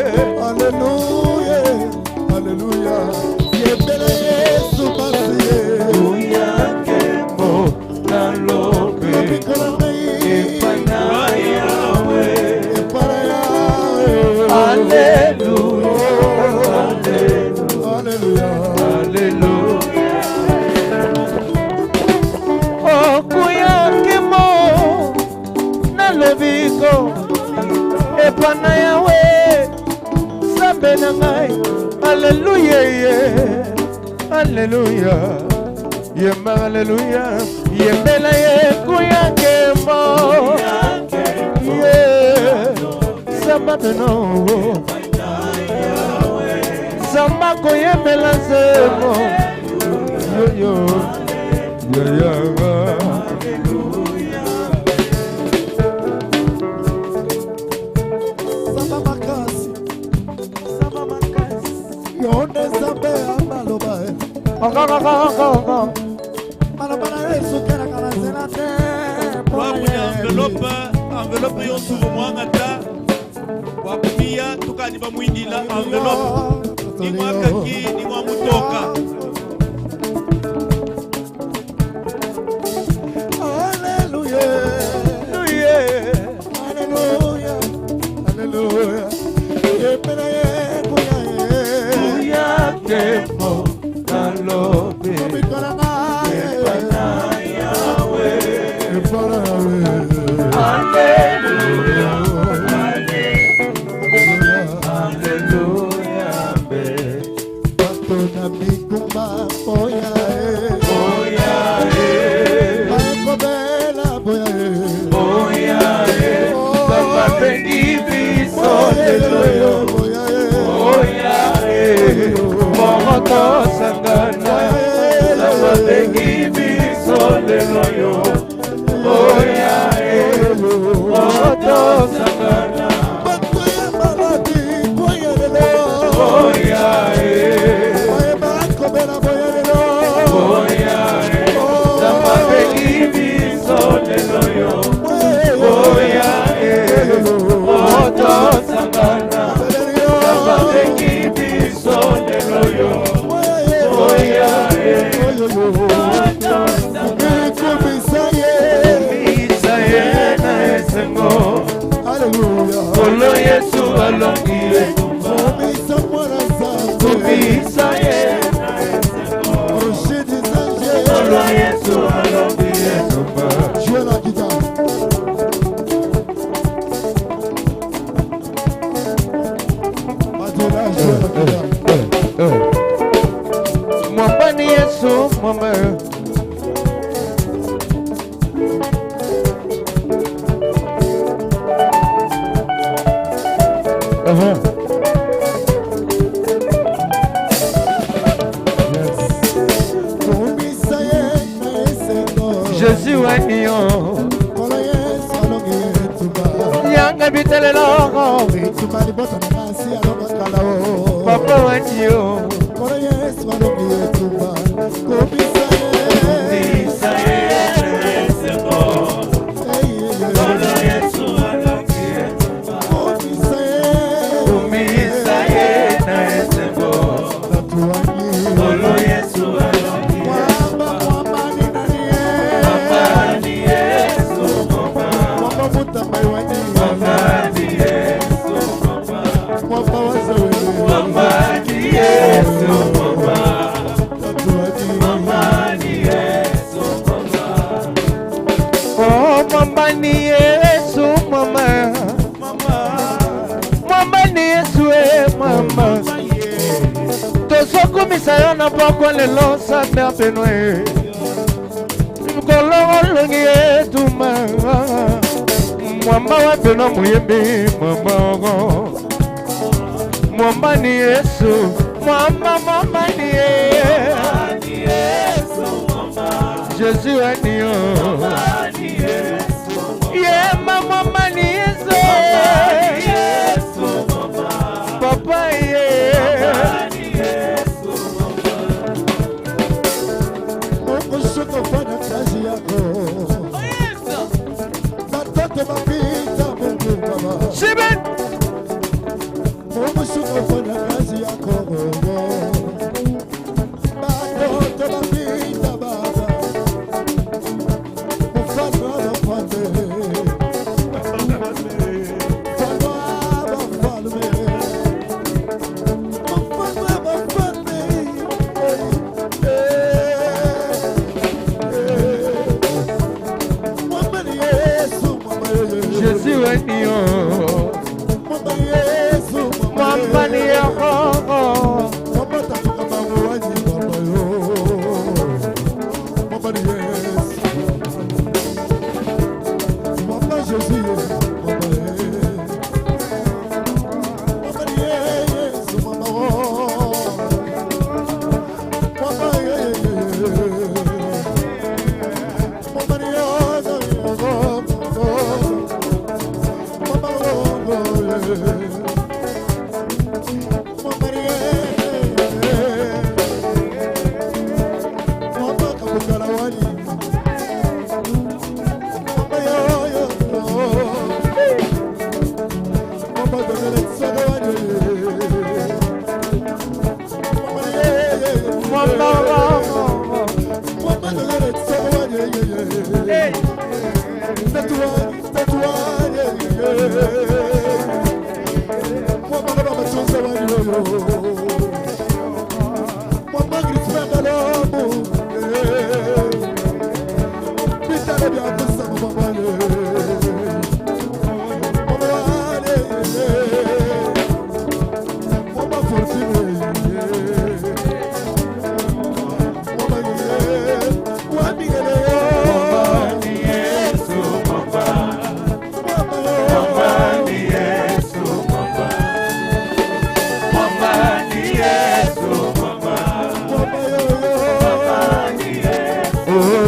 Alléluia. Alléluia. Yembela Yesu pasi ye. Muyakembo nalobi Lobiko na ngai. epana yawe. Epana yawe. Alléluia. Alléluia. Alléluia. Okuyakemo nalobiko epana yawe nzambe na ngai. Alleluya ye. Alleluya. Yemba alleluya. Yembela ye kuyakemo. Ye. Samba beno. Samba koyembela nzembo. Yo yo. Yo yo. Samba makasi. Samba makasi. Yo nde Nzambe ya maloba e. Maloba na yo esukelaka na nzela te. Lwakunya enveloppe enveloppe yonsu mwangata bwakumia tukadi bamwindila enveloppe ni mwakaki ni mwa mutoka. Alléluia. Alléluia. Alléluia. Yembela ye kuya ye. Muyakembo e bongo tosangana Nzambe biso lelo yo boya e bongo tosangana boya e boya e Nzambe biso lelo yo boya e bongo tosangana Nzambe biso lelo yo boya e Kumisa ye na esengo Kolo Yesu alongi etumba Kumisa ye na esengo Kolo Yesu alongi etumba Jouez la guitare. Madonna, jouez la guitare. Mwamba ni Yesu mwamba. Aha. Kumisa ye na esengo. Jésus wanio Kolo Yesu alongi etumba. yanga bitelelo Etumba libota na ngasi alonga kala o. papa wanio Kolo Yesu alongi etumba. Kumisa ye. Kumisa ye na esengo Hey, hey, Kolo hey. Yesu alongi etumba Kumisa ye. Kumisa ye na esengo Tatu wangi. Kolo Yesu alongi Mwamba, mwamba ni nani ye? Mwamba ni Yesu mwamba Mwamba mutamba iwani. Mwamba ni Yesu mwamba Mwamba wazewe. Mwamba ni Yesu mwamba Tatu wangi. Mwamba ni Yesu mwamba Oh, mwamba ni Yesu mwamba mwamba ni Yesu e mwamba tozokumisa yo na pokwa lelo nzambe apeno e mokolo olongi etuma mwamba wa peno moyembi mwamba oko mwamba ni Yesu mwamba mwamba ni ye Jésus anio yemba mwamba ni Yesu papa ye Mungu shuka fanya kazi yako. Batoto bapita Mungu Baba. Siben Mungu shuka fanya kazi yako. Batoto bapita Baba.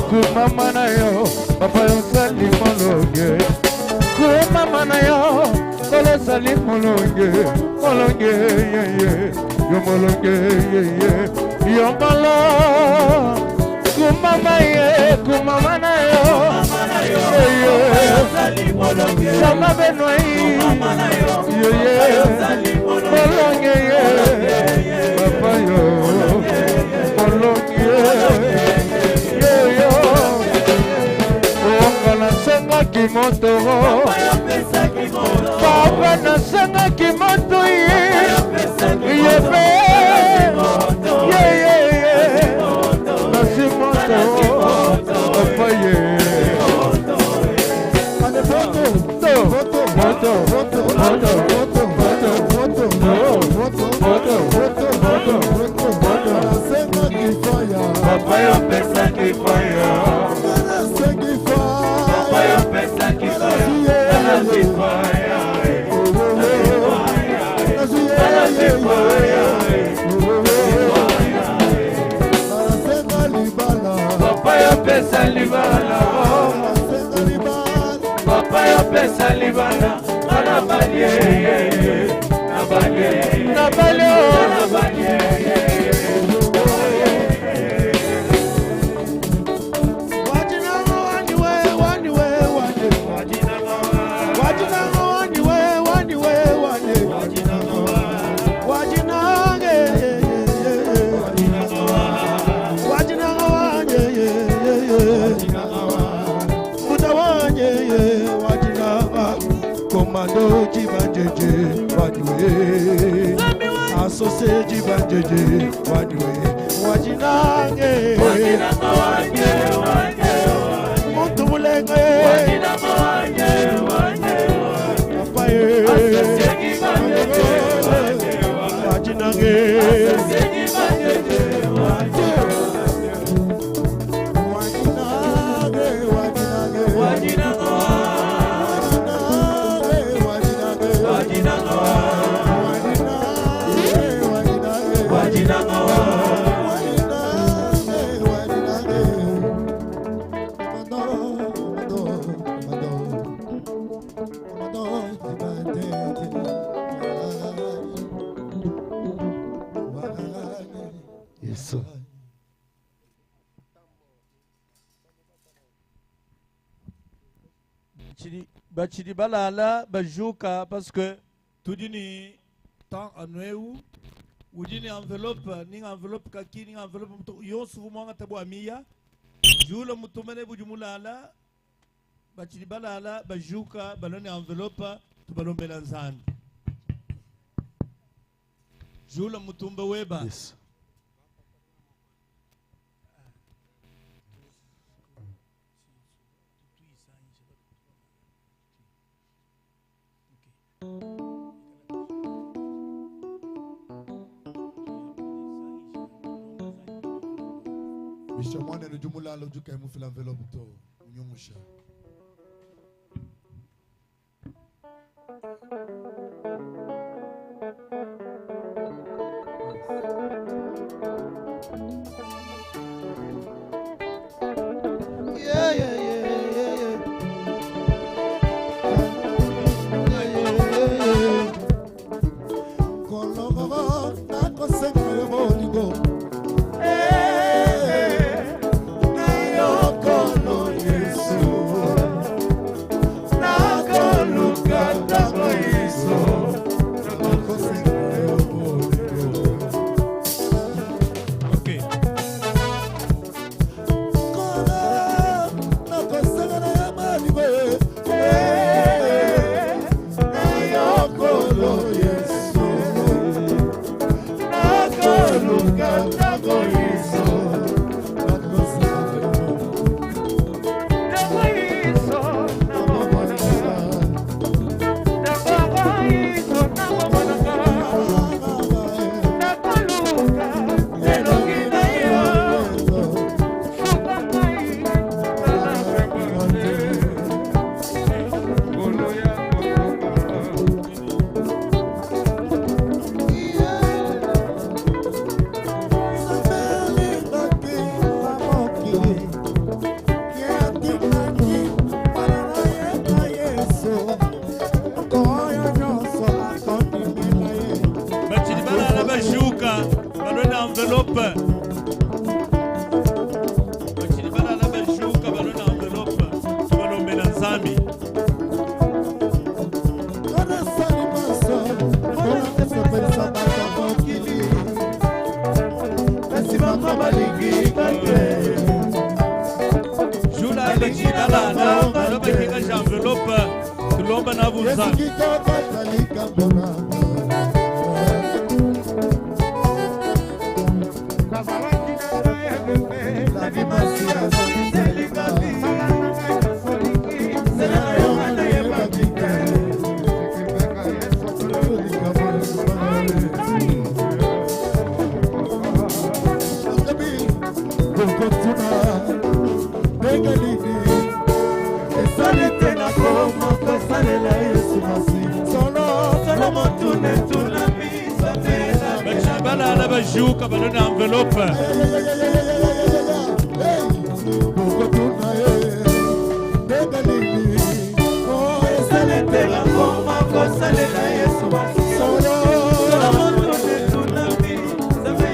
Kumama na yo papa yosali molonge. Kumama na yo kolosali molonge. Molonge yeye yo molonge yeye yo molo. Kumama ye kumama na yo. Yeye sama benoi yeye molonge ye. Papa yo molonge yo onga nasengaki moto. Papa nasengaki moto ye. Yepe yeyeye nasi moto. Papa ye. Moto moto moto moto moto moto moto moto moto moto. Papa yopesaki fire. Papa yopesaki fire. Papa yopesa libala. Papa yopesa libala. Nga balie na balie na balie na balie. Komando jibanjeje wadiwe asose jibanjeje wadiwe wajinange muntu mulenge papa ye wajinange Yesu. Bachidi balala bajuka parce que tudi ni temps anweu udi ni enveloppe ni enveloppe kaki ni enveloppe mutu yonso vumwanga tabu amiya jula mutumene budi mulala bachidi balala bajuka baloni enveloppe tubalombela nzambi jula mutumba weba. Yes. Bisha mwana ni jumula ujuka imufila envelope to unyungusha. Yeah, yeah, yeah, yeah, yeah. Yeah, yeah, yeah. Kolongo nakosenga yo bolingo. Yesu. Nakoluka ntango. Balala bakinga enveloppe tulomba na Yesu buza kitoko likambo na Esali te na koma kosalela Yesu masi solo solo motuna etuna biso te. Balala bajuka balona enveloppe. Esali te na koma kosalela Yesu masi solo solo motuna etuna biso te.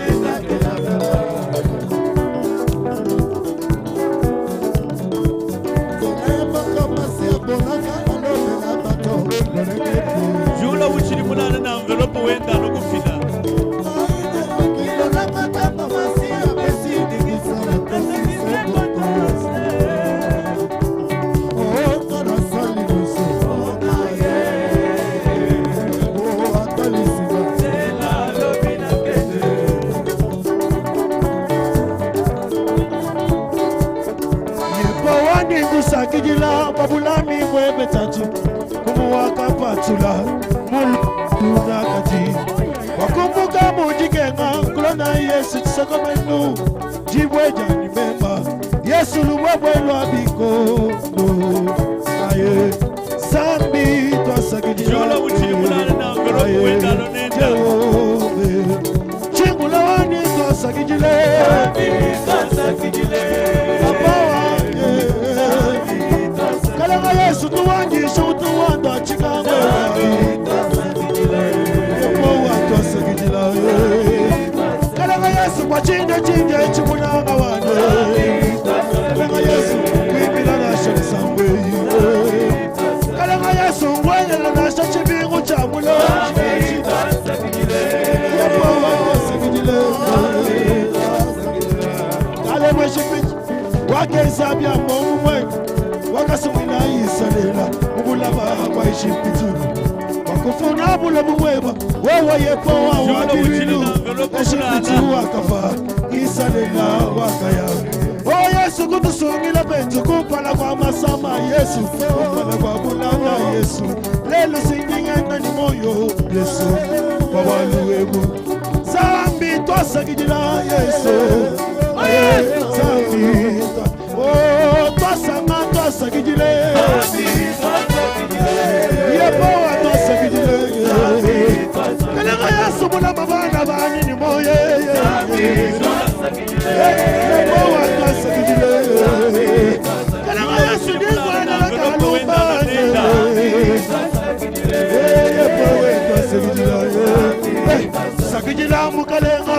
Jula uchili mulala na enveloppe wenda nokufila. Yebowani kusakijila babulami bwebetatu kumuwakapatula mulunakati wakumbuka mujikenga kulona Yesu chisokomenu jibwejani memba Yesu lubwebwe lwa bikondo aye sambi twasakijila Jula uchili mulala na enveloppe wenda nonenda. Jehove chingulawani twasakijile Papa wange kalanga Yesu tuwangishe utuwanda chikangwe yokowa twasakijila kalanga Yesu kwa chinde chinde chimunanga wane kalanga Yesu kwibila nashe misangwe kalanga Yesu ngwenyela nashe chibingu cha mulonji yokowa twasakijila kalemweshipiki wakeza bya momumwe wakasumwina isalela ubulaba bwa ishipiti wakufuna bulamu bweba wewe yepowa wabibilu eshipiti wakafa isalela wakaya o Yesu kutusungila pentu kupala kwa masama Yesu kupala kwa bulanga Yesu lelo singingenda ni moyo Yesu kwa waluwebu zambi twasakijila Yesu aye zambi oh twasanga twasakijile yepowa twasakijile kalanga Yesu mulama bana banini moye yepowa twasakijile kalanga Yesu ndingwana lakalumbane yepowe twasakijila sakijila mukalenga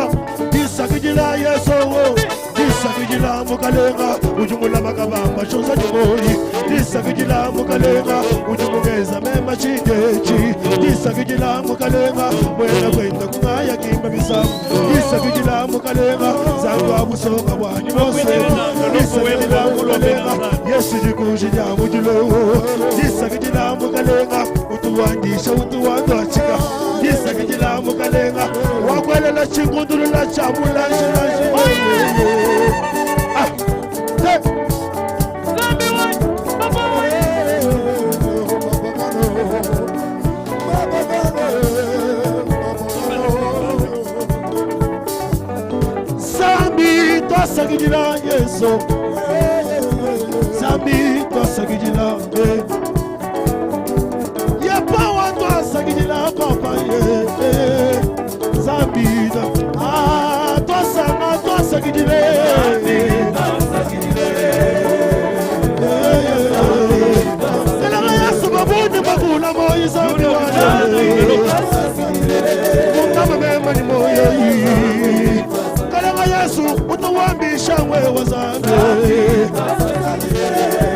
disakijila Yesu wo disakijila mukalenga ujumula makabamba shoza jumoli disakijila mukalenga ujumugeza mema chingechi disakijila mukalenga mwena kwenda kungaya kimba misamu disakijila mukalenga zangwa busonga bwanyu bose disakijila mukalenga Yesu jikuji ya mujilowo disakijila mukalenga utuwandisha utuwandwachika disakijila mukalenga wakwelela chingundulula chamulanjilanji ah, hey. Zambi twasakijila Yesu Zambi twasakijila eh. Yepowa twasakijila papa ye eh. Zambi ah twasanga twasakijile Kalanga Yesu babuni bakula moyi Zambi wane Mungama mema ni moyo Kalanga Yesu utuwambisha wewe Zambi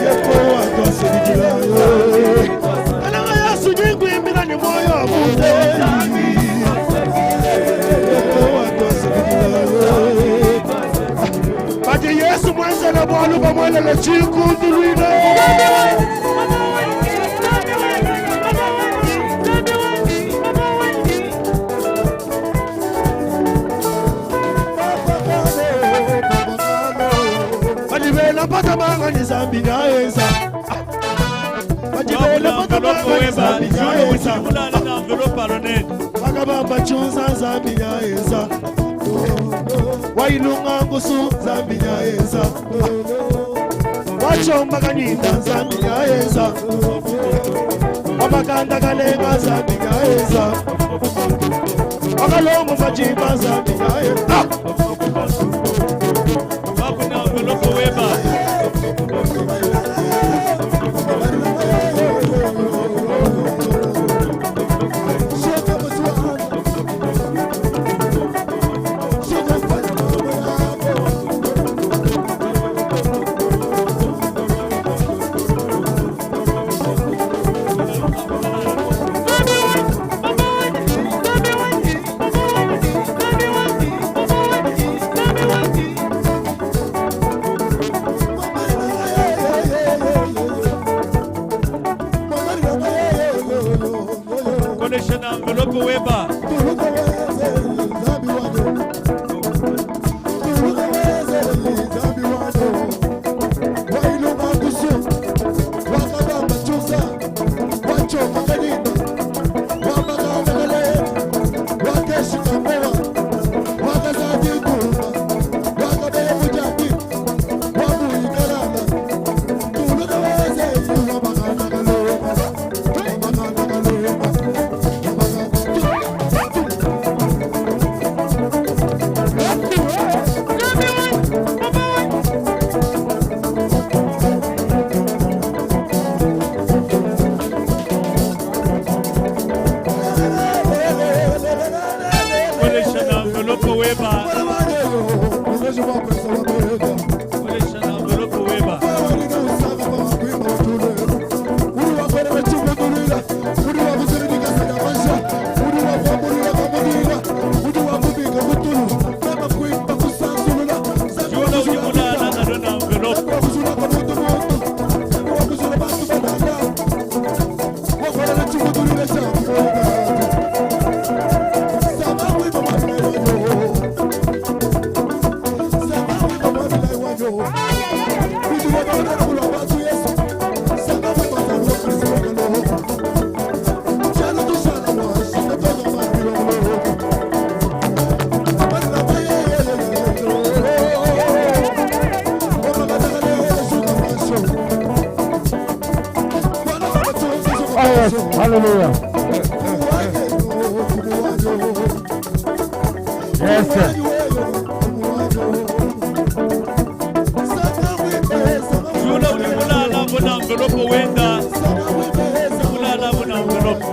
Yepowa twasakijila Kalanga Yesu nyingwimbila ni moyo mute Yepowa twasakijila Bati Yesu mwenza Benzele bwalu bamwelele chikundulwile. Badibela mpata manga ni zambi nyaeza. Badibela mpata manga ni zambi nyaeza. Bakabamba chunza zambi nyaeza. Wailunga ngusu zambi nyaeza. Wachomba kaninda zambi nyaeza. Wabakanda kalenga zambi nyaeza. Wakalongo majimba zambi nyaeza. Kolesha na envelope weba. Kolesha na envelope weba. Kolesha na envelope weba. Jula ujimulala na dona envelope. Yes, hallelujah. Yes, sir. Jula ujimulala bona envelope wenda. Ujimulala bona envelope.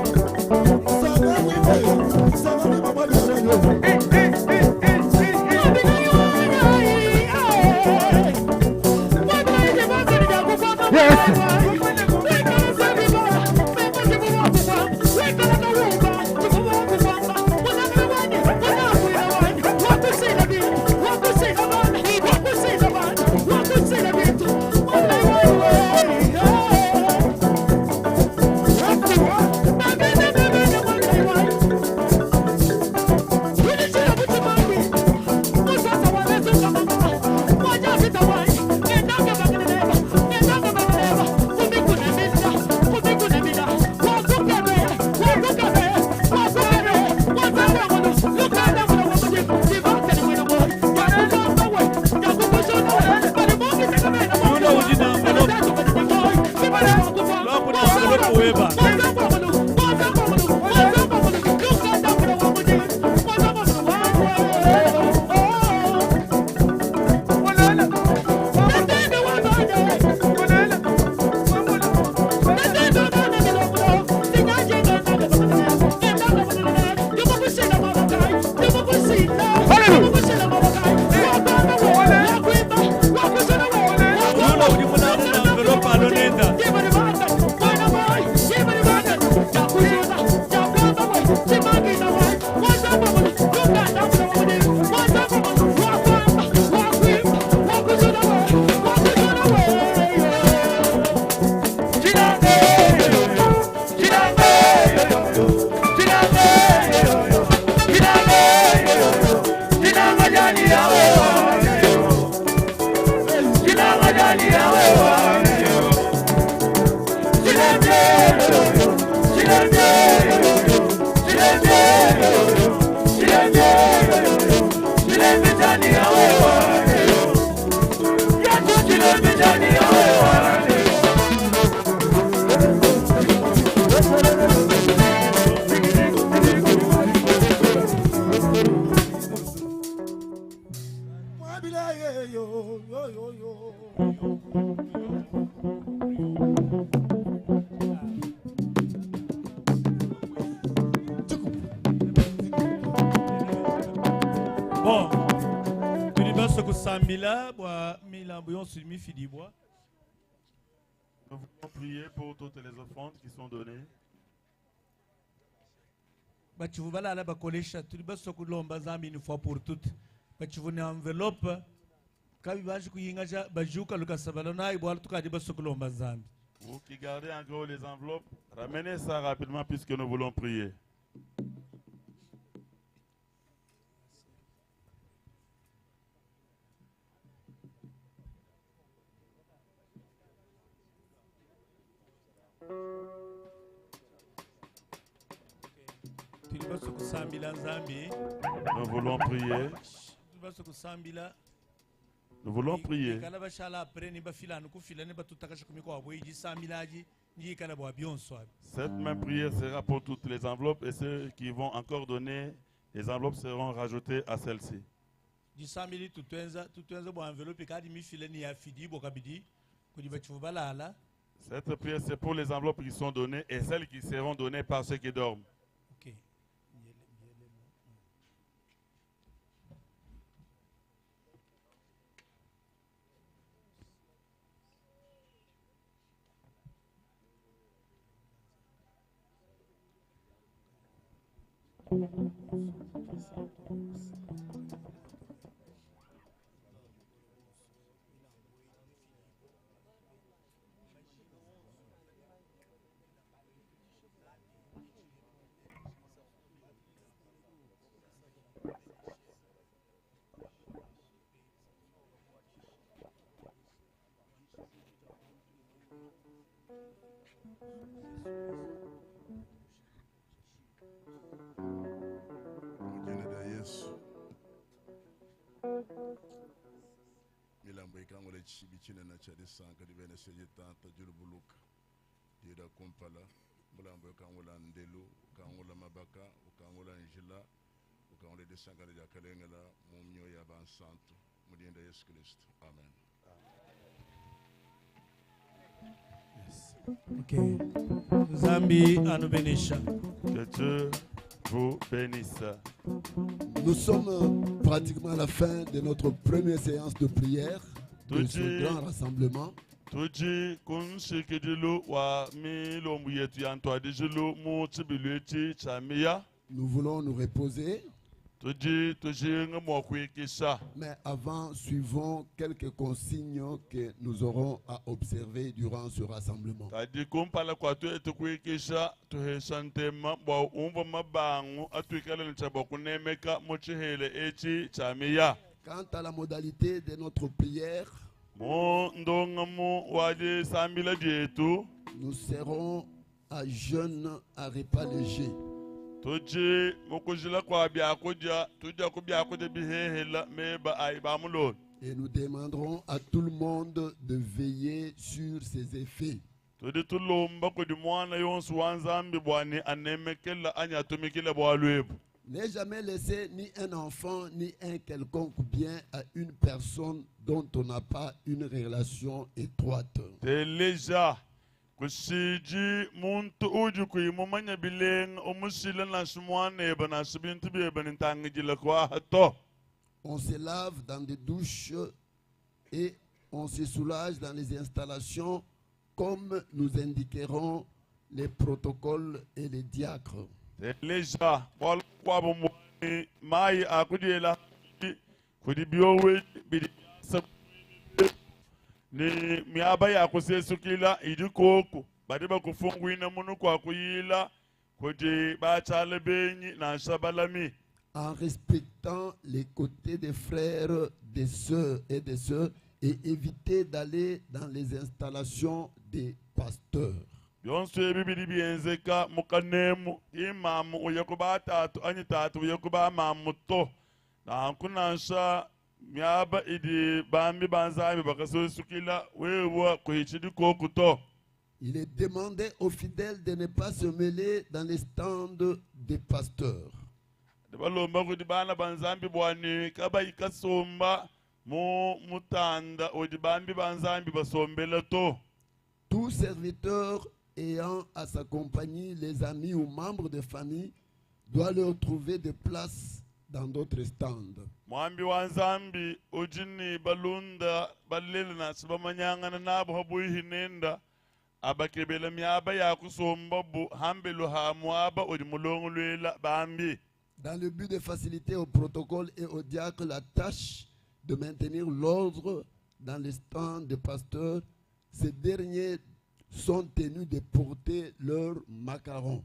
Jula ujina envelope. Lwa kuna envelope weba. Jula ujimulala na envelope alonenda. Give it Bon, tudi basue kusambila bua milambu yonso mifidibua. Nous voulons prier pour toutes les offrandes qui sont données. Batshivua balala bakolesha tudi basue kulomba Nzambi une fois pour toutes. Batshivua ne enveloppe kabi banji kuyingaja bajuka lukasa balona bualu tukadi basue kulomba Nzambi. Vous qui gardez encore les enveloppes, ramenez ça rapidement puisque nous voulons prier. Tudi basue kusambila Nzambi. Nous voulons prier. Tudi basue kusambila. Nous voulons prier. Ikala bashala après ni bafila anu kufila ne batutakasha ku mikuabu eyi disambila adi ndikala bua bionso abi. Cette même prière sera pour toutes les enveloppes et ceux qui vont encore donner, les enveloppes seront rajoutées à celle-ci. Disambila tutuenza tutuenza bua enveloppe ikadi mifila ne yafidibua kabidi kudi batshivua balala. Cette prière, c'est pour les enveloppes qui sont données et celles qui seront données par ceux qui dorment. Ok. Mu dina dia Yesu milambu ikangula tshibi tshinene tshia disanka dibenesha ditata dilubuluka dida kumpala mulambu ukangula ndelu ukangula mabaka ukangula njila ukangula disanka dia kalengela mu mioyo ya bansantu mu dina dia Yesu Kristo amen. Ok. Nzambi anubenesha. Que Dieu vous bénisse. Nous sommes pratiquement à la fin de notre première séance de prière de ce Tudi- grand rassemblement. Tudi ku nshikidilu wa milombu yetu ya ntuadijilu mu tshibilu etshi tshia miya. Nous voulons nous reposer, Tudi tujinga mua kuikisha. mais avant, suivons quelques consignes que nous aurons à observer durant ce rassemblement. Kadi kumpala kua tuetu kuikisha tuhesha ntema bua umvua mabangu atuikala ne tshia bua kunemeka mu tshihela etshi tshia miya. Quant à la modalité de notre prière, Mu ndongamu wa disambila dietu, nous serons à jeûne à repas léger. tudi mu kujila kua biakudia tudia ku biakudia bihehela meba ayi ba mulolo. Et nous demanderons à tout le monde de veiller sur ses effets. Tudi tulomba kudi muana yonso wa Nzambi bua ne anemekela anyi atumikile bualu ebu. Ne jamais laisser ni un enfant ni un quelconque bien à une personne dont on n'a pas une relation étroite. Teleja kushiji muntu udi kuyi mumanya bilenga umushila nansha muanebe nansha bintu biebe ne ntangidila kuaha to. On se lave dans des douches et on se soulage dans les installations comme nous indiquerons les protocoles et les diacres. Teleja bualu bukuabu muani mayi akudiela kudi biowe bidi biasa ne miaba ya kusesukila idi koku badi bakufunguina munu kua kuyila kudi batshala benyi nansha balami. En respectant les côtés des frères, des sœurs et des sœurs et éviter d'aller dans les installations des pasteurs. Bionso ebi bidi bienzeka mu kanemu imamu uya ku batatu anyi tatu uya ku bamamu to nanku nansha miaba idi bambi ba Nzambi bakasesukila wewa kuhitshi dikoku to. Il est demandé aux fidèles de ne pas se mêler dans les stands des pasteurs. Di balomba kudi bana ba Nzambi bua ne kabayi kasomba Mu mutanda udi bambi ba nzambi basombela to. Tout serviteur ayant à sa compagnie les amis ou membres de famille doit leur trouver des places dans d'autres stands. Mwambi wa nzambi udi ne balunda balela nansha bamanyangana nabo habuihi nenda abakebela miaba ya kusombabu hambelu ha muaba udi mulongoluela bambi. Dans le but de faciliter au protocole et au diacre la tâche de maintenir l'ordre dans les stands des pasteurs, ces derniers sont tenus de porter leurs macarons.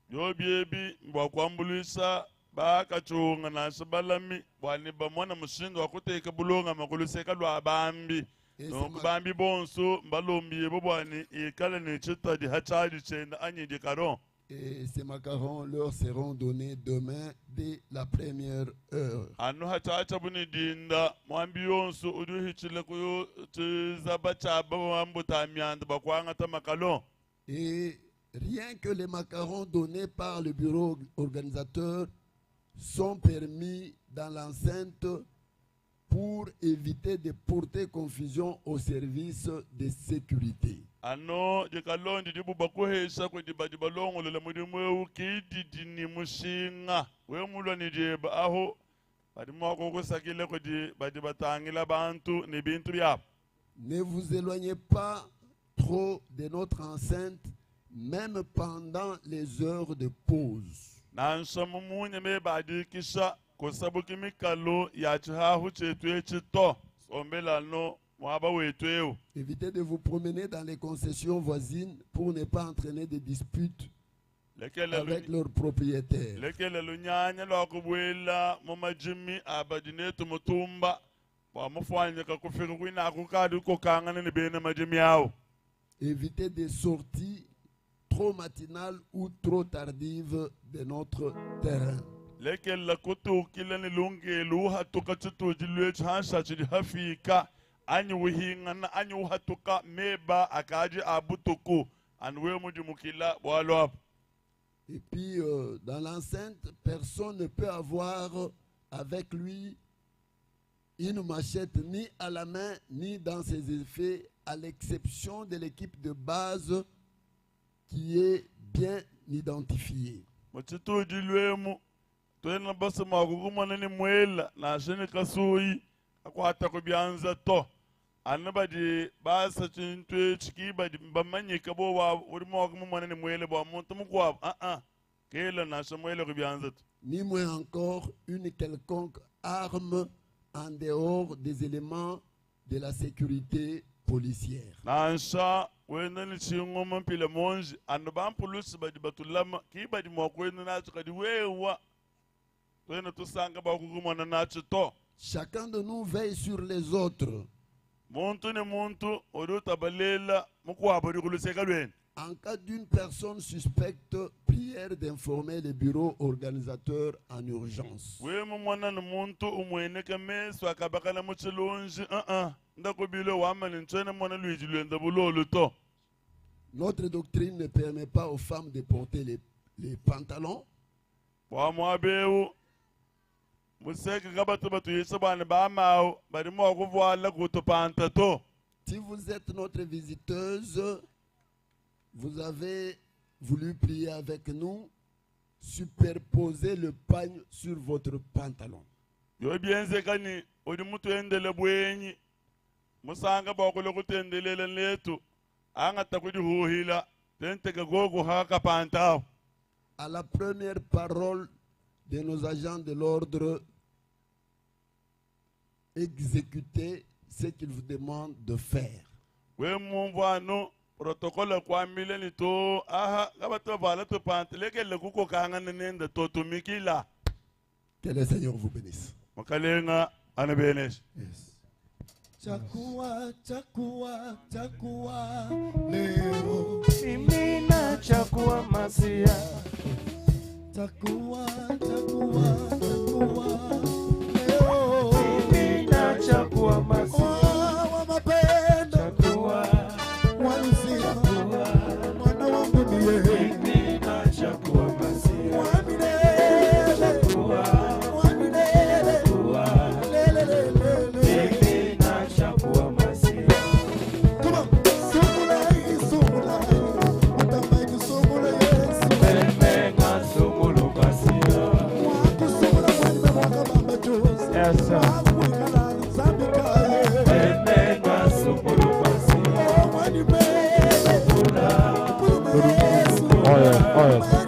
Biobi ebi mbua kuambuluisha bakatshunga nansha balami bua ne bamona mushindu wa kuteka bulongama ku luseka lua bambi. Nunku bambi bonso mbalombiebo bua ne ikale ne tshitadi ha tshiadi tshienda anyi dikaron. Et ces macarons leur seront donnés demain dès la première heure. Anu ha tshiatshia bu ne dinda, muambi yonso udi uhitshila ku tshizaba tshia bambuta mianda bua kuangata makalon. Et rien que les macarons donnés par le bureau organisateur sont permis dans l'enceinte pour éviter de porter confusion au service de sécurité. Ano dikalondi dibu bakuhesha kudi badi balongolola mudimu eu kididi ni mushinga we mulwa ni dieba aho badi mua kukusakila kudi badi batangila bantu ni bintu biabo. Ne vous éloignez pas trop de notre enceinte, même pendant les heures de pause. Nansha mumunye me badikisha kusabuki mikalo ya tshihahu tshietu etshi to sombela no muaba wetu eu. Évitez de vous promener dans les concessions voisines pour ne pas entraîner des disputes Lekele avec leurs propriétaires. Lekele lunyanya lwa kubuela mu majimi abadinetu mutumba bua mufuanyika kufika kwina kukadi kukangana ne bena majimi awo. Évitez des sorties trop matinales ou trop tardives de notre terrain. Lekele kutukila ni lungelu uhatuka tshitudi lwetshi hansha tshidi hafika anyi uhingana anyi uhatuka meba akaji abutuku anwe mudimukila bwalo apo. Et puis dans l'enceinte, personne ne peut avoir avec lui une machette ni à la main ni dans ses effets, à l'exception de l'équipe de base qui est bien identifiée. Mutshitudi lwemu twena basa mwakukumana ni mwela nansha ni kasuyi akwata kubyanza to anu badi basa tshintu etshi ki badi bamanyika bo wa udi mwakumumana ni mwela bua muntu mukuabu ah kela nansha mwela kubyanza to. Ni moins encore une quelconque arme en dehors des éléments de la sécurité policière. Nansha wena ni tshingoma mpila monji anu bampulusi badi batulama ki badi mwakwena natshi kadi wewa twena tusanga bakukumana natshi to. Chacun de nous veille sur les autres. Muntu ni muntu udi utabalela mukuabu udi kuluseka lwene. En cas d'une personne suspecte, prière d'informer le bureau organisateur en urgence. We mumona ni muntu umweneka meso akabakala mu tshilunji, ndakubile wamani ntswene mona lwiji lwenda bulolu to. Notre doctrine ne permet pas aux femmes de porter les pantalons. Wa mwabeu museke kabatu batuyisa bana ba mau badi mwa kuvuala kutupanta to. Si vous êtes notre visiteuse, vous avez voulu prier avec nous, superposez le pagne sur votre pantalon. Yo bienzekani udi mutuendele bwenyi musanga bokolo kutendelela letu anga takudihuhila tenteka gogo haka pantao. À la première parole de nos agents de l'ordre, exécutez ce qu'ils vous demandent de faire. We mumvano protocole kwambile ni to aha kabatu vala to pante lekele kuko kanga nenda to tumikila. Que le Seigneur vous bénisse. Makalenga anabenesha. Yes. Chakua, chakua, chakua leo. Mimi nachakua Masia. Chakua, chakua, chakua leo. Mimi nachakua Masia. Oh, wa mapendo. Chakua. Wa uzima. Chakua. Mwana wangu ndiye. Mimi nachakua Masia. Wa milele. Chakua. Wa milele. Chakua. Lele, lele, lele. Oh yes, oh yes.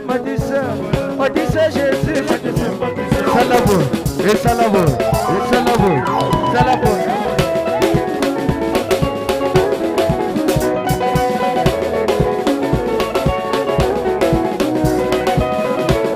Matisse, Matisse, Jésus, Matisse. Salavo, et Salavo.